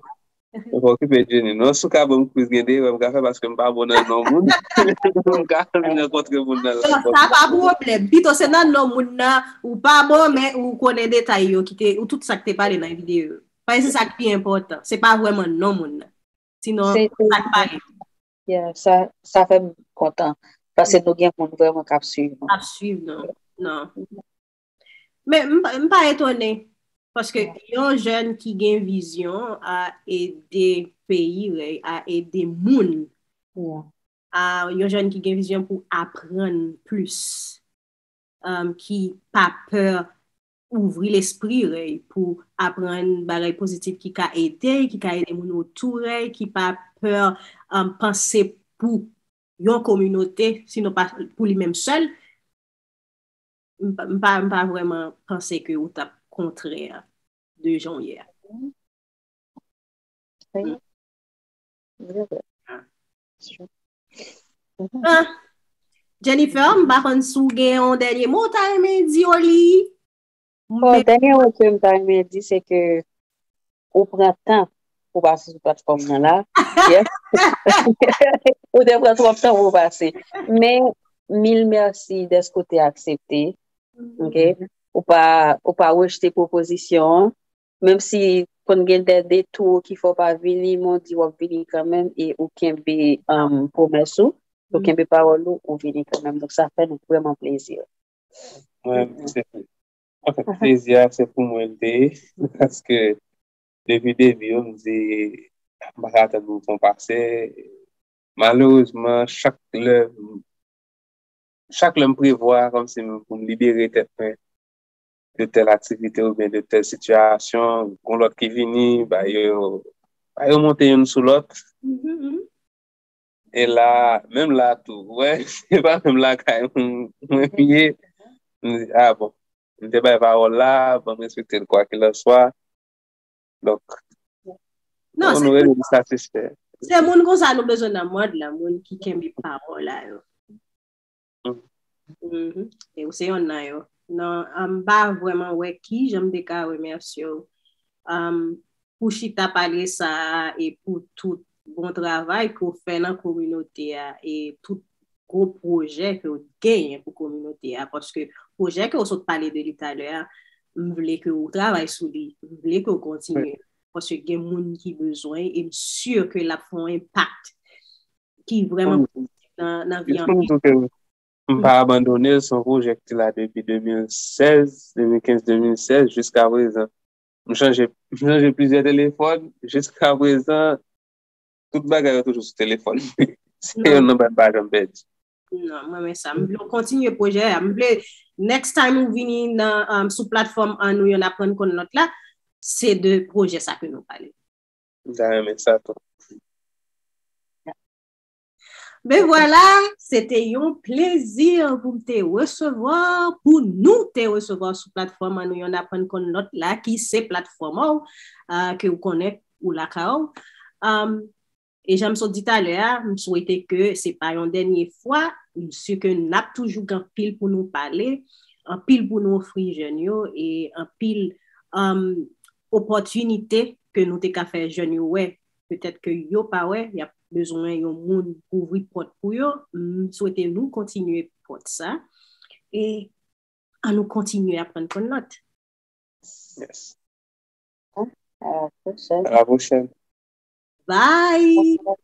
Mwen pa okipe Jenny non. Si w ka ban m quiz gen de erè m ka fè paske m pa bon nan non moun. M ka vin rankontre moun nan la. Sa pa pwoblèm. Pito se nan non moun nan ou pa bon men ou konnen detay yo ki te ou tout sa k te pale nan videyo yo. Paske se sa k pi enpòtan. Se pa vrèman non moun nan. Sinon sa k pale. Yeah, sa sa fè m kontan. Paske nou gen moun vrèman k ap swiv nou. Ap swiv nou. Non. Men m pa etone paske yon jèn ki gen vizyon a ede peyi rèy, a ede moun. A yon jèn ki gen vizyon pou aprann plis, um, ki pa pè ouvri lespri rèy pou aprann bagay pozitif ki ka ede, ki ka ede moun otou rèy, ki pa pè um, panse pou yon kominote, sinon pa pou li menm sèl. M pa, m pa, m pa vrèman panse ke ou t ap kontrè de jan w ye a. Ah. Jennifer, m pa konn si w gen yon dènye mo w ta renmen di Oli. Bon, dènye mo ke m ta renmen di se ke ou pran tan pou pase sou platfòm nan la. Ou te pran twòp tan pou pase. Men mil mèsi dèske ou te aksepte. Ou pa ou pa rejte pwopozisyon an. Menm si konn gen de detou ki fè w pa vini, men w di w ap vini kanmenm e ou kenbe pwomès ou, ou kenbe pawòl ou, ou vini kanmenm. Donk sa fè nou vrèman plezi. Mwen, se Anfen, plezi a se pou mwen l te ye, paske depi debi yo m di m pa ka tann pou m fè yon pase. Malerezman, chak lè chak lè m prevwa kòmsi pou m libere tèt mwen de tèl aktivite oubyen de tèl sitiyasyon, gon lòt ki vini, ba yo ba yo monte youn sou lòt. E la, menm la tou, wè, se pa menm lakay mwen ye. M di, ah bon, m te bay pawòl la, ban m respekte l kwakilanswa. Donk, non, nou rele m satisfè. Se moun konsa nou bezwen nan mond la, moun ki kenbe pawòl la yo. E ou se yonn nan yo. Non, m pa vrèman wè ki jan m te ka remèsye w pou chita pale sa a e pou tout bon travay ke w fè nan kominote a e tout gwo pwojè ke w genyen pou kominote a. Paske pwojè ke w sot pale de li talè a, m vle ke w travay sou li, m vle ke w kontinye. Paske gen moun ki bezwen e m si ke l ap fè yon enpak ki vrèman pozitif nan, nan vi anpil. M pa abandone l, se yon pwojè ki la depi de mil sèz, de mil kenz, de mil sèz, jiska prezan. M chanje, m chanje plizyè telefòn, jiska prezan, tout bagay yo toujou sou telefòn. Se youn nan bagay m pa janm pèdi. Non, mwen men sa. M vle w kontinye pwojè a. M vle next time ou vini nan, um, sou platfòm an nou yon aprann konn lòt la, se de pwojè sa ke nou pale. M ta renmen sa tou. Men vwala, se te yon plezi pou m te resevwa, pou nou te resevwa sou platfòm an nou yon aprann konn lòt la, ki se platfòm ou, ke ou konnen ou lakay ou. E jan m sot di talè a, m swete ke se pa yon dènye fwa, m si ke n ap toujou gen anpil pou nou pale, anpil pou nou ofri jèn yo, e anpil um, opòtinite ke nou te ka fè jèn yo wè. Petèt ke yo pa wè, y ap bezwen yon moun pou ouvri pòt pou yo. M swete nou kontinye pòt sa. E an nou kontinye aprann konn lòt. Yes. À la prochaine. À la prochaine. Bye!